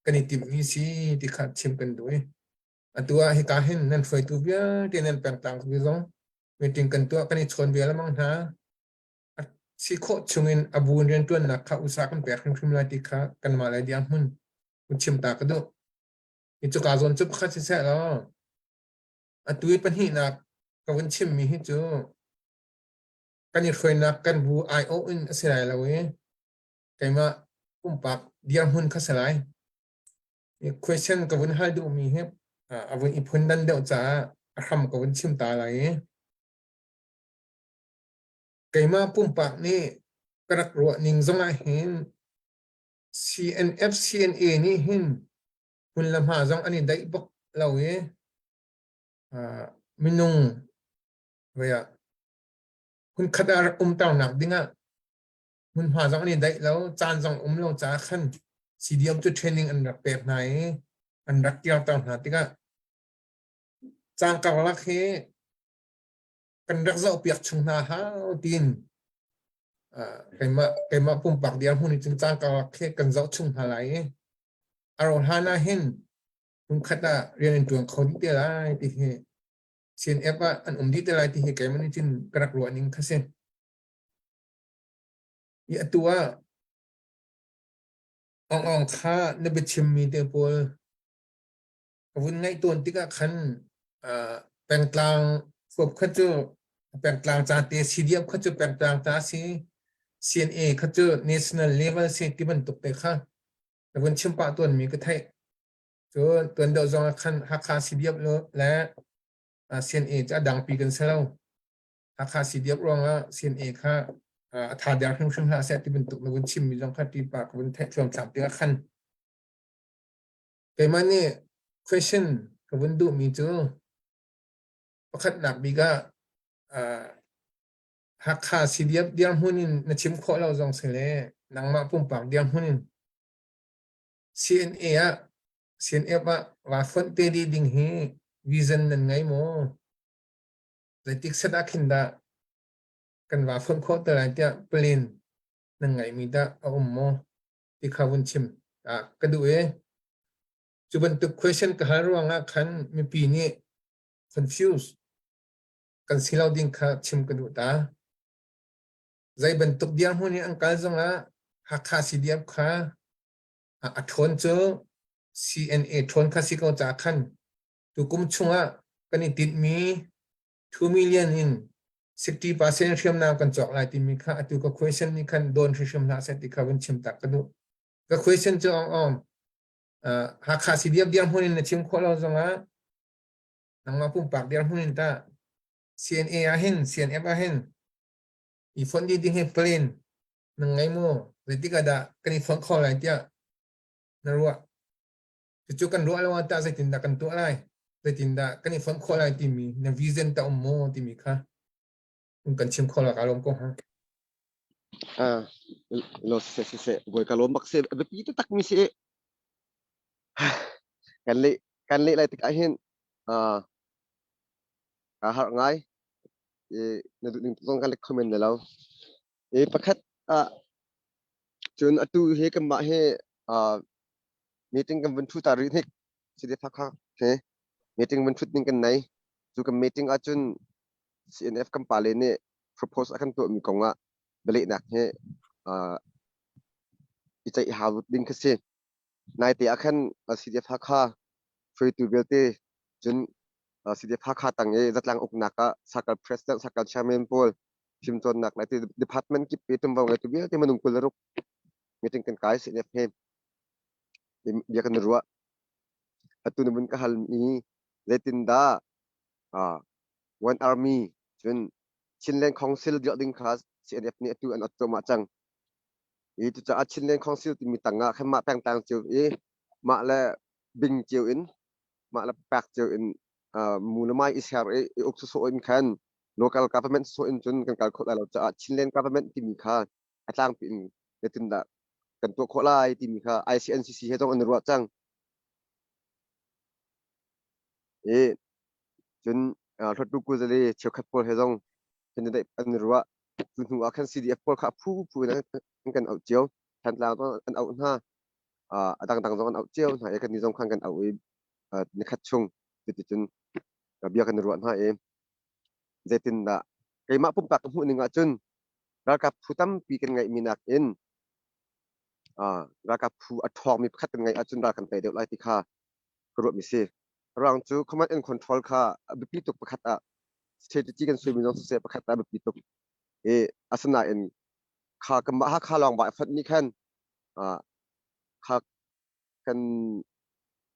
kan i timhmi si ti kha chim kan duh i atu ah hika hin nan hruaitu vialte nan pengtlang vi zong meeting kan tuah, kan i chawn ve lengmang hna. Si khawh chungin a bu in rianṭuannak kha usa kan pek hrimhrim lai ti kha kanmah le dirhmun hun chim ta ka duh. Hi cuka zawn cu pakhat siseh law atu i pahnihnak ka vun chimmi hi cu kan i hruainak kan bu aiawh in a si lai lo i keimah pumpak dirhmun kha si lai. Question ka vun hal duhmi hi a vun i phundan deuh caah a hram ka vun chim ta lai i keimah pumpak nih ka rak ruah ning zong ah hin CNF CNA nih hin hmun le hma zong an i daih bak lo i minung hmunkhat ah rak umternak dingah hmunhma zong an i daih lo, caan zong um lo caah khan CDM cu training an rak pek hna i an rak kirter hna tikah caan karlak hi kan rak zohpiak chung hna hau tiin keimah pumpak dirhmun in cun caan karlak khi kan zoh chung hna lai i a ro hlan ah hin hmunkhat ah rian an ṭuan kho dih te lai ti hi CNF ah an um dih te lai ti hi keimah nih cun ka rak ruah ning kha si. I atu ah Aung Aung kha na biachimmi te pawl ka vun ngaih tawn tikah khan pengtlang huap kha cu pengtlang ca te CDF kha cu pengtlang ca si, CNA kha cu national level si ti bantuk te kha na vun chim pah tawnmi ka theih. Cun tuan deuh zong ah khan Hakha CDF le CNA cu a dangpi kan si lo. Hakha CDF ruangah CNA kha a tha der hrimhrim hlah seh ti bantuk na vun chimmi zong kha ṭipa ka vun theih thluamthlam tikah khan keimah nih question ka vun duhmi cu pakhatnak bik ah Hakha CDF dirhmun in na chim khawh lo zong si le nangmah pumpak dirhmun in CNA ah CNF ah va fonh te dih ding hi vision nan ngei maw? Zeitik set ah khin dah kan va fonh khawh te lai tiah plan nan ngeihmi dah a um maw? Ti kha vun chim ka duh i cu bantuk question ka hal ruangah khan mipi nih confuse kan si lo ding kha chim ka duh ta. Zei bantuk dirhmun in an kal zongah Hakha CDF kha a ṭhawn cu CNA ṭhawn kha si ko caah khan tukum chungah kan i tinhmi 2 million in 60% hriamnam kan cawk lai timi kha atu ka question nih khan dawn hrimhrim hlah seh ti kha vun chim tak ka duh. Ka question cu ong ong Hakha CDF dirhmun in na chim khawh lo zongah nangmah pumpak dirhmun in tah? CNA ah hin CNF ah hin i fonh dih ding hi plan na ngei maw? Zeitik ah dah kan i fonh kho lai tiah na ruah? Cucu kan ruah lo ah tah zeitindah kan tuah lai? Zeitindah kan i fonh khawh lai timi na vision ta um maw timi kha kan chim kho la ka lawm ko ha. Ah, lo se se se voi ka lawm bak se biapi taktak mi si kan le kan le lai tik ah hin ah kaa harh ngai. I na duh ning zong kan le comment le lo. I pakhat ah cun atu hi kanmah hi ah meeting kan vun thu ta rih hnik si phak he meeting vun thut ning kan nei. Cu kan meeting ahcun CNF kan pale nih propose a kan tuahmi kong ah bialehnak hi i ceih hau ding khi si. Naite ah khan CDF Hakha hruaitu vialte cun CDF Hakha tang i zatlang uknak ah Circle President, Circle Chairman pawl fimcawnnak le department kip i tumvo ngeitu vialte minung 26 meeting kan kai CNF he bia kan ruah. Atu na vun ka halmi zeitindah One Army cun Chinland Council dirh ding kha CNF nih atu an ot cuahmah cang. I cucaah Chinland Council timi tangah khan mah pengtlang cio i mah le bing cio in mah le pak cio in mu le mai i ser i i uk sawsawh in khan local government sawsawh in cun kan kal khawh lai lo caah Chinland government timi kha a tlangpi in zeitindah kan tuah khawh lai timi kha ICNCC he zong an i ruah cang. I cun hluattu kuzale cheukhat pawl he zong candidate an i ruah. Cu hnu ah khan CDF pawl kha phu phu in an kan auh cio. Thantlang zong an auh hna. A dangdang zong an auh cio hna i kannih zong khan kan auh i nikhat chung cuticun bia kan i ruah hna i zeitindah keimah pumpak ka hmuh ning ahcun ralkap phu tampi kan ngeihmi nakin ralkap phu a ṭhawngmi pakhat kan ngeih ahcun ral kan tei deuh lai ti kha ka ruahmi si. Ruang cu command and control kha a biapi tuk pakhat ah strategy kan suimi zong siseh pakhat ah a biapi tuk. I asinain kha kanmah Hakha lawng ba fonh nih khan kha kan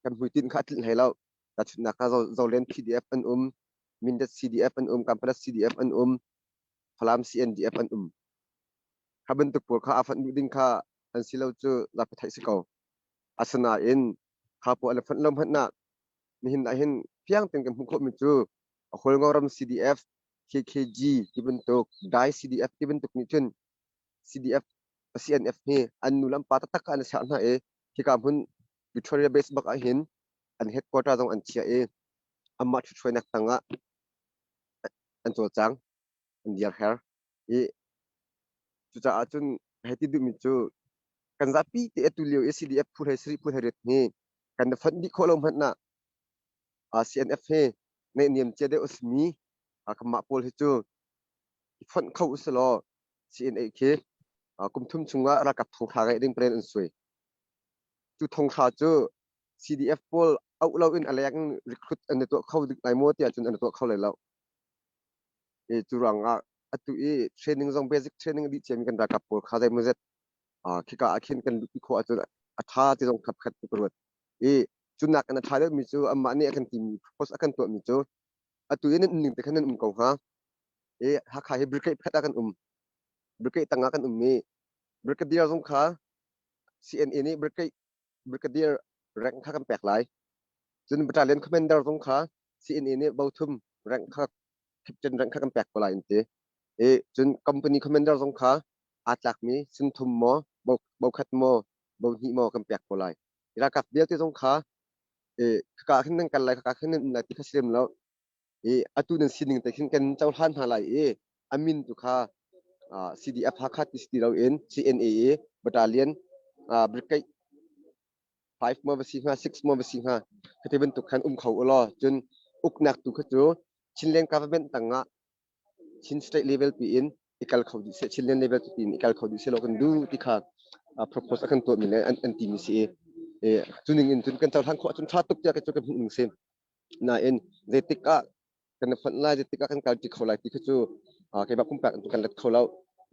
kan hmuitinh kha a tlinh hlei lo. Tahchunhnak ah Zolen PDF an um, Mindat CDF an um, Kampalas CDF an um, Falam CNDF an um. Kha bantuk pawl kha a fonh duh ding kha an si lo cu zapi theih si ko. Asinain kha pawl an fonh lo hmanh ah nihin ah hin fiang tein kan hmuh khawhmi cu Hualngoram CDF, KKG ti bantuk, Dai CDF ti bantuk nih cun CDF, CNF hi an nu le an pa taktak an serh hna i hika hmun Victoria Base bak ah hin an headquarter zong an chiah i anmah ṭhithruainak tangah an cawlcang, an dirher. I cucaah cun hei ti duhmi cu kan zapi te atu lio i CDF phu hlei sarih phu hlei riat hi kan i fonh dih khawh lo hmanh ah CNF hi naihniam cia deuh a simi kanmah pawl hi cu i fonh kho usilaw CNA khi kum thum chungah ralkap thonghra ngeih ding plan an suai. Cu thonghra cu CDF pawl auh loin a leng in recruit an i tuah kho lai maw tiah cun an i tuah kho lai lo. I cu ruangah atu i training zong basic training a dih ciami kan ralkap pawl kha zeimawzet khika ah khin kan luhpi khawh ahcun a ṭha ti zong kha pakhat ka ruat. I cu nak in a ṭha deuhmi cu amah nih a kan timi propose a kan tuahmi cu atu i nan um ning te khan nan um ko hnga. I Hakha hi brigade pakhat ah kan um. Brigade tangah kan um i brigadier zong kha CNA nih brigade brigadier rank kha kan pek lai. Cun battalion commander zong kha CNA nih bothum rank kha captain rank kha kan pek ko lai an ti. I cun company commander zong kha aa tlakmi sinthum maw bokhat maw bohnih maw kan pek ko lai. Ralkap vialte zong kha i khaka khin nan kal lai khaka khin nan um lai ti kha si lem lo. I atu nan sining te khin kan cohlan hna lai i a min tu kha CDF Hakha ti si ti loin CNA i battalion brigade 5 maw va si hnga 6 maw va si hnga khati bantuk khan um kho u law cun uknak tu kha cu Chinland government tangah Chin state level pi in i kal kho dih seh Chinland level pi in i kal kho dih seh law kan duh ti kha propose a kan tuahmi le an timi si i cu ning in cun kan cohlan khawh ahcun ṭha tuk tiah kei cu ka hmuh ning si. Nain zeitik ah kan i fonh lai zeitik ah kan kalṭi kho lai ti kha cu keimah pumpak in kan let kho lo.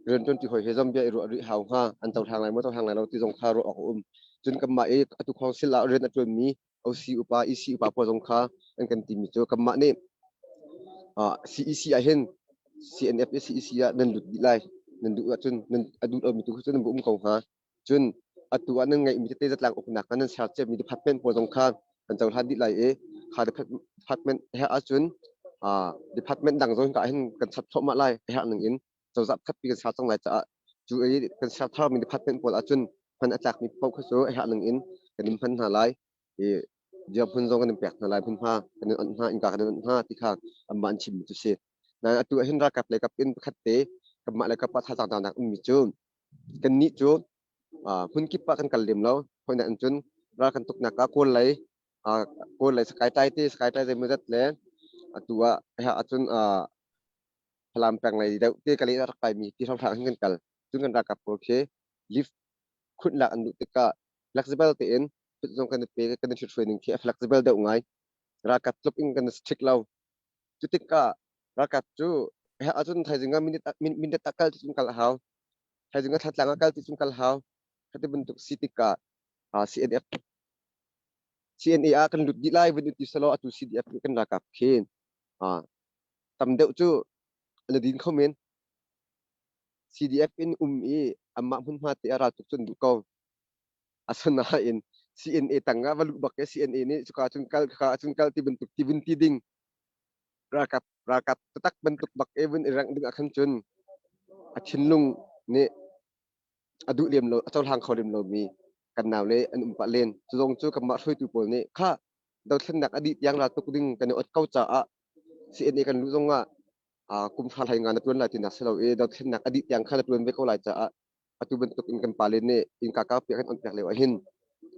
Rianṭuanṭi hawi he zong bia i ruah rih hau hnga an cohlang lai maw cohlang lai lo ti zong kha ruah awk a um. Cun kanmah i atu council ah rian a ṭuanmi OC upa, EC upa pawl zong kha an kan timi cu kanmah nih CEC ah hin CNF i CEC ah nan lut dih lai. Nan duh ahcun nan a duh lomi tu cu nan um ko hnga. Cun atu ah nan ngeihmi tete zatlang uknak ah nan ser ciami department pawl zong kha kan cohlan dih lai i kha department he ahcun department dang zong ka hin kan chap thluahmah lai a herh ning in cozah khatpi kan ser cang lai caah cu i kan ser tharmi department pawl ahcun hman a tlakmi paoh kha cu a herh ning in kan in hman hna lai i dirhmun zong kan in pek hna lai hmunhma kan in onh hna innka kan in onh hna ti kha anmah an chimmi cu si nain atu ahhin ralkap lei kap in pakhat te kanmah le kap ah thazaang dangdang ummi cu kannih cu hmun kip ah kan kal lem lo hoinak in cun ral kan tuknak ah kawl lei kawl lei sakai tlai te sakai tlai zeimawzat le atu ah ahcun Falam peng lei deuh te ka leh rak paimi ti hrawnghrang hin kan kal cun kan ralkap pawl khi lift khunhnak an duh tikah flexible tein fit zong kan i pe kan i ṭhithruai ning khi a flexible deuh ngai. Ralkap tluk in kan i strict lo. Cu tikah ralkap cu ahcun thaizing ah minute minute ah kal ti cun kal a hau. Thaizing ah thlatlang ah kal ti cun kal hau. Khati bantuk si tikah CNF CNA ah kan lut dih lai vun ti selaw atu CDF nih kan ralkap khi tam deuh cu an i din kho men. CDF in um i amah hmunhma te ah raltuk cu an duh ko. Asinain CNA tang ah va luh bak i CNA nih cuka cun kal khaka cun kal ti bantuk ti vun ti ding ralkap ralkap taktak bantuk bak i vun i rengh ding ah khan cun a thinlung nih a duh lem lo a cohlang kho lem lomi kan nau le an um pah len. Cu zong cu kanmah hruaitu pawl nih kha dothlennak a dih tiang raltuk ding kan i ot ko caah CNA kan luh zong ah kum hra hlei nga na tuan lai tinak si lo i dothlennak a dih tiang kha na tuan ve ko lai caah atu bantuk in kan pale nih innka kaupi kan on piak lio ahhin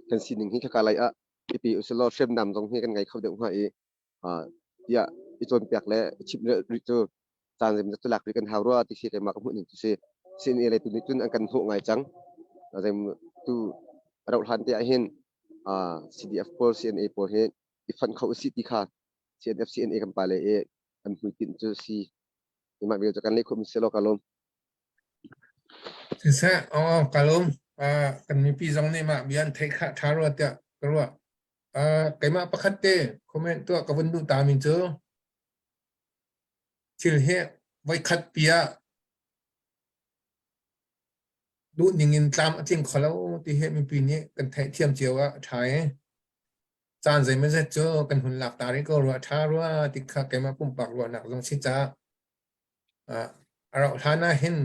kan sining hi khaka lai ah i pe usilaw hriamnam zong hi kan ngei kho deuh hnga i tiah i cawnpiak le i chimh rih cu caan zeimawzat cu lak rih kan hau rua ti khi keimah ka hmuh ning cu si. CNA lei tu nih cun an kan hnawh ngai cang. Zeim tu a rauh hlan te ahhin CDF pawl CNA pawl hi i fonh kho usih ti kha CNF CNA kan pale i an hmuitinh cu si. Mah vial cu kan leh khawhmi si law ka lawm. Siseh, aw ka lawm. Kan mipi zong nih mah bia an theih kha ṭha rua tiah ka ruah. Keimah pakhat te comment tuah ka vun duh ta mi cu thil hi voikhat pi ah duh ning in tlam a tling kho lo ti hi mipi nih kan theihthiam cio ah a ṭha i caan zeimawzat cu kan hun lak ta rih ko rua a ṭha rua ti kha keimah pumpak ruahnak zong si caah A rauh hlan ah hin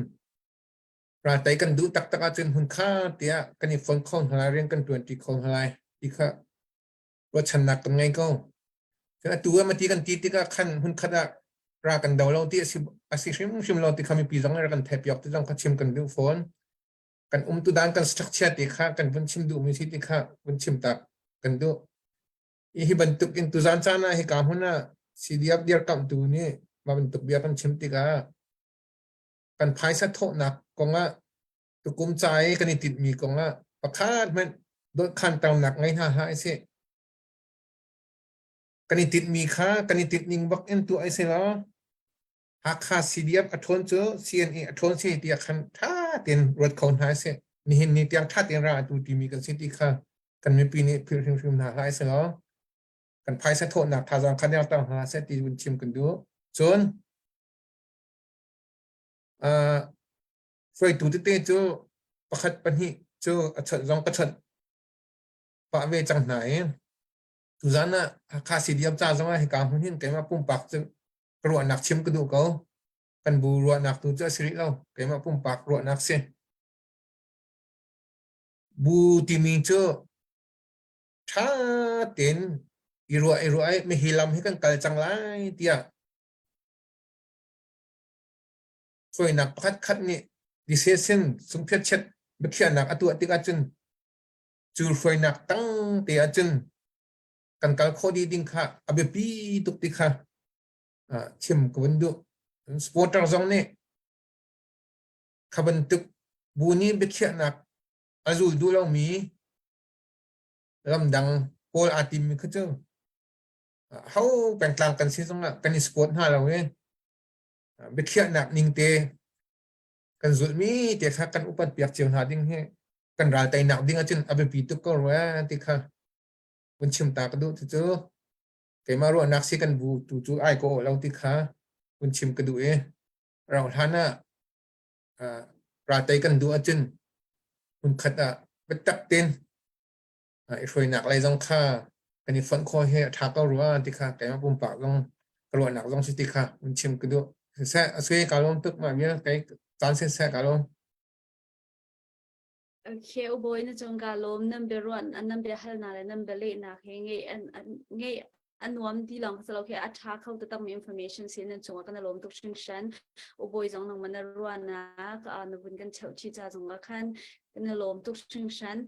raltei kan duh taktak ahcun hmunkha tiah kan i fon kho hna lai, rian kan ṭuanṭi kho hna lai ti kha ruahchannak kan ngei ko. Cun atu ah mati kan ti tikah khan hmunkhat ah ra kan do lo ti a si, a si hrimhrim lo ti kha mipi zong nih rak kan theihpiak ti zong kha chim kan duh fawn. Kan umtu dan kan structure ti kha kan vun chim duhmi si ti kha vun chim tak kan duh. Hi bantuk in tuzan caan ah hika hmun ah CDF dirkamhtu nih mah bantuk bia kan chim tikah kan phaisa thawhnak kongah tukum ca i kan i tinhmi kongah pakhat hmanh dawnkhanternak ngei hna hlah usih. Kan i tinhmi kha kan i tinhning bak in tuah usih law Hakha CDF a ṭhawn cu CNA a ṭhawn si tiah khan ṭha tein ruat kho hna usih. Nihin ni tiang ṭha tein ra atu timi kan si ti kha kan mipi nih philh hrimhrim hna hlah seh law kan phaisa thawhnak thazaang kha derter hna seh ti vun chim kan duh. Cun hruaitu tete cu pakhat pahnih cu a chawnh zong ka chawnh pah ve cang hna i tuzan ah Hakha CDF ca zong ah hika hmun hin keimah pumpak cu ka ruahnak chim ka duh ko. Kan bu ruahnak tu cu a si rih lo. Keimah pumpak ruahnak si. Bu timi cu ṭha tein i ruah i ruah i mihi lam hi kan kal cang lai tiah hruainak pakhat khat nih decision sungphiatchiat biakhiahnak a tuah tik ahcun cu hruainak tang te ahcun kan kal khawh dih ding kha a biapi tuk ti kha chim ka vun duh. Supporter zong nih kha bantuk bu nih biakhiahnak a zul duh lomi ramdang kawl aa timmi kha cu ho pengtlang kan si zongah kan i support hna lo i biakhiahnak ning te kan zulhmi te kha kan upat piak cio hna ding hi kan ral teinak ding ahcun a biapi tuk ko rua ti kha vun chim ta ka duh. Cucu keimah ruahnak si, kan bu tu cu ai ko lo ti kha. Vun chim ka duh i rauh hlan ah raltei kan duh ahcun hmunkhat ah biatak tein i hruainak lei zong kha kan i fonh khawh hi a ṭha ko rua ti kha keimah pumpak zong ka ruahnak zong si ti kha vun chim ka duh. Siseh, a sui kaa lawm tuk mah vial kei caan siseh kaa lawm. Okay, ubawi na cung ka lawm nan biaruan nan biahalnak le nan bialehnak hi ngeih an ngeih a nuam ti lawng si lo khi a ṭha kho taktak mi information si nan cungah kan i lawm tuk hringhran. Ubawi zong nangmah na ruahnak na vun kan cheuh chih ca zongah khan kan i lawm tuk hringhran.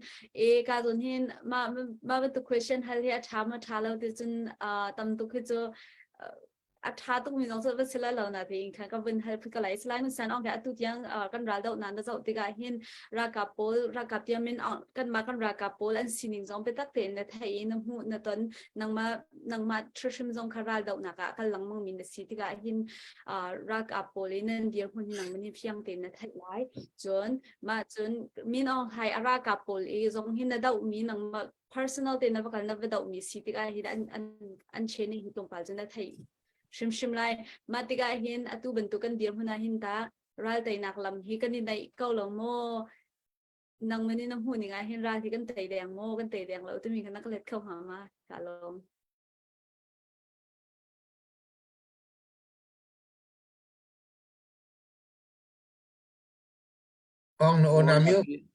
E ka zawn hin mah mah bantuk question hal hi a ṭha maw ṭha lo ti cun tam tuk hi cu a ṭha tukmi zong cu va si lai lo na tein khan ka vun hal ka lai. Salai Ngun San Aung he atu tiang kan ral doh na na zoh tikah hin ralkap pawl ralkap tiamin kanmah kan ralkap pawl an sining zong biatak tein na theih i na hmuh na ton nangmah nangmah hrim zong kha ral dohnak ah kal lengmang mi na si tikah hin ralkap pawl i nan dirhmun hi nangmah nih fiang tein na theih lai. Cun mah cun Min Aung Hlaing a ralkap pawl i zong hi na doh mi nangmah personal te na va kal na va doh mi si tikah hin an an an chen hi tlawmpal cu na theih hrimhrim lai. Mah tikah hin atu bantuk kan dirhmun ah hin ta ral teinak lam hi kan i naih ko lo maw? Nangman in na hmuh ning ah hin ral hi kan tei deng maw kan tei deng lo timi kha na ka let kho hnga ma? Ka lawm. Ong na aw na mute.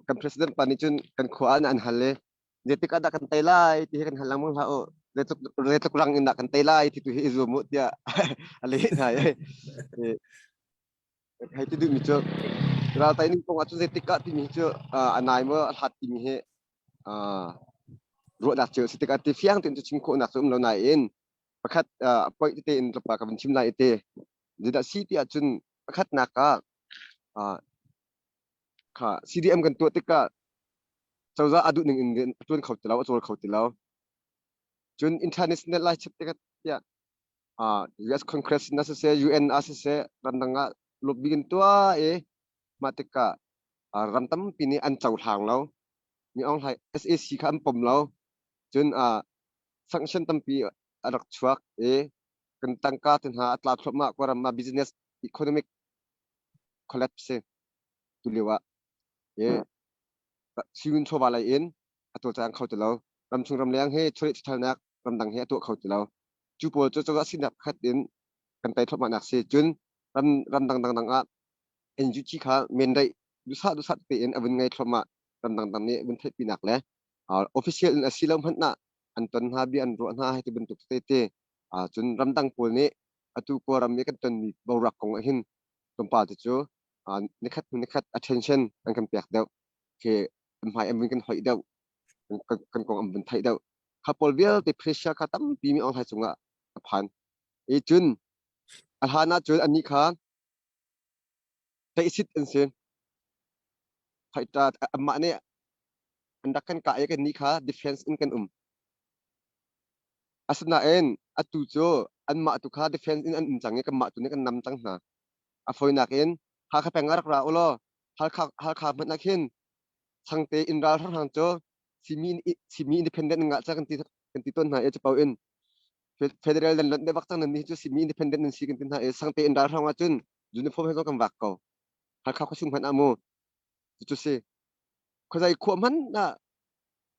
Kan president pa nih cun kan khua ah an hal i zeitik ah dah kan tei lai ti hi kan hal lengmang hlah u, zeitluk zeitluk rang in dah kan tei lai ti tu hi i zuam u tiah a leh hna i hei ti duhmi cu raltai ning kong ah cun zeitik ah timi cu a nai maw a hlat timi hi ruahnak cio si tikah ti fiang tein cu chim khawhnak cu um lo nain pakhat point tete in tlawmpal ka vun chim lai i te zeidah si ti ahcun pakhatnak ah Kha CDM kan tuah tikah cozah a duh ning in rian a ṭuan kho ti lo, a cawl kho ti lo. Cun international lai chap tikah tiah US Congress na siseh, UN ah siseh, ramdang ah lobby kan tuah i mah tikah ram tampi nih an cohlang lo. Mi Aung Hlaing SAC kha an pom lo. Cun sanction tampi a rak chuak i kan tangka te hna a tla thluahmah Kawlram ah business economic collapse si. Tulio ah i siyun chawva lei in a cawlcang kho ti lo. Ramchung ramleng hi chawleh chawthalnak ramdang hi a tuah kho ti lo. Cu pawl cu cozah sinak pakhat in kan tei thluahmahnak si. Cun ram ramdang dangdang ah NUG kha menreih duhsah duhsah tein a vun ngei thluahmah. Ramdang dang nih vun theihpinak le official in a si lo hmanh ah an ton hna bia an ruah hna hei ti bantuk tete. Cun ramdang pawl nih atu Kawlram i kan tonmi boruak kong ah hin tlawmpal te cu nikhat hnu nikhat attention an kan pek deuh khi an hmai an vun kan hoih deuh kan kong an vun theih deuh kha pawl vialte pressure kha tampi mi Aung Hlaing cungah a phan i cun a hlan ah cun anih kha tlaihsit an si fighter amah nih an rak kan kah i kan nih kha defense in kan um asinain atu cu anmah tu kha defense in an um cang i kanmah tu nih kan nam cang hna. A fawinak in Hakha peng ah rak ra ulaw Halkha Halkha hmanh ah khin Changte inn ral hranghrang cu Simi Simi independent ngah ca kan ti kan ti tawn hna i capo in federal nan lonh deuh bak cang nan nih cu Simi independent nan si kan ti hna i Sangte inn ral hrang ah cun uniform he zong kan vak ko. Halkha khuasung hmanh ah mu cucu si khuazei khua hmanh ah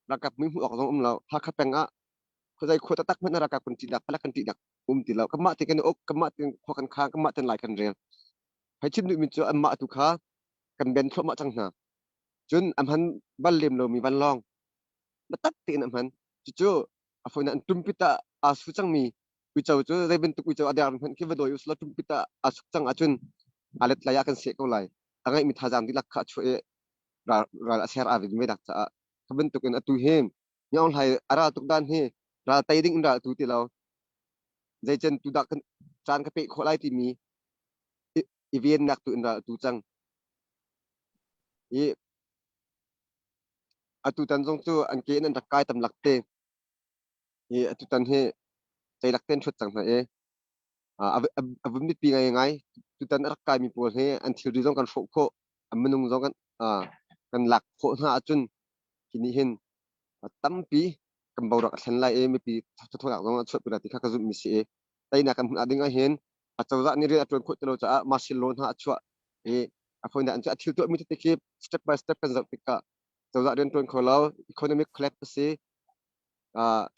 ralkap mui hmuh awk zong um lo. Hakha peng ah khuazei khua taktak hmanh ah ralkap kan ṭihnak palek kan ṭihnak um ti lo. Kanmah te kan i uk, kanmah te khua kan khang, kanmah ten lai kan rel. Hei chim duhmi cu anmah tu kha kan ben thluahmah cang hna. Cun a hman bal lem lomi vanlawng biatak tein a hman. Cucu a fawinak an ṭumpit ah aa su cangmi uico cu zei bantuk uico a der hmanh khi va dawi usila ṭumpit ah aa suk cang ahcun aa let lai ah kan seh ko lai. A ngeihmi thazaang dihlak kha a chuah i ral, ral a ser aa rin ve dak caah kha bantukin atu hi Min Aung Hlaing a ral tuk dan hi ral tei ding in ral tu ti lo. Zeicen tu dah kan caan ka peh khawh lai timi i vennak tu in ral tu cang. I atu tan zong cu an ke in an rak kai tam lak te. I atu tan hi ceilak ten hrut cang hna i a vun biapi ngai ngai. Tutan a rak kaimi pawl hi an thilri zong kan hrawh khawh, an minung zong kan kan lak khawh hna ahcun hi nih hin tampi Kan boruak a thlen lai i mipi thathawnak zong a chuahpi lai ti kha ka zumhmi si i teinak kan hmuh ding ah hin a cozah nih rian a ṭuan khawh ti lo caah martial law hna a chuah i a fawinak in cu a thil tuahmi tete khi step by step kan zoh tikah cozah rian ṭuan kho lo, economic collapse a si,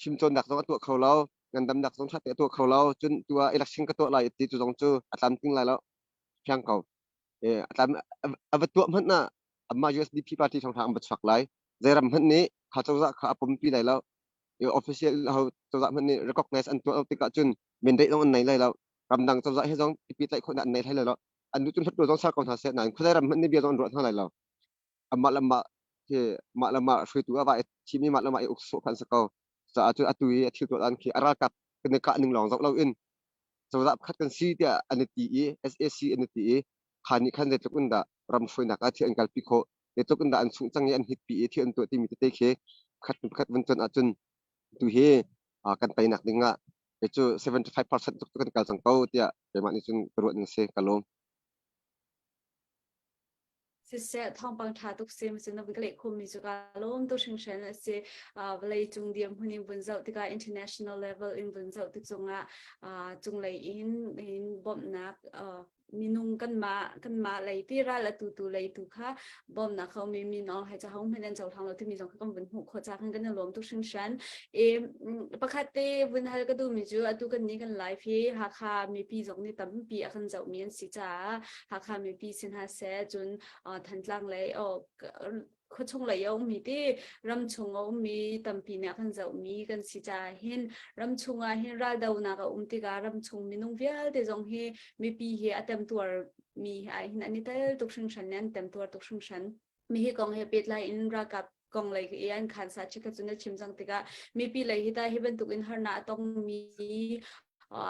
fimcawnnak zong a tuah kho lo, ngandamnak zong ṭha te a tuah kho lo, cun tu ah election ka tuah lai ti cu zong cu a tlamtling lai lo, fiang ko. A tlam a va tuah hmanh ah amah USDP party thawngṭha an va chuak lai. Zei ram hmanh nih kha cozah kha a pompi lai lo. Official ho cozah hmanh nih recognize an tuah lo tikah cun mandate zong an nei lai lo. Ramdang cozah he zong i pehtlaih khawhnak an nei hlei lai lo. An duh cun hluttaw zong ser ko hna seh nain khuazei ram hmanh nih bia zong an ruah hna lai lo. Amah le mah hi mah le mah hruaitu ah va i thim i mah le mah i uk sawh kha an si ko. Caah cun atu i a thil tuah dan khi a ralkap kan i kah ning lawng zoh loin cozah pakhat kan si tiah an i ti i SAC an i ti i kha nih khan zeitluk in dah ram hruainak ah thil an kalpi khawh, zeitluk in dah an sungh cang i an hitpi i thil an tuah timi tete khi pakhat hnu pakhat vun cuanh ahcun tu hi kan teinak ding ah kei cu 75% tluk cu kan kal cang ko tiah keimah nih cun ka ruah ning si ka lawm. Siseh thawngpang ṭha tuk si masin na ka leh khawhmi cu ka lawm tuk hringhran a si. Vawlei cung dirhmun in vun zoh tikah international level in vun zoh tik zongah cunglei in in bawmhnak minung kanmah kanmah lei ti ral a tutu lei tu kha bawmhnak kha mi min aung hai ca hmanh an cohlang lo timi zong kha kan vun hmuh khawh ca kan kan i lawm tuk hringhran. E pakhat te vun hal ka duhmi cu atu kan ni kan live hi Hakha mipi zong nih tampi a kan zohmi an si caah Hakha mipi si hna seh cun Thantlang lei khuachung lei a ummi ti ramchung a ummi tampi nih a kan zohmi kan si caah hin ramchung ah hin raldonak a um tikah ramchung minung vialte zong hi mipi hi a temtuar mi ah hin an i tel tuk hringhran an temtuar tuk hringhran. Mi hi kong he pehtlai in ralkap kong lei i an khan sa chikhat cu na chim cang tikah mipi lei hi ta hi bantuk in harnak a tongmi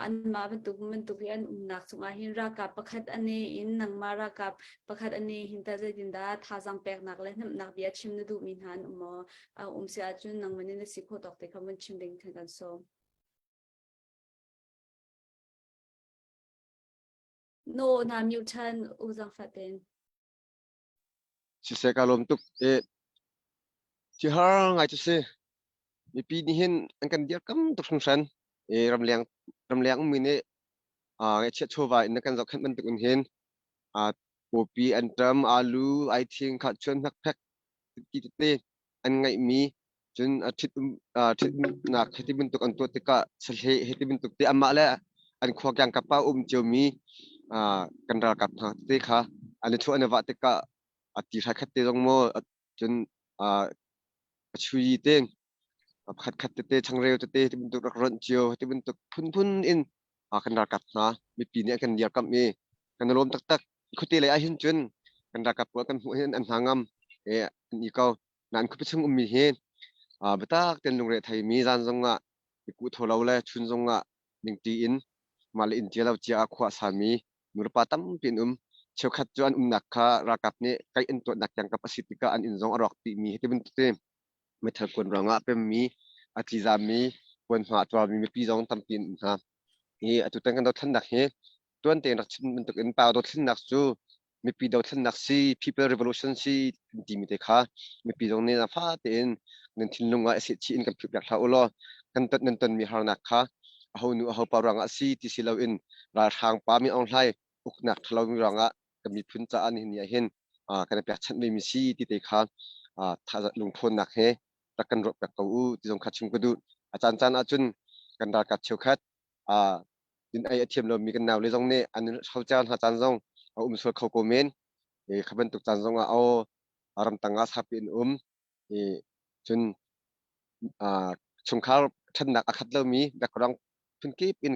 anmah bantuk bantuk hi an umnak cungah hin ralkap pakhat ane in nangmah ralkap pakhat ane hin ta zeitindah thazaang peknak le hnemhnak bia chim na duhmi hna an um maw? A um si ahcun nangmah nih na si khawh tawk te kha vun chim ding khan kan sawm. No na mute than u zangfah ten. Siseh ka lawm tuk i thihar ngai cu si. Mipi nih hin an kan dirkam tuk hringhran. I ramleng ramleng ummi nih ngaihchiat chawva in na kan zohkhenh bantuk in hin pawpi an ṭam, alu, aithing, khahchuan, hnakphek ti tete an ngeihmi cun a ṭhit ṭhitnak hiti bantuk an tuah tikah sahleh hiti bantuk te amah le an khua kiangkap ah um ciomi kan ralkap hna tete kha an i chuah an i vah tikah a ti hrai khat te zong maw cun a chui te pakhat khat tete changreu tete ti bantuk rak ronh cio ti bantuk phunphun in kan ralkap hna mipi nih an kan dirkamh i kan i lawm taktak. Khuate lei ah hin cun kan ralkap pawl kan hmuh hin an hna ngam i an i ko. Nain khuapi chung ummi hi biatak tein lungre theimi zan zongah i kuh tho lo le chun zongah ningṭi in mah le inn cia lo cia ah khua a sami nulepa tampi an um. Cheukhat cu an umnak kha ralkap nih kaih an tuahnak kiangkap a si tikah an inn zong a rawk dihmi hi ti bantuk si. Meithal kuan ruangah a pemmi, a tlizammi, kuanhma a tuarmi mipi zong tampi an um hna. Hi atutan kan dothlennak hi tuan tein rak chim bantuk in pau dothlennak cu mipi dothlennak si, people revolution si timi te kha mipi zong nih fa tein nan thinlung ah sehchih in kan phih piak hlah u law kan ton nan tonmi harnak kha aho nu aho pa ruangah si ti si loin ralhrang pa mi Aung Hlai uknak ṭhalo mi ruangah kan miphun caah nihin ni ah hin kan i pekchanh mi si ti te kha lungthawnnak he rak kan ruah piak ko u ti zong kha chim ka duh. A caan caan ahcun kan ralkap cheukhat din ei a thiam lomi kan naule zong nih an hrocer hna caan zong a um sual kho ko men. Kha bantuk caan zong ah aw ramtang ah sapi in um cun chungkhar ṭhatnak a khat lomi background phunkip in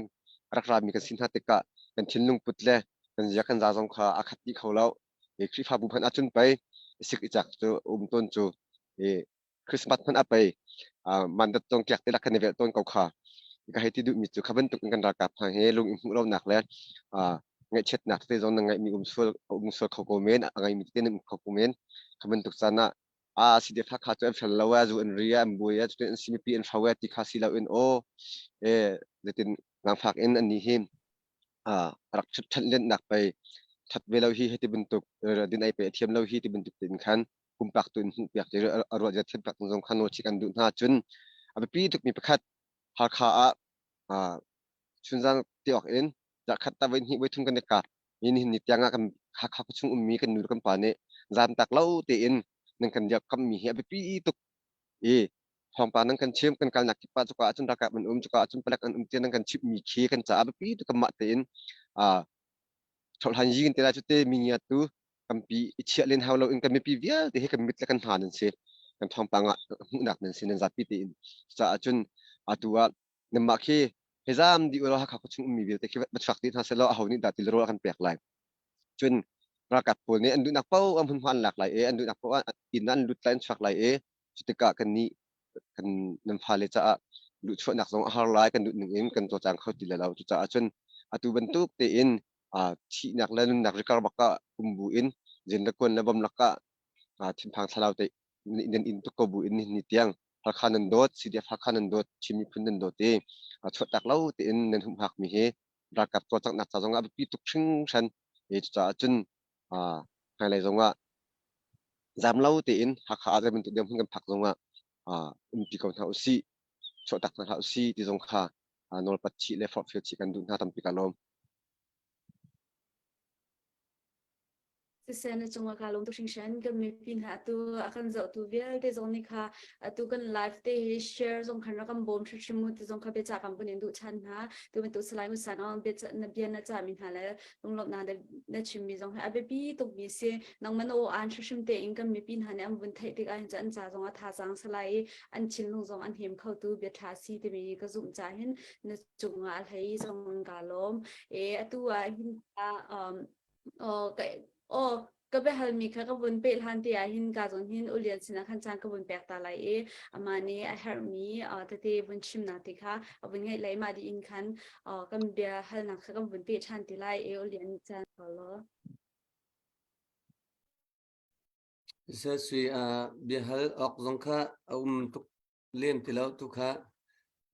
rak rami kan si hna tikah kan thinlung put le kan zia kan za zong kha a khat dih kho lo. Khrihfabu hmanh ahcun pei sik i cak cu um tawn cu Christmas hmanh ah pei mandat tong kiak te lak kan i velh tawn ko kha. Ka hei ti duhmi cu kha bantuk in kan ralkap hna he lung i hmuh lonak le ngaihchiatnak te zong na ngeihmi um sual um sual kho ko men, a ngeimi te na um kho ko men. Kha bantuk caan ah a si de kha kha cu an fel lo a zu an ri an buai a cutin an si mipi an hro a ti kha si lo in aw e zeitin ngangfak in an nih hi a rak ṭhat lennak pei ṭhat ve lo hi heti bantuk din ei pe a thiam lo hi ti bantuk tin khan pumpak tu in hmuh piak a ruah zia thiam piak zong kha nawl chik an duh hna cun. A biapi tukmi pakhat Hakha ah chunzan ti awk in zarhkhat ta voi hnih voi thum kan i kap. Ni nihin ni tiang ah kan Hakha khuachung ummi kan nu le kan pa nih zaamtak lo tein nan kan dirkammi hi a biapi tuk i thawngpang nan kan chim kan kalnak kip ah cuka ahcun ralkap an um cuka ahcun palek an um tiah nan kan chimhmi khi kan caah biapi tuk kanmah tein ṭhohlan yi kan ti lai cu te mi ngiatu tampi i chiah len hau loin kan mipi vialte hi kan mit le kan hna nan si kan thawngpang ah hmuhnak nan si nan zapi tein cucaah cun atu ah nanmah khi he zam dih ulaw Hakha khuachung ummi vialte khi va chuak dih hna sehlaw aho nih dah tilrawl a kan pek lai cun ralkap pawl nih an duhnak paoh ah hmunhma an lak lai i an duhnak paoh ah inn ah an lut lai an chuak lai i cutikah kan nih kan nan fale caah luhchuahnak zong a har lai kan duh ning in kan cawlcang kho ti lai lo cucaah cun atu bantuk tein thihnak le nunnak rikar bak ah um bu in zin le kuan le bom lakah thinphang thlalau te nan in tuk ko bu in ni tiang Hakha nan dawt CDF Hakha nan dawt Chin miphun nan dawt i chuahtak lo tein nan humhak mi hi ralkap cawlcanghnak ca zong ah biapi tuk hringhran i cucaah cun hmailei zong ah zam lo tein Hakha ah zei bantuk dirhmun kan phak zong ah umpi ko hna usih chuahtak hna hlah usih ti zong kha nawlpat chih le forhfial chih kan duh hna tampi ka lawm. Siseh na cungah kaa lawm tuk hringhran. Kan mipi hna atu a kan zohtu vialte zong nih kha atu kan live te hi share zong khan rak kan bawm hrimhrim u ti zong kha biacah kan vun in duh ṭhan hna. Tu bantuk Salai Musan on bia na bia na cahmi hna le lunglawmhnak na, na chimmi zong hi a biapi tukmi si. Nangmah na aw aan hrimhrim tein kan mipi hna nih an vun theih tikah hin cun an ca zong a thazaang salai i an thinlung zong an him khotu bia ṭha si timi ka zumh ca hin na cungah a hlei zong kaa lawm. E atu ah hin um, oh, ka, oh, ka biahalmi kha ka vun peh hlan te ah hin ka zon hin ulian sinah khan caan ka vun pek ta lai i amah nih a herhmi tete vun chimnak te kha a vun ngaih lai mah dih in khan kan bia halnak kha kan vun peh ṭhan ti lai i ulian caan lo. Sui biahal awk zong kha a um tuk lem ti lo tu kha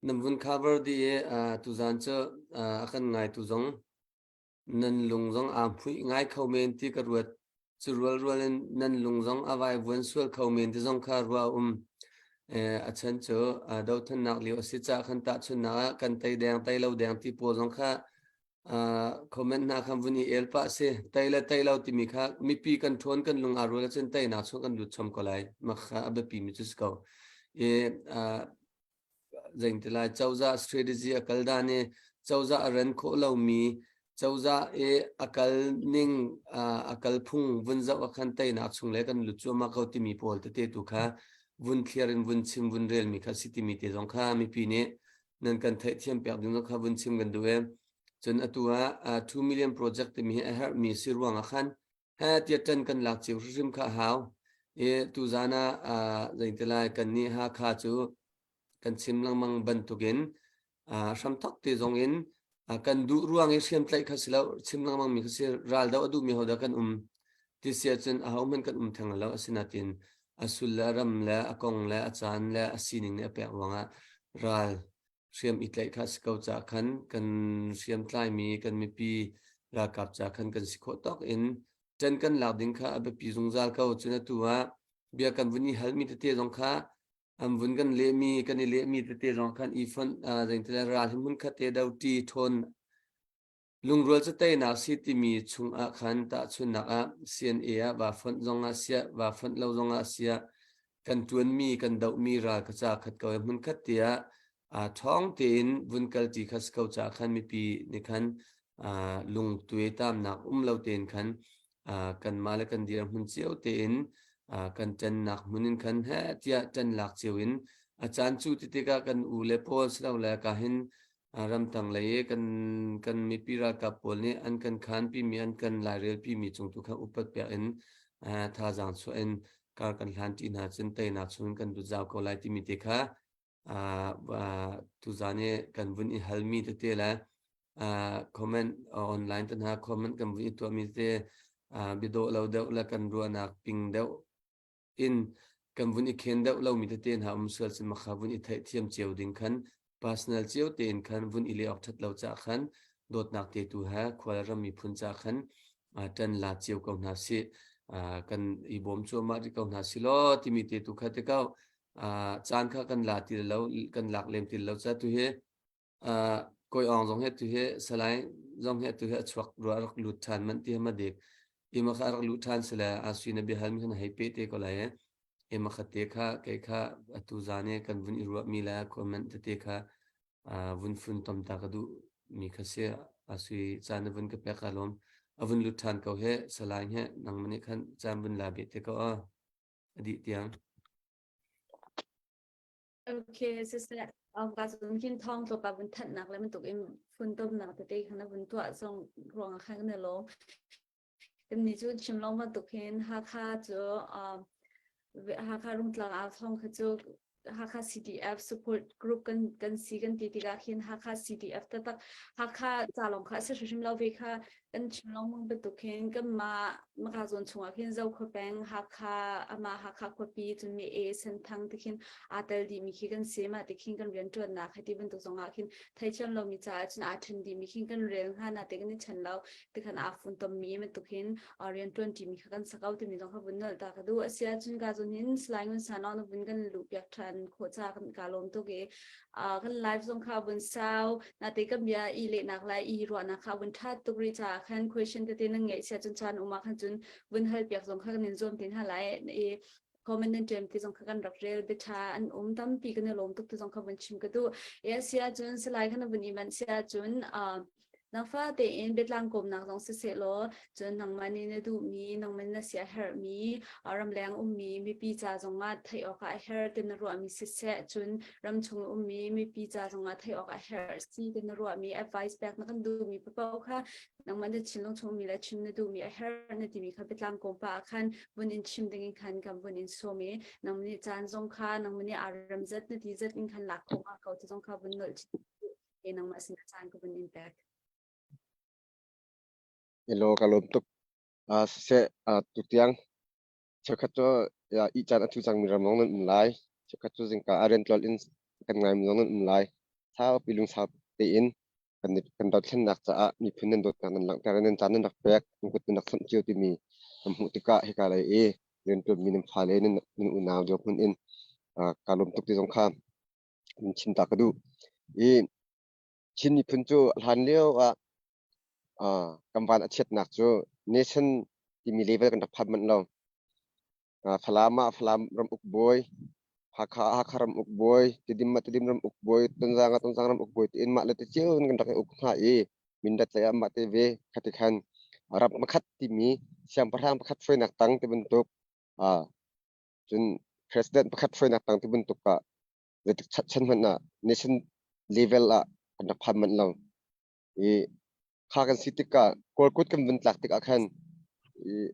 nan vun cover dih i tuzaan cu a kan ngai tu zong nan lung zong aa hmuih ngai kho men ti ka ruat. Cu rualrual in nan lung zong a vaivuan sual kho men ti zong kha ruah a um. A chan cu dothlennak lio a si caah khan tahchunhnak ah kan tei deng tei lo deng ti pawl zong kha comment hna khan vun i el pah si. Tei le tei lo timi kha mipi kan ṭhawn kan lung aa rual ahcun teinak chung kan lut chom ko lai. Mah kha a biapi mi cu si ko. I Zeitilai cozah strategy a kal dan i cozah a ren khawh lomi cozah i a kal ning a kal phung vun zoh ah khan teinak chung le kan lut cuahmah ko timi pawl tete tu kha vun thliar in vun chim vun relmi kha si timi te zong kha mipi nih nan kan theihthiam piak ding zong kha vun chim kan duh i cun atu ah 2 million project timi hi a herhmi si ruang ah khan he tiah ṭan kan lak cio hrimhrim kha a hau. I tuzaan ah zeitilai kannih Hakha cu kan chim lengmang bantukin hramthok te zong in kan duh ruang i hriamtlaih kha si lo chim lengmang mi kha si ral do a duhmi hodah kan um ti si ahcun ahohmanh kan um theng lo asinain a sul le a ram le a kong le a caan le a sining nih a pek ruangah ral hriam i tlaih kha a si ko caah khan kan hriamtlaimi kan mipi ralkap ca khan kan si khawh tawk in ṭan kan lak ding kha a biapi zungzal ko. Cun atu ah bia kan vun i halmi tete zong kha an vun kan lehmi kan i lehmi tete zong khan i fonh zeingtile ral hi hmunkhat te do ṭi ṭhawn Lungrual cu teinak si timi chungah khan tahchunhnak ah CNA ah vaa fonh zongah siah, vaa fonh lo zongah siah, kan ṭuanmi, kan dohmi ral ka ca khat ko i hmunkhat te ah aa ṭhawng tein vun kalṭi kha si ko caah khan mipi nih khan lungtuai tamnak um lo tein khan kanmah le kan dirhmun cio tein kan ṭannak hmun in khan heh tiah ṭan lak cio in a caan cu ti tikah kan u le pawl silole ka hin Ramtang lei i kan mipi ralkap pawl nih an kan khanpimi, an kan lairelpimi cung tu kha upat pek in thazaang chuah in kar kan hlanṭi hna cun teinak chung kan lut zau ko lai timi te kha tuzaan i kan vun i halmi tete le comment online te hna comment kan vun i tuahmi tete biadawh lo deuh le kan ruahnak ping deuh in kan vun i khen deuh lomi tete hna um sual cun makha vun i theihthiam cio ding khan personal cio tein khan vun i leh awk ṭhat lo ca khan dawtnak te tu he khual ram miphun ca khan ṭan la cio ko hna sih kan i bawm cuahmah rih ko hna si law timi te tu kha te ko. Caan kha kan la ti lo, kan lak lem ti lo ca tu hi Kawi Awng zong hi tu hi Salai zong hi tu hi a chuak rua rak lut ṭhan manh ti ma dik. Ima kha rak luh ṭhan sile a sui na biahal mi khan hei pe te ko lai e. Ima kha te kha kei kha atu zan i kan vun i ruah mi le comment tete kha vun fun tom ta ka duh mi kha si a sui caan na vun ka pek ka lawm. A vun lut ṭhan ko he Salai he nangmah nih khan caan vun la beh te ko a a dih tiang. Okay, siseh ka cun khin thawng tlawpa vun thanhnak le bantuk in funtomnak tete khan vun tuah zong ruangah khan kan i lawm. Kan nih cu chim lawng bantuk hin Hakha cu Hakha Rungtlang au thawng kha cu Hakha CDF support group kan kan si kan ti tikah khin Hakha CDF taktak Hakha ca lawng kha a si hrimhrim lo ve kha kan chim lengmang bantuk hin kanmah maka zawn chungah khin Zokhua peng Hakha amah Hakha khuapi cun mi e Senthang ti khin aa tel dihmi khi kan si mah ti khin kan rianṭuannak hei ti bantuk zongah khin theithiam lomi caah cun aa ṭhen dihmi khin kan rel hnga na te kan i ṭhen lo ti khan aa funtommi bantuk hin rianṭuan ṭimi kha kan sa ko timi zong kha vun nolh ta ka duh a si ahcun ka zawn hin Salai Ngun Sanong na vun kan luh piak ṭhan khawh ca kan ka lawm tuk i kan live zong kha vun sau na te kan bia i lehnak lai i ruahnak kha vun ṭhat tuk rih caah khan question tete nan ngeih sia cun caan um ah khan cun vun hal piak zong kha kan in zuam te hna lai i comment nan ṭem ti zong kha kan rak rel biaṭha an um tampi kan i lawm tuk ti zong kha vun chim ka duh e sia cun salai khan vun i manh sia cun Nangfa tein biatlang kawmnak zong siseh law, cun nangmah nih na duhmi, nangmah nih na siaherhmi, ramleng ummi mipi ca zongah theih awkah a herh ti na ruahmi siseh, cun ramchung ummi mipi ca zongah theih awk a herh si ti na ruahmi advice pek na kan duhmi paoh kha nangmah na thinlung chungmi le chim na duhmi a herh na timi kha biatlang kawm pah ah khan vun in chim dingin khan kan vun in sawm i nangmah nih caan zong kha nangmah nih aa rem zat na ti zat in khan lak khawh ko ti zong kha vun nolh e nangmah sin caan ka vun in pek. Hello, ka lawm tuk. Siseh, tutiang cheukhat cu ih caan a thu cangmi ram zong nan um lai. Cheukhat cu zingka a rian tlol in kan ngaimi zong nan um lai. Saupi lungsau tein kan kan dothlennak caah miphun nan dawtnak nan langhter i nan caan nan rak pek, nan kut nan rak sawmh cio timi kan hmuh tikah hika lei i rianṭuanmi nan fale nan unau dirhmun in ka lawm tuk ti zong kha in chim ta ka duh. I Chin miphun cu hlan lio ah kan van a chiatnak cu nation timi level kan rak phan manh lo. Falam ah Falam ram uk bawi, Hakha ah Hakha ram uk bawi, Tidim ah Tidim ram uk bawi, Tonzang ah Tonzang ram uk bawi tiin mah le te cio in kan rak i uk hna i Mindat lei ah mah te ve khati khan ram pakhat timi siangpahrang pakhat hruainak tang ti bantuk cun president pakhat hruainak tang ti bantuk ah zeitik chan hmanh ah nation level ah kan rak phan manh lo i kha kan si tikah Kawl kut kan vun tlak tikah khan i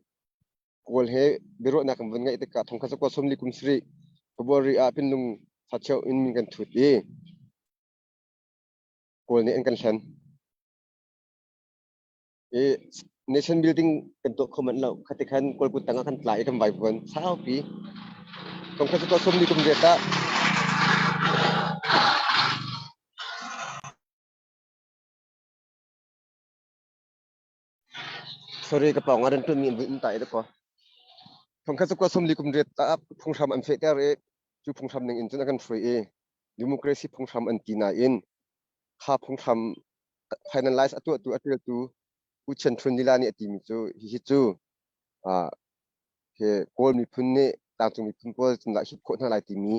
Kawl he biaruahnak kan vun ngeih tikah thongkhat zakua sawmli kum sarih February ah Pinlung sacheu in min kan thut i Kawl nih an kan hlen. I nation building kan tuah kho manh lo. Khati khan Kawl kut tangah kan tla i kan vaivuan saupi. Thongkhat zakua sawmli kum riat ah Sorry ka pawng ah ran ṭuanmi an vun um ta i dakaw. Thongkhat zakua sawmli kum riat ah phunghram an fehter i cu phunghram ning in cun a kan hruai i democracy phunghram an ti nain kha phunghram finalize a tuahtu a ṭialtu U Chen Htun lila nih a timi cu hihi cu hi Kawl miphun nih tlangcung miphun pawl cunlah hip khawh hna lai timi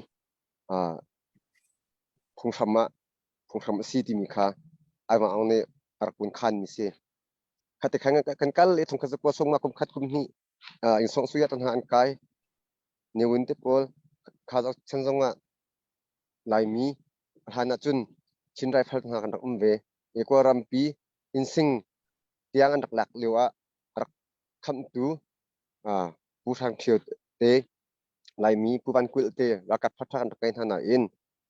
phunghram ah phunghram a si timi kha Ai Wang Aung nih a rak vun khanmi si. Khati khan kan kal i thongkhat zakua sawmnga kum khat kum hnih ing song suya tan hna an kai. Ne Win te pawl kha chan zong ah Laimi hlan ah cun Chin Rifle hna kan rak um ve. I Kawlrampi innsing tiang an rak lak lio ah a rak khamtu Pu Hrang Ṭhio te Laimi Pu Van Kulh te ralkap ṭhaṭha kan rak ngei hna nain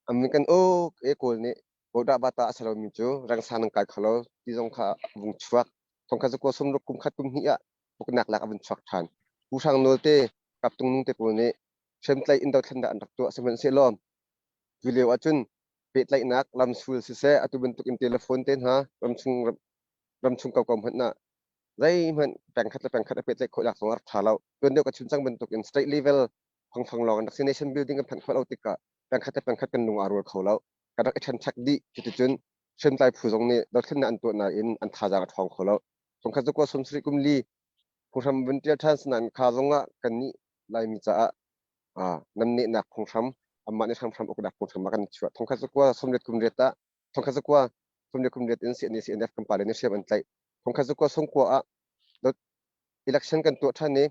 an kan uk i Kawl nih Bodah bata a si lomi cu rengsa nan kai kho lo ti zong kha a vung chuak. Thongkhat zakua sawmruk kum khat kum hnih ah uknak lak a vun chuak ṭhan. Pu Hrang Nawl te Kaptung Nung te pawl nih hriamtlaih in dothlennak an rak tuah. Sihmanhsehlaw cu lio ahcun pehtlaihnak lamsul siseh atu bantuk in telephone te hna ramchung ramchung koko hmanh ah zeihmanh pengkhat le pengkhat a pehtlaih khawhnak zong a rak ṭha lo. Tuan deuh ka chim cang bantuk in state level Phangphang lawng an rak si. Nation building kan phanh khawh lo tikah pengkhat le pengkhat kan lung aa rual kho lo. Kan rak i ṭhenṭhek dih. Cuticun hriamtlai phu zong nih dothlennak an tuah nain an thazaang a ṭhawng kho lo. Thongkhat zakua 70 kum li phunghram vun ṭial ṭhan sinain kha zong ah kannih Laimi caah namnehnak phunghram amah nih hramhram uknak phunghram ah kan chuah. Thongkhat zakua 80 kum riat ah thongkhat zakua 80 kum riat in CNA CNF kan pale nih hriam an tlaih. Thongkhat zakua sungkua ah election kan tuah ṭhan i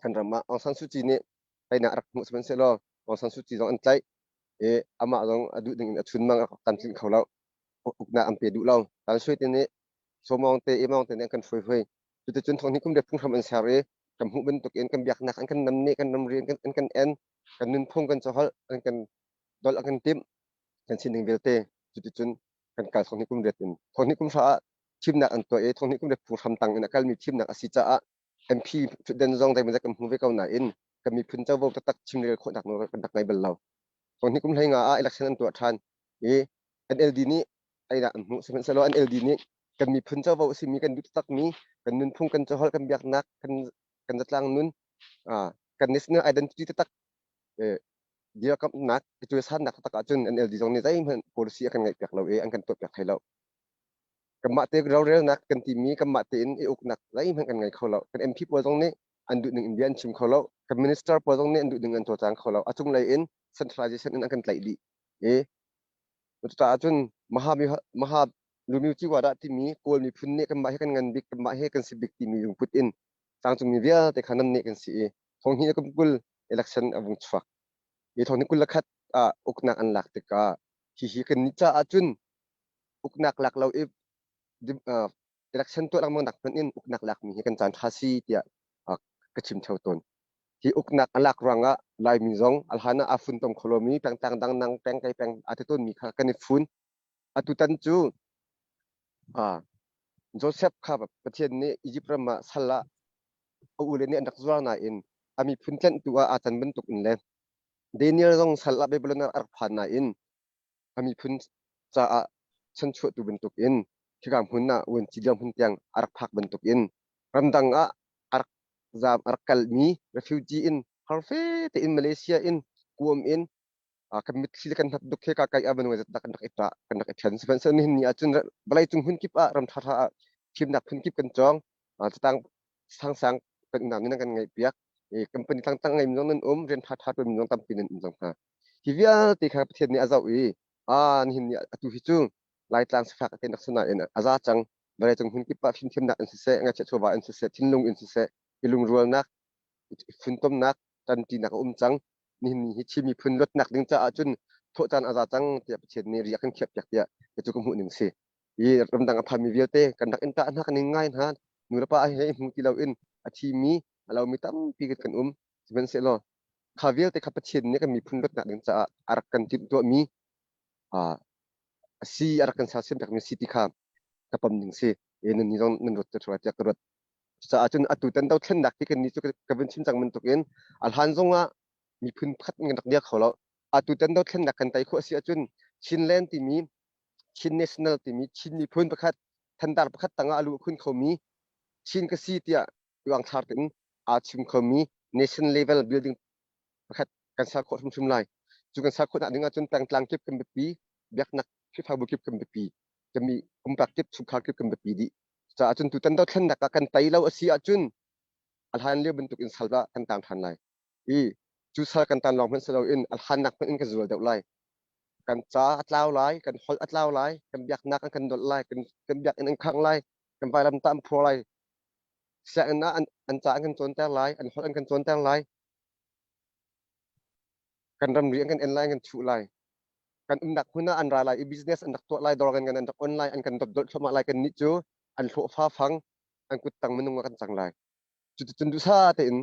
kan ram ah Aung San Suu Kyi nih teinak a rak hmuh sihmanhsehlaw Aung San Suu Kyi zong an tlaih i amah zong a duh ding in a chunmang a rak tlamtlinh kho lo. Uknak an pe duh lo. Tan Sui te nih Sawmawng te Imawng te nih an kan hruai hui. Cuticun thonghnih kum riat phunghram an ser i kan hmuh bantukin kan biaknak an kan namneh, kan ramri an kan en, kan nunphung kan caholh an kan dolh an kan timh, kan sining vialte cuticun kan kal thonghnih kum riat in. Thonghnih kum hra ah thimnak an tuah i thonghnih kum riat phunghram tang in a kalmi thimnak a si caah MP ṭhutdan zong zeimawzat kan hmu ve ko nain kan miphun covo taktak chimrel khawhnak nawl kan rak ngei bal lo. Thonghnih kum 15 ah election an tuah ṭhan i NLD nih einak an hmuh. Sihmanhsehlaw NLD nih kan miphun covo a simi kan duh taktakmi kan nunphung, kan caholh, kan biaknak, kan kan zatlang nun, kan national identity taktak dirkamhnak, cuaisannak taktak ahcun NLD zong nih zeihmanh policy a kan ngeihpiak lo i an kan tuahpiak thai lo. Kanmah te rorelnak kan timi kanmah tein i uknak zeihmanh kan ngei kho lo. Kan MP pawl zong nih an duh ning in bia an chim kho lo. Kan minister pawl zong nih an duh ning an cawlcang kho lo. A cunglei in centralization in an kan tlaih dih. I cucaah cun Maha Maha Lumyu dah timi Kawl miphun nih kanmah hi kan ngan bik, kanmah hi kan si bik timi lungput in tlangcungmi vialte kha nan nih kan si i thonghnih le kum 20 election a vung chuak. I thonghnih 21 ah uknak an lak tikah hihi kan nih caah cun uknak lak lo i election tuah lengmang nak hmanh in uknak lakmi hi kan caan ṭha si tiah ka chim theo tawn. Hi uknak a lak ruangah Laimi zong a hlan ah aa funtom kho lomi pengtlang dang nang peng kai peng aa ti tawnmi kha kan i fun. Atutan cu Joseph kha Pathian nih Izipt ram ah sal ah a ule nih an rak zuar nain a miphun tlenhtu ah aa can bantuk in le Daniel zong sal ah Babylon ah a rak phan nain a miphun caah chanchuahtu bantukin khika hmun ah vuanci dirhmun tiang a rak phak bantukin ramdang ah a rak zaam a rak kalmi refugee in harfe tein Malaysia in Guam in kan mitthli le kan hnapduk he ka kai ah minung zat kan rak i ṭah kan rak i ṭhen sihmanhsehlaw nihin ni ahcun vawleicung hmun kip ah ram ṭhaṭha ah thimnak phun kip kan cawng catang sangsang kan unau nih nan kan ngaihpiak company tangtang ngei mi zong nan um rian ṭhaṭha ṭuan mi zong tampi nan um cang hna Hi vialte kha Pathian nih a zoh i a nihin ni atu hi cu Laitlang sifak te nak sinain a za cang. Vawleicung hmun kip ah fimthiamnak in siseh, ngaihchiat chawva in siseh, thinlung in siseh, i lungrualnak, i funtomnak, ṭanṭinak a um cang. Nihin ni hi Chin miphun luatnak ding caah cun thawh caan a za cang tiah Pathian nih ri a kan khiahpiak tiah cu ka hmuh ning si. Hi ramdang a phanmi vialte kan rak in ṭah hna, kan in ngai hna. Nu le pa he i hmu ti loin a thimi, a lomi tampi kan um. Sihmanhsehlaw kha vialte kha Pathian nih kan miphun luatnak ding caah a rak kan timhtuahmi a si a rak kan sersiam piakmi si ti kha ka pom ding si e nan ni zong nan ruat ṭhua tiah ka ruat. Cucaah cun atu tan dothlennak hi kan ni cu ka vun chim cang bantukin a hlan zongah miphun pakhat in kan rak dir kho lo. Atu tan dothlennak kan tei khawh a si ahcun Chinland timi Chin National timi Chin miphun pakhat thandar pakhat tangah a luh khun khomi Chin ka si tiah uangthlar tein aa chim khomi nation level building pakhat kan ser khawh hrimhrim lai. Cu kan ser khawhnak ding ahcun pengtlang kip kan biapi, biaknak Khrihfabu kip kan biapi, kami pumpak kip, chungkhar kip kan biapi dih. Cucaah cun tutan dothlennak ah kan tei lo a si ahcun a hlan lio bantuk in sal ah kan tang ṭhan lai. I cu sal kan tan lawng hmanh si loin a hlannak hmanh in kan zual deuh lai. Kan ca a tlau lai, kan holh a tlau lai, kan biaknak an kan dolh lai, kan, kan biakinn an khangh lai, kan vailamtah an phur lai, sianginn ah an ca an kan cawnter lai, an holh an kan cawnter lai, kan ramri an kan en lai, an kan chuh lai. Kan umnak hmun ah an ra lai i business an rak tuah lai, dawr kan an rak on lai, an kan dotdolh thluahmah lai. Kannih cu an hlawhfa fang, an kuttang minung ah kan cang lai. Cuticun duhsah tein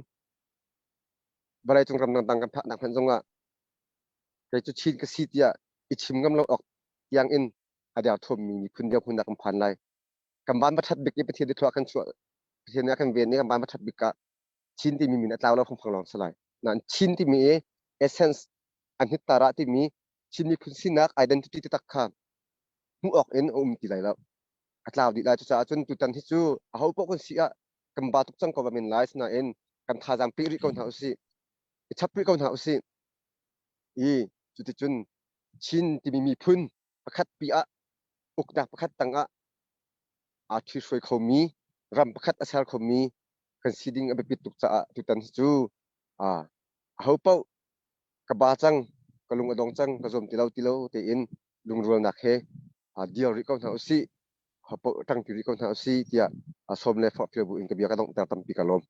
vawleicung ram dangdang kan phaknak hmanh zongah kei cu Chin ka si tiah i chim ngam lo awk tiang in a derthawmmi miphun dirhmun ah kan phan lai. Kan van va ṭhat bik i Pathian thluachuah kan chuah Pathian nih a kan ven i kan van va ṭhat bik ah Chin timi min a tlau lo phungphang lawng si lai. Nain Chin timi i essence an hittara timi Chin miphun sinak identity taktak kha hmuh awk in a um ti lai lo. A tlau dih lai. Cucaah cun tutan hi cu aho paoh kan si ah kan ba tuk cang ko va men lai. Sinain kan thazaang pe rih ko hna usih. I chap rih ko hna usih. I cuticun Chin timi miphun pakhat pi ah uknak pakhat tangah aa ṭhihruai khomi ram pakhat a ser khomi kan si ding a biapit tuk caah tutan hi cu ahopaoh ka ba cang, ka lung a dong cang, ka zuam ti lo ti lo tein lungrualnak he dir rih ko hna usih, hopaoh ṭangṭi rih ko hna usih tiah sawm le forhfial bu in ka bia ka donghter tampi ka lawm.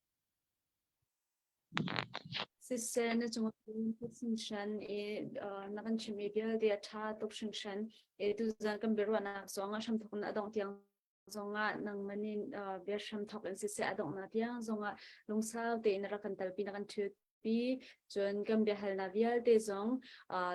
Siseh na cung hringhran i na kan chimmi vialte a ṭha tuk hringhran. I tuzan kan biaruahnak zong a hramthawk in a dongh tiang zongah nangmah nih bia hramthawk in siseh a donghnak tiang zongah lungsau tein na rak kan telpi na kan ṭhutpi. Cun kan biahalnak vialte zong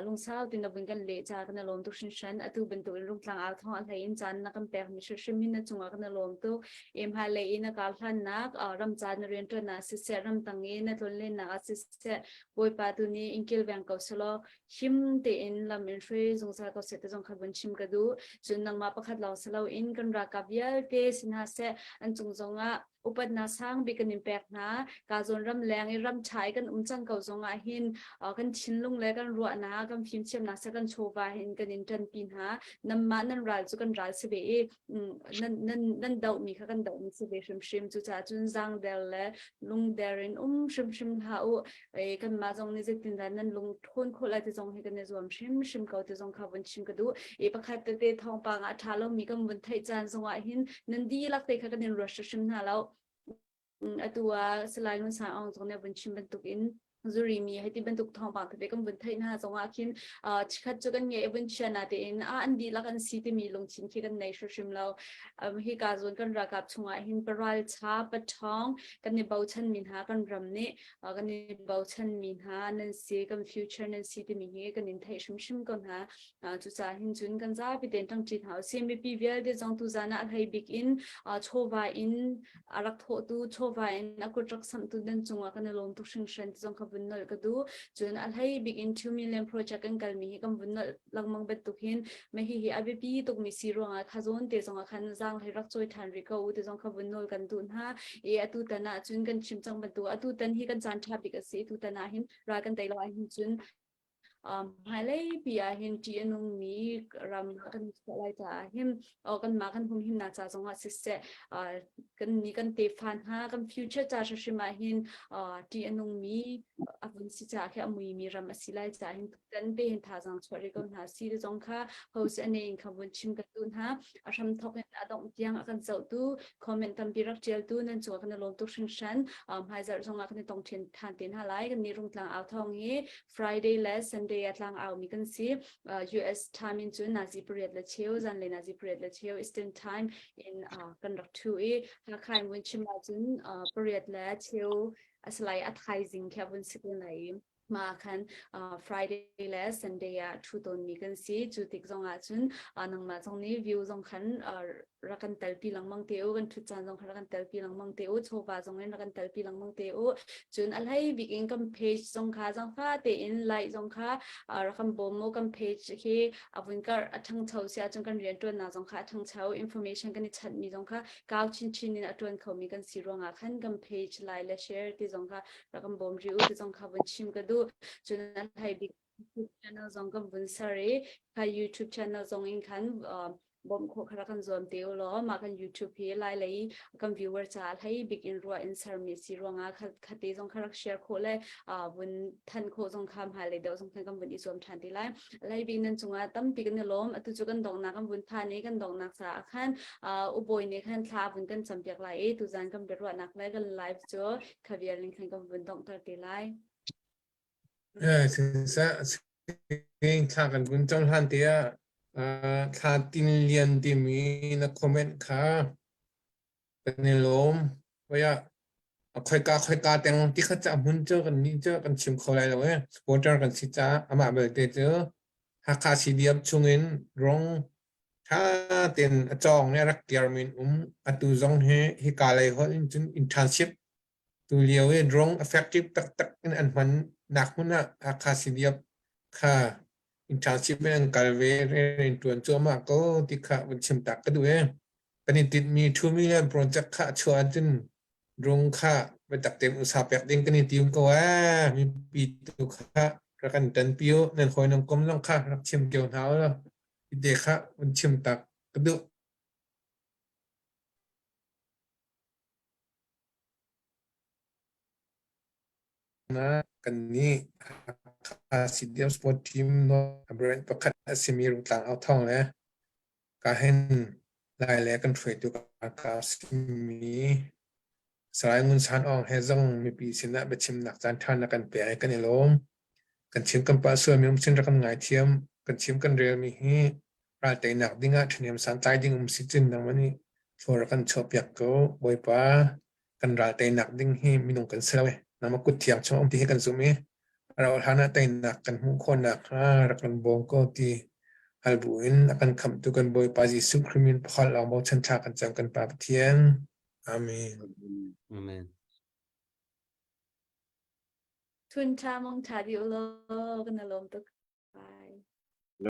lungsau tein na vun kan leh caah kan i lawm tuk hringhran. Atu bantukin Rungtlang au thawng a hlei in caan na kan pekmi hrimhrim hi na cungah kan i lawm tuk. Hmailei i na kar hlannak ram ca na rianṭuannak siseh, ramtang i na tlonlennak ah siseh, Bawipa tu nih in kilveng ko selaw him tein lam in hruai zungzal ko seh ti zong kha vun chim ka duh. Cun nangmah pakhat lawng si loin kan ralkap vialte si hna seh, an cung zongah upatnak sang bik kan in pek hna. Ka zawn ram leng i ram ṭha i kan um cang ko zongah hin kan thinlung le kan ruahnak, kan fimthiamnak seh kan chawva hin kan in ṭanpi hna. Nanmah nan ral cu kan ral si ve i nan nan nan dohmi kha kan dohmi si ve hrimhrim. Cucaah cun zaangder le lungder in um hrimhrim hlah u. Kanmah zong nih zeitindah nan lung ṭhawn khawh lai ti zong hi kan i zuam hrimhrim ko ti zong kha vun chim ka duh. I pakhat tete thawngpang ah a ṭha lomi kan vun theih caan zongah hin nan dihlak te kha kan in ruat hrimhrim hna lo. Atu ah Salai Ngun Sang Aung zong nih a vun chim bantukin zuri mi hei ti bantuk thawngpang tete kan vun theih hna zongah khin chikhat cu kan ngeih vun chia na tein a an dihlak an si timi lungthin khi kan nei hrimhrim lo. Hi ka zawn kan ralkap chungah hin paral cha paṭhawng kan i bochan mi hna kan ram nih kan i bochan mi hna nan si kan future nan si timi hi kan in theih hrimhrim ko hna. Cucaah hin cun kan zapi tein ṭangṭi hna usih. Mipi vialte zong tuzan ah a hlei bik in chawva in a rak thawhtu chawva in a kut rak samhtu nan cungah kan i lawm tuk hringhran ti zong kha vun nolh ka duh. Cun a hlei bik in 2 million project kan kalmi hi kan vun nolh lengmang bantuk hin mah hihi a biapi tukmi si ruangah kha zawn te zongah khan zaang hlei rak cawi ṭhan rih ko u ti zong kha vun nawl kan duh hna. I atu tan ah cun kan chim cang bantuk atu tan hi kan caan ṭha bik a si. Atu tan ah hin ral kan tei lo ahhin cun Hmailei pi ah hin ṭih a nungmi ram kan chuah lai caah hin kanmah kan humhimnak ca zongah siseh, kan nih kan tefa hna kan future ca hrimhrim ah hin ṭih a nungmi a vun si caah khi a muimi ram a si lai caah hin tutan te hin thazaang chuah rih ko hna si ti zong kha host a in kha vun chim kan duh hna. A hramthawk in a dongh tiang a kan zohtu comment tampi rak ṭialtu nan cungah kan i lawm tuk hringhran. Hmaizarh zongah kan i tong ṭhan te hna lai. Kan nih Rungtlang au thawng hi Friday le Sunday a tlang aumi kan si. US time in cun nazi pariat le cheu, zanlei nazi pariat le cheu Eastern time in kan rak ṭhu i Hakha in vun chim ahcun pariat le cheu asalai a thaizing khi a vun si kun lai i ma khan Friday le Sunday ah ṭhu tawnmi kan si. Cu tik zong ah cun nangmah zong nih view zong khan rak kan telpi lengmang te u kan ṭhut caan zong kha rak kan telpi lengmang te u chawva zong in rak kan telpi lengmang te u cun a hlei bik in kan page zong kha zangfa tein like zong kha rak kan bawm mu kan page khi a vun kar a ṭhangcho si ahcun kan rianṭuannak zong kha a ṭhangcho information kan i chanhmi zong kha kau chinchin in a ṭuan khomi kan si ruangah khan kan page like le share ti zong kha rak kan bawm rih u ti zong kha vun chim ka duh cun a hlei bik YouTube channel zong kan vun ser i kha YouTube channel zong in khan bawmh khawh kha rak kan zuam te u law mah kan YouTube hi lai lei kan viewer caah hlei bik in ruah in sermi si ruangah khate zong kha rak share khawh le vun than khawh zong kha hmai lei deuh zong khan kan vun i zuam ṭhan te lai. Lai bik nan cungah tampi kan i lawm. Atu cu kan donghnak kan vun phan i kan donghnak caah khan ubawi nih khan thla vun kan campiak lai i tuzan kan biaruahnak le kan live cu khavial in khan kan vun donghter te lai. Thla kan vun cohlan tiah thla tin lian timi na comment kha kan i lawm. Hoi ah khoika khoika teng ti kha ca hmun cu kan nih cu kan chim kho lai lo ee. Supporter kan si caah amah belte cu Hakha CDF chungin rong ṭha tein a cawng i a rak kirmi an um. Atu zong hi hika lei holh in cun internship Tulio i drone effective taktak in an hmannak hmun ah Hakha CDF kha internship in an kal ve rian ṭuan cuahmah ko ti kha vun chim tak ka duh i kan i tinhmi 2 million project kha a chuah ahcun. Rung kha biatak tein usa pek ding kan i tim ko ee. Mipi tu kha rak kan ṭanpi u. Nan hawi nan kom zong kha rak chim kio hna u law. Ite kha vun chim tak ka duh. Na kannih Hakha CDF Sport Team brand pakhat a simi Rungtlang Authawng le Kahin Lai le kan hruaitu ka simi Salai Ngun San Aung he zong mipi sinah biachimnak caan ṭha na kan pek i kan i lawm. Kan chim kan pah sualmi um sin rak kan ngaithiam. Kan chim kan relmi hi ral teinak dingah ṭhahnem santlai ding um si cun nangmah nih thlua rak kan chuahpiak ko. Bawipa, kan ral teinak ding hi minung kan si lo i nangmah kut thiang chung um ti hi kan zumh i a rauh hlan ah teinak kan hmuh khawh nakhnga rak kan bawm ko ti hal bu in a kan khamhtu kan Bawipa Jesuh Khrih min pakhat lawng bochan thla kan cam kan Pa Pathian. Amen. Amen. Thun tha mong tha di ulaw kan lawm tuk. Bye.